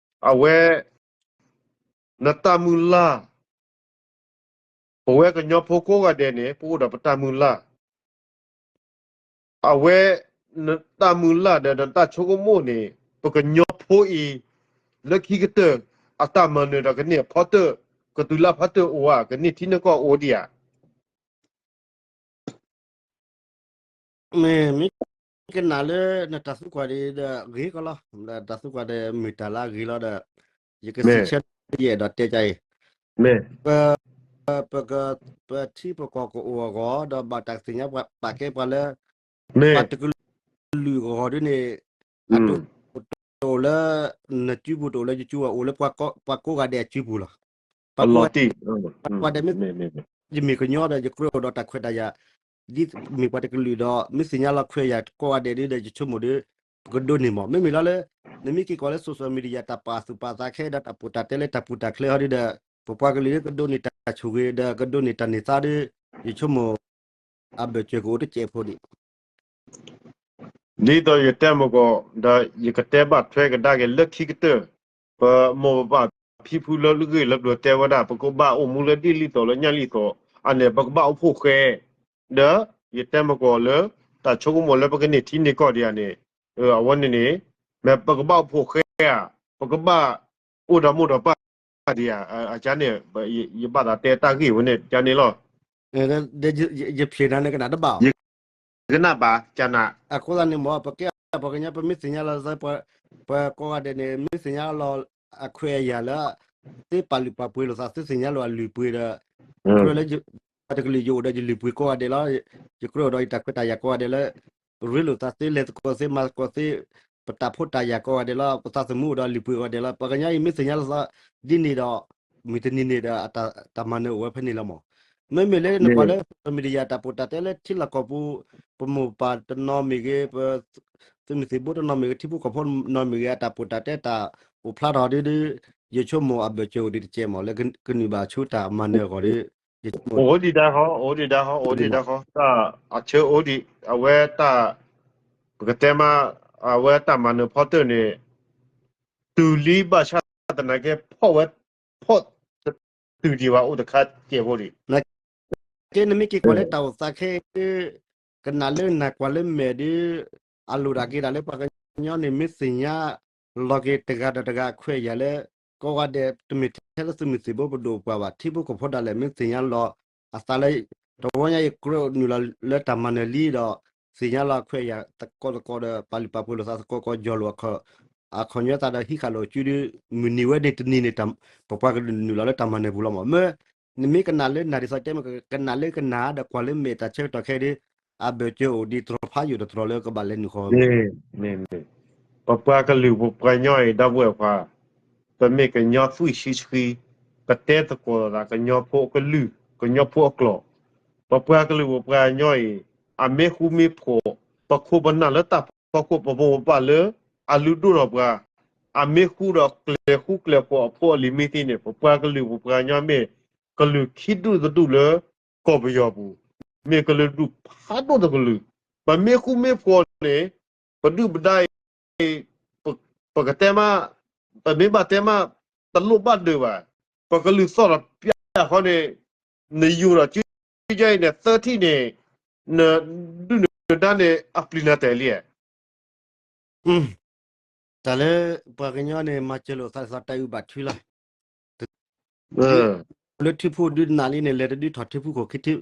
အဝဲ နတၢ်မုၢ်လၢ် ပဝဲကညီဖိကိးဂၤဒဲးန့ၣ် ပအိၣ်ဒီးပတၢ်မုၢ်လၢ် အဝဲ နတၢ်မုၢ်လၢ်ဒီးနတၢ်ဆိကမိၣ်န့ၣ် ပကညီဖိအံၤ လၢခံကတၢၢ် အတၢ်မၤနၢၤဒီးကန့ၢ်အဖီတၢၢ် ကတုၤလၢအဖီတၢၢ်အိၣ်ဧါ ကန့ၢ်ထံန့ၢ်ကီၢ်အိၣ်ဒံးဧါ. မ့ၢ် မ့ၢ်ကနၣ်လၢနတၢ်သံကွၢ်ဒ်ဒီးဂ့ၤကီးလီၤ. တၢ်သံကွၢ်ဒီးမ့ၢ်တၢ်လၢအဂ့ၤလီၤဒီး ယကစံးဆၢ ယအဲၣ်ဒိးတဲကါအံၤ ပ ပထံပကီၢ်ကအိၣ်အဂီၢ် ဒီးဘၣ်တၢ်သ့ၣ်ညါပှၤပာ်ကဲပှၤလၢ ပှၤတကလုာ်အဂီၢ်ဒ်န့ၣ် အတအိၣ်လၢနစုပူၤ တအိၣ်လၢယစုပူၤ အိၣ်လၢပှၤကိးဂၤဒဲးအစုပူၤလီၤ. ပှၤကိးဂၤဒဲး ယမ့ၢ်ကညီဒီး ယကြၢးအိၣ်ဒီးတၢ်ခွဲးတၢ်ယာ် ဒ်မ့ၢ်ပှၤတကလုာ်ဒီး မ့ၢ်သ့ၣ်ညါလီၤခွဲးယာ်ကိးဂၤဒဲးဒီး ယဆိကမိၣ်ဒီး ပကဒိးန့ၢ်မး မ့မ့ၢ်လီၤလၢ နမ့ၢ်က့ၤကွၢ်လၢ social media တၢ်ပာ်သူၣ်ပာ်သးခဲဒီး တၢ်ပူၤတၢ်တဲလၢတၢ်ပူၤတၢ်ချဲဟီဒ်ဒီး ပပှၤကလုာ်ဒီး ကဒိးန့ၢ်တၢ်ဆိၣ်ဂ့ၤဒီး ကဒိးန့ၢ်တၢ်န့ၢ်သါဒီး ယဆိကမိၣ် အဘၢၣ်စၢၤကအိၣ်တစဲးဖိဒံး ဒ်သိးယတဲမ့ၢ်ကီး ဒီးယကတဲဘၣ်ထွဲကဒါက့ၤလၢခံကတၢၢ် ပမိၢ်ပပၢ်ဖံဖုလၢဂ့ၢ်လၢကျိၤတဲဝဲဒၣ် ပကဘၣ်အိၣ်မူလၢဒ်လံာ်သိးလၢညါလံာ်သိး အန့ၣ် ပကဘၣ်အိၣ်ဖှိၣ်ဃဲ ဒီးယတဲမ့ၢ်ကီးလၢ တၢ်ဆိကမိၣ်လၢပကန့ၢ်ထံန့ၢ်ကီၢ်ဒံးဧါန့ၣ် အဝဲန့ၣ်န့ၣ် မ့ၢ်ပကဘၣ်အိၣ်ဖှိၣ်ဃဲဧါ ပကဘၣ်အိၣ်ဒီးမိၢ်ဒီးပၢ်ဒံးဧါ အကါန့ၣ် ယဘၣ်သးတဲတၢ်ဂ့ၢ်ဝဲန့ၣ် ကါန့ၣ်လီၤ. ယဖျ့ၣ်နၤန့ၣ်ကနၣ်တဘၣ်အီၤ ယကနၣ်ဘၣ် ကနၣ် အဃိသတးန့ၣ်မ့ၢ် ပကဲပှၤကညီ ပမ့ၢ်သ့ၣ်ညါလီၤ ပှၤကိးဂၤဒဲးန့ၣ် မ့ၢ်သ့ၣ်ညါလီၤ အခွဲးအယာ်လၢ သ့ပာ်လုၢ်ပာ်ပှ့ၤလိာ်သး သ့သ့ၣ်ညါလိာ်အလုၢ်အပှ့ၤဒီး ကြၢးလၢ ပှၤတကလုာ် ယအိၣ်ဒီးယလုၢ်ပှ့ၤကိးဂၤဒဲးလီၤ. ယကြၢးအိၣ်ဒီးယတၢ်ခွဲးတၢ်ယာ်ကိးဂၤဒဲးလၢ ရ့လိာ်သးသ့ လဲၤသကိးသ့ မၤသကိးသ့ ပတၢ်ဖိတၢ်ယာ်ကိးဂၤဒဲးလီၤ. ပသးသမူအိၣ်ဒီးလုၢ်ပှ့ၤကိးဂၤဒဲးလီၤ. ပှၤကညီအံၤမ့ၢ်သ့ၣ်ညါလီၤသး ဒ်န့ၣ်ဒီး မုၢ်တနံၤန့ၣ်ဒီး တၢ်မၤနၢၤအိၣ်ဝဲဖဲန့ၣ်လီၤမး. မ့မ့ၢ်လၢနကွၢ်လၢ social media တၢ်ပူၤတၢ်တဲလၢထံလီၢ်ကီၢ်ပူၤ ပမိၢ်ပၢ်တနီၤမ့ၢ်ဂ့ၤ ပ သုးမုၢ်သံၣ်ဘိတနီၤမ့ၢ်ဂ့ၤ ထံဖိကီၢ်ဖိတနီၤမ့ၢ်ဂ့ၤ အတၢ်ပူၤတၢ်တဲတၢ်အိၣ်ဖျါထီၣ်ဒ်ဒ် ယဆိကမိၣ်အဘၢၣ်စၢၤအိၣ်ဒံးတကဲမး လၢကနုာ်ဘၣ်ဆူတၢ်မၤနၢၤအဂီၢ်ဒီး ယဆိကမိၣ် အိၣ်ဒံးဒၣ်ဃီ အိၣ်ဒံးဒၣ်ဃီ အိၣ်ဒံးဒၣ်ဃီ တၢ်အဆၢအိၣ်ဒံး အဝဲတၢ် ပကတဲမး အဝဲတၢ်မၤနၢၤဖီတၢၢ်န့ၣ် တုၤလံဘၣ်ဆၣ်သနာ်က့ ဖီၣ်ဝဲ ဖီၣ်တတုၤဒံးဘၣ် အိၣ်တခါစဲးဖိဒံး နကဲနမ့ၢ်က့ၤကွၢ်လၢတၢ်အိၣ်သးခဲအံၤ ကနၣ်လၢနၢ်ကွၢ်လၢမဲာ်ဒီး အလိၣ်ဒၣ်က့ၤဒၣ်လၢပှၤကညီန့ၣ် မ့ၢ်သ့ၣ်ညါလီၤက့ၤတဂၤဒီးတဂၤအခွဲးအယာ်လၢ ကိးဂၤဒဲးတမ့ၢ်ထဲလၢသုးမုၢ်သံၣ်ဘိပဒိၣ်ပှၤဘၣ် ထံဖိကီၢ်ဖိဒၣ်လဲာ် မ့ၢ်သ့ၣ်ညါလီၤအသးလၢ တဝီညါအံၤကြၢးနုာ်လီၤလၢတၢ်မၤနၢၤလံဒီး သ့ၣ်ညါလီၤအခွဲးအယာ်သကိးသကိးဒီး ပာ်လုၢ်ပာ်ပှ့ၤလိာ်သးသကိးသကိး ယီၢ်လိာ်အခီၣ်ညီသးဒီးဟံးဃာ်လိာ်အစုဒီး မုၢ်နံၤဝဲန့ၣ်တနံၤန့ၣ် ပပှၤကလုာ်နုာ်လီၤလၢတၢ်မၤနၢၤပူၤလီၤမး. မ့ၢ် နမ့ၢ်ကနၣ်လၢနၢ်ဒ်သိးတဲမ့ၢ် ကနၣ်လၢကနၣ်ဒီးကွၢ်လၢမဲာ်တၢ်ဆၢကတီၢ်ခဲအံၤဒီး အဘၢၣ်စၢၤအိၣ်ဒံးတြီၤဖးယိာ်တတြီၤလၢကဘၣ်လဲၤနုာ်ဃီ မ့ၢ် ပပှၤကလုာ်ပပှၤကညီအံၤ ဒီပုၢ်ဝဲၢ်ခွါ ပမ့ၢ်ကညီသွံၣ်ဆံဆှံ ပတဲသကိးသးကညီဖိအကလုၢ် ကညီဖိအကျိာ် ပပှၤကလုာ်ပပှၤကညီအံၤ အမ့ၢ်ဃူမ့ၢ်ဖိး ပခိၣ်ပနၢ်လၢတၢ်ဖီခိၣ် ပမိၢ်ပပၢ်လၢအလုၢ်ဒိၣ်ထီၣ်ပှၤ အမ့ၢ်ဃူဒီးကျဲၤဃူကျဲၤဖိးအဖိအလံၤမ့ၢ်သ့န့ၣ် ပပှၤကလုာ်ပပှၤကညီမ့ၢ် ကလုာ်ခံဒူၣ်တဒူၣ်လၢ ကီၢ်ပယီၤပူၤ မ့ၢ်ကလုာ်ဒူၣ်ဖးဒိၣ်တကလုာ် ပမ့ၢ်ဃူမ့ၢ်ဖိးန့ၣ် ပဒုၣ်ပဒါအံၤ ပ ပကတဲမး ပမ့ၢ်ဘၣ်တဲမး တလိၣ်ဘၣ်ဒၢးဘၣ် ပကလုၢ်သီၣ်ဒီးပျၢ်ဃီန့ၣ် နယိာ်ဒီးကၠူကၠါအံၤန့ၣ် သၢထံၣ်န့ၣ် နဒုၣ်နဒါန့ၣ် အပျံၤနၤတဲာ်လံ တၢ်လၢပှၤကညီန့ၣ် မၤစၢၤလိာ်သးဒ်သိးတၢ်အုၣ်ဘၣ်ထွံလီၤ. တ လၢထံဖူဒုနးလံန့ၣ် လဲၤတဒုထီၣ်ထံဖူခိၣ် ခံဒု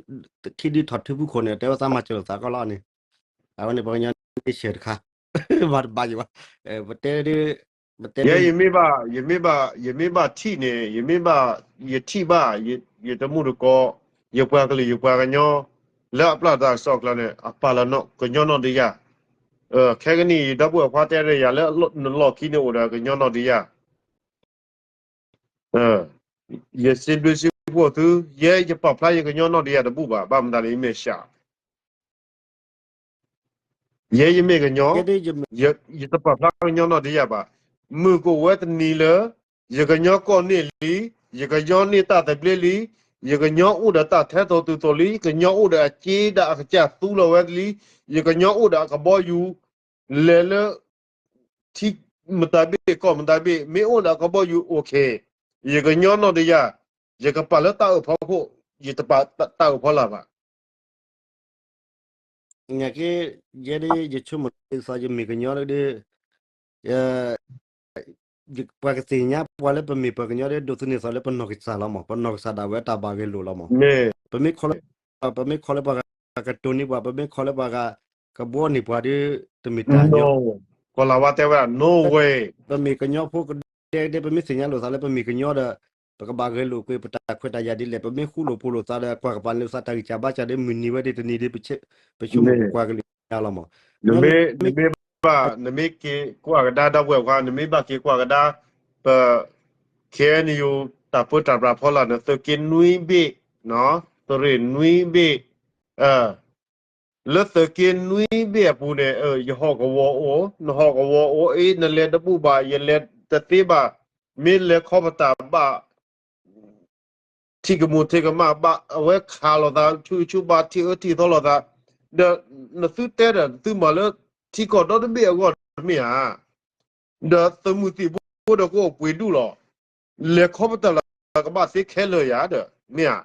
ထီၣ်ထံဖူခိၣ်န့ၣ် တဲဝဲသးမၤစၢၤလိာ်သးကီးလီၤန့ၣ်, အဝဲန့ၣ်ပှၤကညီန့ၣ်ဆဲးတခါ ဘၣ်တဘၣ်ယံၤဘၣ်, ပတဲဒ် ပတဲဒ် ယဲယမ့ၢ်ဘၣ် ယမ့ၢ်ဘၣ် ယမ့ၢ်ဘၣ်ထံၣ်န့ၣ် ယမ့ၢ်ဘၣ် ယထံၣ်ဘၣ် ယတမူတကိး ယပှၤကလုာ်ယပှၤကညီ လၢအပျၢ်တၢ်ကစီၣ်အကျါန့ၣ် အပာ်လီၤကညီနီၢ်ဒယၢ်, ခဲကနံၣ်အံၤ ဒီပုၢ်ဝဲၢ်ခွါတဲဒီးယၤလၢနလီၢ်ခံန့ၣ်အိၣ်ဒီးကညီနီၢ်ဒယၢ် ယစံးဘျုးစံးဖှိၣ်သု, ယဲယပာ်ဖျါယကညီနီၢ်ဒယၢ်တဘူၣ်ဘၣ်, ဘၣ်မတၤလဲၣ် ယမ့ၢ်စှၤ, ယဲယမ့ၢ်ကညီ, ယတပာ်ဖျါကညီနီၢ်ဒယၢ်ဘၣ်. မုၢ်ကအိၣ်ဝဲတနံၤလၢ ယကညီကီၢ်န့ၢ်လံ, ယကညီန့ၢ်တၢ်သဘျ့လံ, ယကညီအိၣ်ဒီးတၢ်ထဲသိးတုၤသိးလံ, ကညီအိၣ်ဒီးအစ့ဒီးအကစၢ်သူလီၤဝဲလံ, ယကညီအိၣ်ဒီးအကဘီယူၤ လဲၤလၢ ထံမတၤဘ့ၣ်ကီၢ်မတၤဘ့ၣ် မ့ၢ်အိၣ်ဒီးအကဘီယူၤ okay, ယကညီနီၢ်ဒယၢ်, ယကပာ်လၢတၢ်အၢၣ်ဖီခိၣ်, ယတပာ်တၢ်အၢၣ်ဖီလာ်ဘၣ်. နာ်က့ ယဲဒၣ်ယဆိကမိၣ်ဒ်သိးယမ့ၢ်ကညီဒီး ပှၤကသ့ၣ်ညါပှၤလၢပမ့ၢ်ပှၤကညီဒီး ဒိးသန့ၤသးလၢပနီၢ်ကစၢ်လီၤမး, ပနီၢ်ကစၢ်ဒၣ်ဝဲတၢ်ဘၣ်ဂဲၤလိာ်လီၤမး. ပမ့ၢ်ခီလၢ ပမ့ၢ်ခီလၢပှၤဂၤကတိၤန့ၢ်ပှၤ, ပမ့ၢ်ခီလၢပှၤဂၤကဘှီန့ၢ်ပှၤဒီး တမ့ၢ်တၢ်ညီ, ကီၤလၤဝါတဲဝဲဒၣ် no way, ပမ့ၢ်ကညီဖိကဒဲကဒဲ ပမ့ၢ်သ့ၣ်ညါလိာ်သးလၢပမ့ၢ်ကညီဒီး ပကဘၣ်ဂဲၤလိာ်ကွံာ် ပတၢ်ခွဲးတၢ်ယာ်ဒ်လဲၣ်, ပမ့ၢ်ဃူလိာ်ဖိးလိာ်သးဒီး ကွၢ်ကပၤန့ၣ်လိာ်သးတၢ်ဂံၢ်စၢ်ဘါစၢ်ဒီး မုၢ်နံၤဝဲဒၣ်တနံၤဒီး ပဆိကမိၣ်ပကွၢ်ကလုာ်ညါလီၤမး. နမ့ၢ် နမ့ၢ်ဘၣ် နမ့ၢ်က့ၤကွၢ်ကဒါ ဒီပုၢ်ဝဲၢ်ခွါ နမ့ၢ်ဘၣ်က့ၤကွၢ်ကဒါ ပ K N U တၢ်ပၢတၢ်ပြးဖီလာ်န့ၣ် သုးက့နွံဘ့ၣ်, သုးရ့ၣ်နွံဘ့ၣ်, လၢသုးက့နွံဘ့ၣ်အပူၤန့ၣ် ယဟီၣ်ကဝီၤအိၣ်, နဟီၣ်ကဝီၤအိၣ်, အ့ နလဲၤတဘူၣ်ဘၣ်, ယလဲၤတသ့ဘၣ်, မ့ၢ်လဲၤခီပတာ်ဘၣ် ထံၣ်ကမူၣ်ထံၣ်ကမၣ်ဘၣ်, အဝဲခးလိာ်သး ဆူၣ်ဆူၣ်ဘၣ် ထံၣ်အၢထံၣ်သီလိာ်သး, ဒီးနသုတဲဒီး သုမၤလၢထံကီၢ်ဒီတဘ့ၣ်အဂီၢ်တမ့ၢ်ဧါ, ဒီးသုးမုၢ်သံၣ်ဘိဒီးကအိၣ်ပှ့ၤဒူၣ်လီၤ, လဲၤခီပတာ်လၢကဘၣ်သ့ခဲလၢာ်ယၤဒီး မ့ၢ်ဧါ.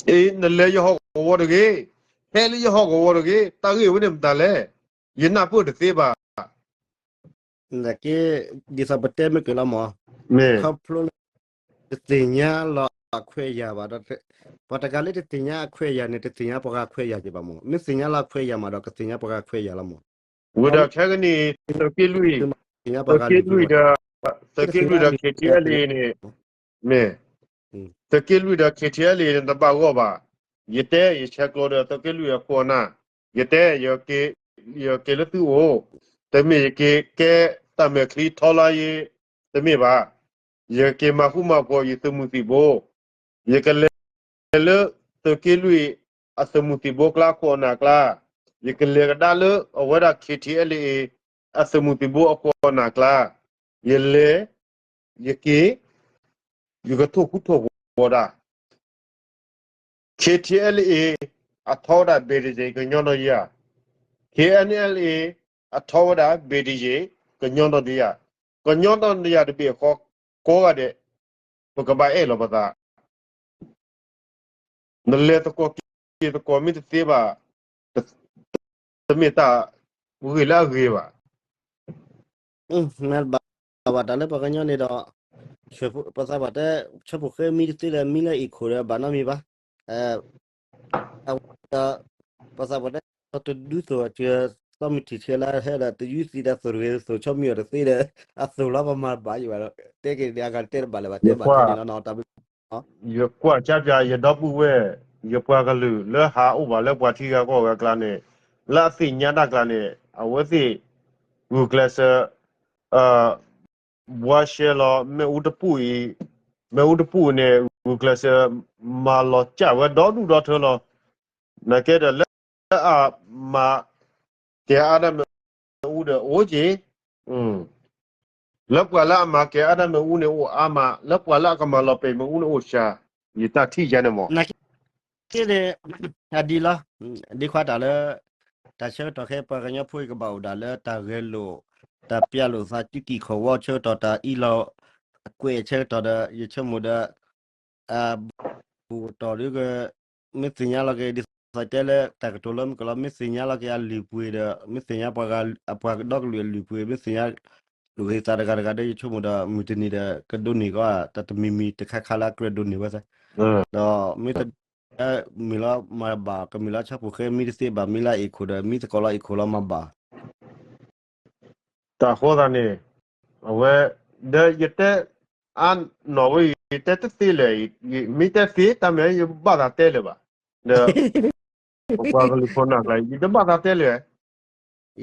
အ့ နလဲၤယဟီၣ်ကဝီၤတဂ့ၤ, ဟဲလၢယဟီၣ်ကဝီၤတဂ့ၤ, တၢ်ဂ့ၢ်ဝဲန့ၣ်မတၤလဲၣ်, ယနၢ်ပၢၢ်တသ့ဘၣ်. နာ်က့ ဒ်သိးပတဲမ့ၢ်က့ၤလီၤမး, ခီဖျိလၢ တသ့ၣ်ညါလီၤအခွဲးအယာ်ဘၣ်ဒီး, ပှၤတဂၤလၢတသ့ၣ်ညါအခွဲးအယာ်န့ၣ် တသ့ၣ်ညါပှၤဂၤခွဲးအယာ်က့ၤဘၣ်မး, မ့ၢ်သ့ၣ်ညါလီၤအခွဲးအယာ်မးဒီး ကသ့ၣ်ညါပှၤဂၤခွဲးအယာ်လီၤမး. ဝံၤဒီးခဲကနံၣ် သုးက့လွံၢ်, သုးက့လွံၢ်ဒီး သုးက့လွံၢ်ဒီး K T L A န့ၣ် မ့ၢ် သုးက့လွံၢ်ဒီး K T L A န့ၣ် တဘၣ်ဂီၢ်ဘၣ်. ယတဲ ယဆဲးကျိးဒီး သုးက့လွံၢ်အခိၣ်အနၢ်, ယတဲ ယက့ၤလၢသုအိၣ်, တမ့ၢ်ယက့ၤကဲတၢ်မဲာ်ချံထီလါယ့ တမ့ၢ်ဘၣ်. ယက့ၤမၤဃူမၤဖိးယသုးမုၢ်သံၣ်ဘိ, ယကလဲၤလၢသုးက့လွံၢ်အသုးမုၢ်သံၣ်ဘိအကျါ ခိၣ်အနၢ်အကျါ, ယကလဲၤကဒါလၢအဝဲဒၣ် K T L A အသုးမုၢ်သံၣ်ဘိအခိၣ်အနၢ်အကျါ, ယလဲၤ ယက့ၤ ယကထိၣ်ဃူထိၣ်ဖိးဒၣ် K T L A အထီဝဲဒၣ် ဘ့ၣ်တယ့ၣ် ကညီနီၢ်ဒယၢ်, K N L A အထီဝဲဒၣ် ဘ့ၣ်တယ့ၣ် ကညီနီၢ်ဒယၢ်, ကညီနီၢ်ဒယၢ်တဘ့ၣ်အဃိ ကိးဂၤဒဲး ပကဘၣ်အဲၣ်လီၤပသး နလဲၤသကိးက့ၤသကိးမ့ၢ်တသ့ဘၣ်, တမ့ၢ်တၢ်ဂ့ၢ်လၢအဂ့ၤဘၣ်. မ့ၢ်ဘၣ်ဘၣ်တၢ်လၢပှၤကညီန့ၣ်ဒီး ပသးပှၢ်တဲ ဆၢဖိဃဲမံတသ့ဒီး မံလၢအံၤခိၣ်ဒီး ဘၣ်နီတမံၤဘၣ်. အဝဲဒီး ပသးပှၢ်တဲ တဒုသိးအစၢၤ သီမုၢ်ထံၣ်ဆဲးလၢဟဲဒီး တယုၢ်သံတၢ်သိၣ်တဂ့ၤ သိၣ်ဆီမံၤအီၤတသ့ဒီး အသိၣ်လီၤပမၤဘၣ်ယံၤဘၣ်ဒီး တဲက့ၤန့ၣ် အဂၤတတဲတဘၣ်လၢၤဘၣ် တဲဘၣ်တန့ၣ်လီၤနီၤ တၢ်ဘျုး ယကွၢ်ကၠၢ်ပၠး ယဒီပုၢ်ဝဲၢ် ယပှၤကလုာ်လၢဟးအိၣ်ဘၣ်လၢပှၤထံဂၤကီၢ်ဂၤအကျါန့ၣ် လၢအသ့ၣ်ညါတၢ်ကျါန့ၣ် အဝဲသ့ၣ် ဂုာ်ကျဲးစၢး ဘှါရှဲလီၤ မ့ၣ်အူတပူၤအံၤ, မ့ၣ်အူတပူၤအံၤန့ၣ် ဂုာ်ကျဲးစၢး မၤလီၤစၢ်ဝဲဒီဒူၣ်ဒီထၢလီၤ. နာ်က့ဒီးလၢအမၤကဲၤအါဒၣ်မ့ၣ်အူဒီးအိၣ်က့ၤ လၢပှၤလၢအမၤကဲၤအါဒၣ်မ့ၣ်အူန့ၣ်အိၣ်အါမး, လၢပှၤလၢအကမၤလီၤပဲာ်မ့ၣ်အူန့ၣ်အိၣ်စှၤ, ယတၢ်ထံၣ်ယါန့ၣ်မး. နာ်က့န့ၣ် အဒ်လီၤ, ဒ်ခွါတၢ်လၢ တၢ်ဆၢကတီၢ်ခဲအံၤ ပှၤကညီဖိအံၤကဘၣ်အိၣ်ဒၣ်လၢတၢ်ဂဲၤလိာ်, တၢ်ပျၢ်လိာ်သးစုကံၢ်ခီၣ်ဝီဆၢကတီၢ် တၢ်အံးလီၤကွဲးဆၢကတီၢ်ဒီး ယဆိကမိၣ်ဒီး အဘူးကတီၢ်ဒီး မ့ၢ်သ့ၣ်ညါလီၤက့ၤ ဒ်သိးတဲလၢတၢ်ကတိၤလၢမုၢ်ကလီၤ မ့ၢ်သ့ၣ်ညါလီၤက့ၤအလုၢ်အပှ့ၤဒီး မ့ၢ်သ့ၣ်ညါပှၤဂၤ အပှၤကဒီကလုာ်အလုၢ်အပှ့ၤ မ့ၢ်သ့ၣ်ညါ လူၤဃ့သးတဂၤတဂၤဒီး ယဆိကမိၣ်ဒီး မုၢ်တနံၤဒီး ကဒိးန့ၢ်ကီး တၢ်တမံၤမံၤတခါခါလၢအကြၢးဒိးန့ၢ်ဝဲသး, ဒီးမ့ၢ်တ မ့ၢ်လီၤမၤဘၣ် ကမ့ၢ်လီၤဆၣ်ဖိဃဲ မ့ၢ်တသ့ဘၣ် မ့ၢ်လၢအ့ၣ်ခိၣ်ဒီး မ့ၢ်သကိးလီၤအ့ၣ်ခိၣ်လီၤမၤဘၣ် တၢ်ဃိသးန့ၣ် အဝဲ ဒီးယတဲ အါနီၢ်ဝဲ ယတဲတသ့လၢၤ, မ့ၢ်တဲသ့ တၢ်မ့ၢ်ယဘၣ်သးတဲလၢၤဘၣ်, ဒီး ပပှၤကလုာ်ဖိနၢ်ကျါ ယတဘၣ်သးတဲလၢၤ,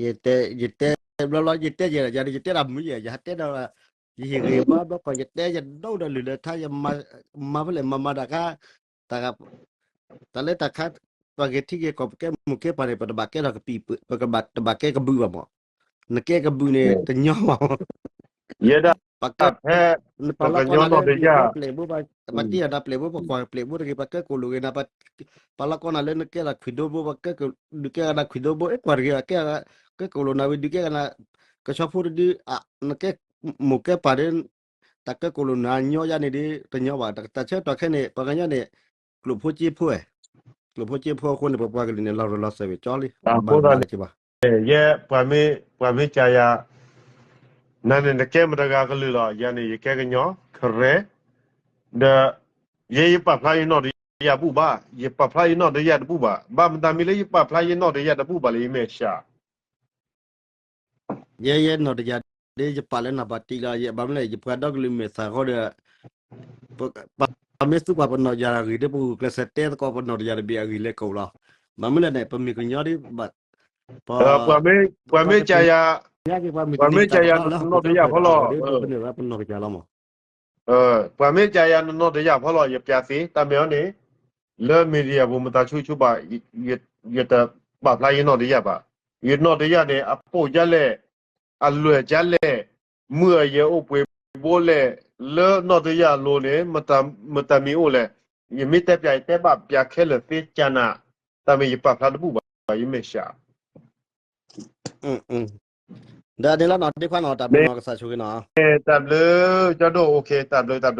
ယတဲ ယတဲဘျီဘျီ ယတဲယဲ ယၤဒီးယတဲတၢ်မုာ်ယဲ ယဟးတဲဒီး ယဟ့ၣ်ဂ့ၤဘၣ်ဘျီကီၢ် ယတဲယဒိၣ်ဒီးလုၢ်လၢထါ ယမၤဖဲလဲၣ်မၤမၤတၢ်ခါ တၢ် တၢ်လၢတၢ်ခါ ပှၤဂဲၤထံဂဲၤကီၢ် ပကဲမိၢ်ကဲပၢ်န့ၣ် ပတဘၣ်ကဲထီၣ်ကပံာ် ပကဘၣ်တဘၣ်ကဲကဘုးဘၣ်မး, နကဲကဘုးန့ၣ် တညီဘၣ်မး, ယဲဒၣ် ပကဲ ဖဲ နပာ်လီၤကီၢ်နၤလၢ ပကညီနီၢ်တယၢ် ပျဲၢ်ဘိ ပတံၢ်အဒၣ်ပျဲၢ်ဘိ ပကွၢ်ပျဲၢ်ဘိတဂ့ၤ ပကဲကိၣ်လိာ်ဂ့ၤနၤ, ပာ်လီၤကီၢ်နၤလၢနကဲဒၣ်ခွံၣ်ဒိဘိ ပကဲဒုးကဲဒၣ်ခွံၣ်ဒိဘိ အဲၣ်ကွၢ်တဂ့ၤ ကဲ ကဲကိၣ်လိာ်နၤဝံၤ ဒုးကဲဒၣ် ကဆီဖိတဒု နကဲ မိၢ်ကဲပၢ်ဒီး တၢ်ကဲကိၣ်လိာ်နၤညီယါန့ၣ်ဒီး တညီဘၣ် တၢ်ဆၢကတီၢ်ခဲအံၤန့ၣ် ပှၤကညီန့ၣ် ကျိာ်ဖိစ့ဖိ ကျိာ်ဖိစ့ဖိအဃိန့ၣ် ပပှၤကလုာ်န့ၣ် လီၤရၤလီၤစဲးဝဲကၠီလံ ဘၣ်လီၤကဘၣ် ယဲ ပှၤမ့ၢ်ကၠၤယၤ နၤန့ၣ်နကဲမတၤဂၤကလုာ်လီၤ ယၤန့ၣ် ယကဲကညီ Karen ဒီး ယဲယပာ်ဖျါယနီၣ်တယၢ်ဘူၣ်ဘၣ် ယပာ်ဖျါယနီၣ်တယၢ်တဘူၣ်ဘၣ် ဘၣ်မတၤမံၤလၢယပာ်ဖျါယနီၣ်တယၢ်တဘူၣ်ဘၣ်လၢယမဲာ်ဆှး ယဲယနီၣ်တယၢ်ဒီး ယပာ်လၢနၢ်ပၢၢ်တံၢ်လီၤ ယဘၣ်မနုၤလဲၣ် ယပှၤဒီကလုာ်မဲာ်သၣ်ဃီဒီး ပမ့ၢ်သူပှၤပနီၣ်ယၢ်အဂ့ၢ်ဒီး ပဂုာ်ကျဲးစၢးတဲသကိးပနီၣ်တယၢ်တဘ့ၣ်အဂ့ၢ်လဲၤကိးလီၤ. ဘၣ်မနုၤလဲၣ်န့ၣ် ပမ့ၢ်ကညီဒီး ပှၤမ့ၢ်ကၠၤယၤ ပှၤမ့ၢ်ကၠၤယၤနနီၣ်တယၢ်ဖီလီၤ ပနီၣ်ကစၢ်လီၤမး ပှၤမ့ၢ်ကၠၤယၤနနီၣ်တယၢ်ဖီလီၤ ယပျးသ့ တၢ်မ့ၢ်အီၤန့ၣ် လၢ media ပူၤ မတၤဆူၣ်ဆူၣ်ဘၣ် ယတပာ်ဖျါယနီၣ်တယၢ်ဘၣ်. ယနီၣ်တယၢ်န့ၣ် အပိာ်ဒ်လဲၣ်, အလွဲၢ်ဒ်လဲၣ်, မုၢ်အယဲၢ်အိၣ်ပှဲၤဘိလဲၣ်, လၢနီၣ်တယၢ်အလိၤန့ၣ် မတၤမံၤအိၣ်လဲၣ်. ယမ့ၢ်တဲပျး ယတဲဘၣ်ပျးခဲလၢာ်သ့ကနၤ, တၢ်မ့ၢ်ယပာ်ဖျါတဘူၣ်ဘၣ် ယမဲာ်ဆှး ဒီးန့ၣ်လီၤနီၤ ဒ့ခွါနီၤ တၢ်ဘျုးနီၤ ကစၢ်ဆိၣ်ဂ့ၤနီၤ တၢ်ဘျုး ကၠီဒိၣ် တၢ်ဘျုး တၢ်ဘျုး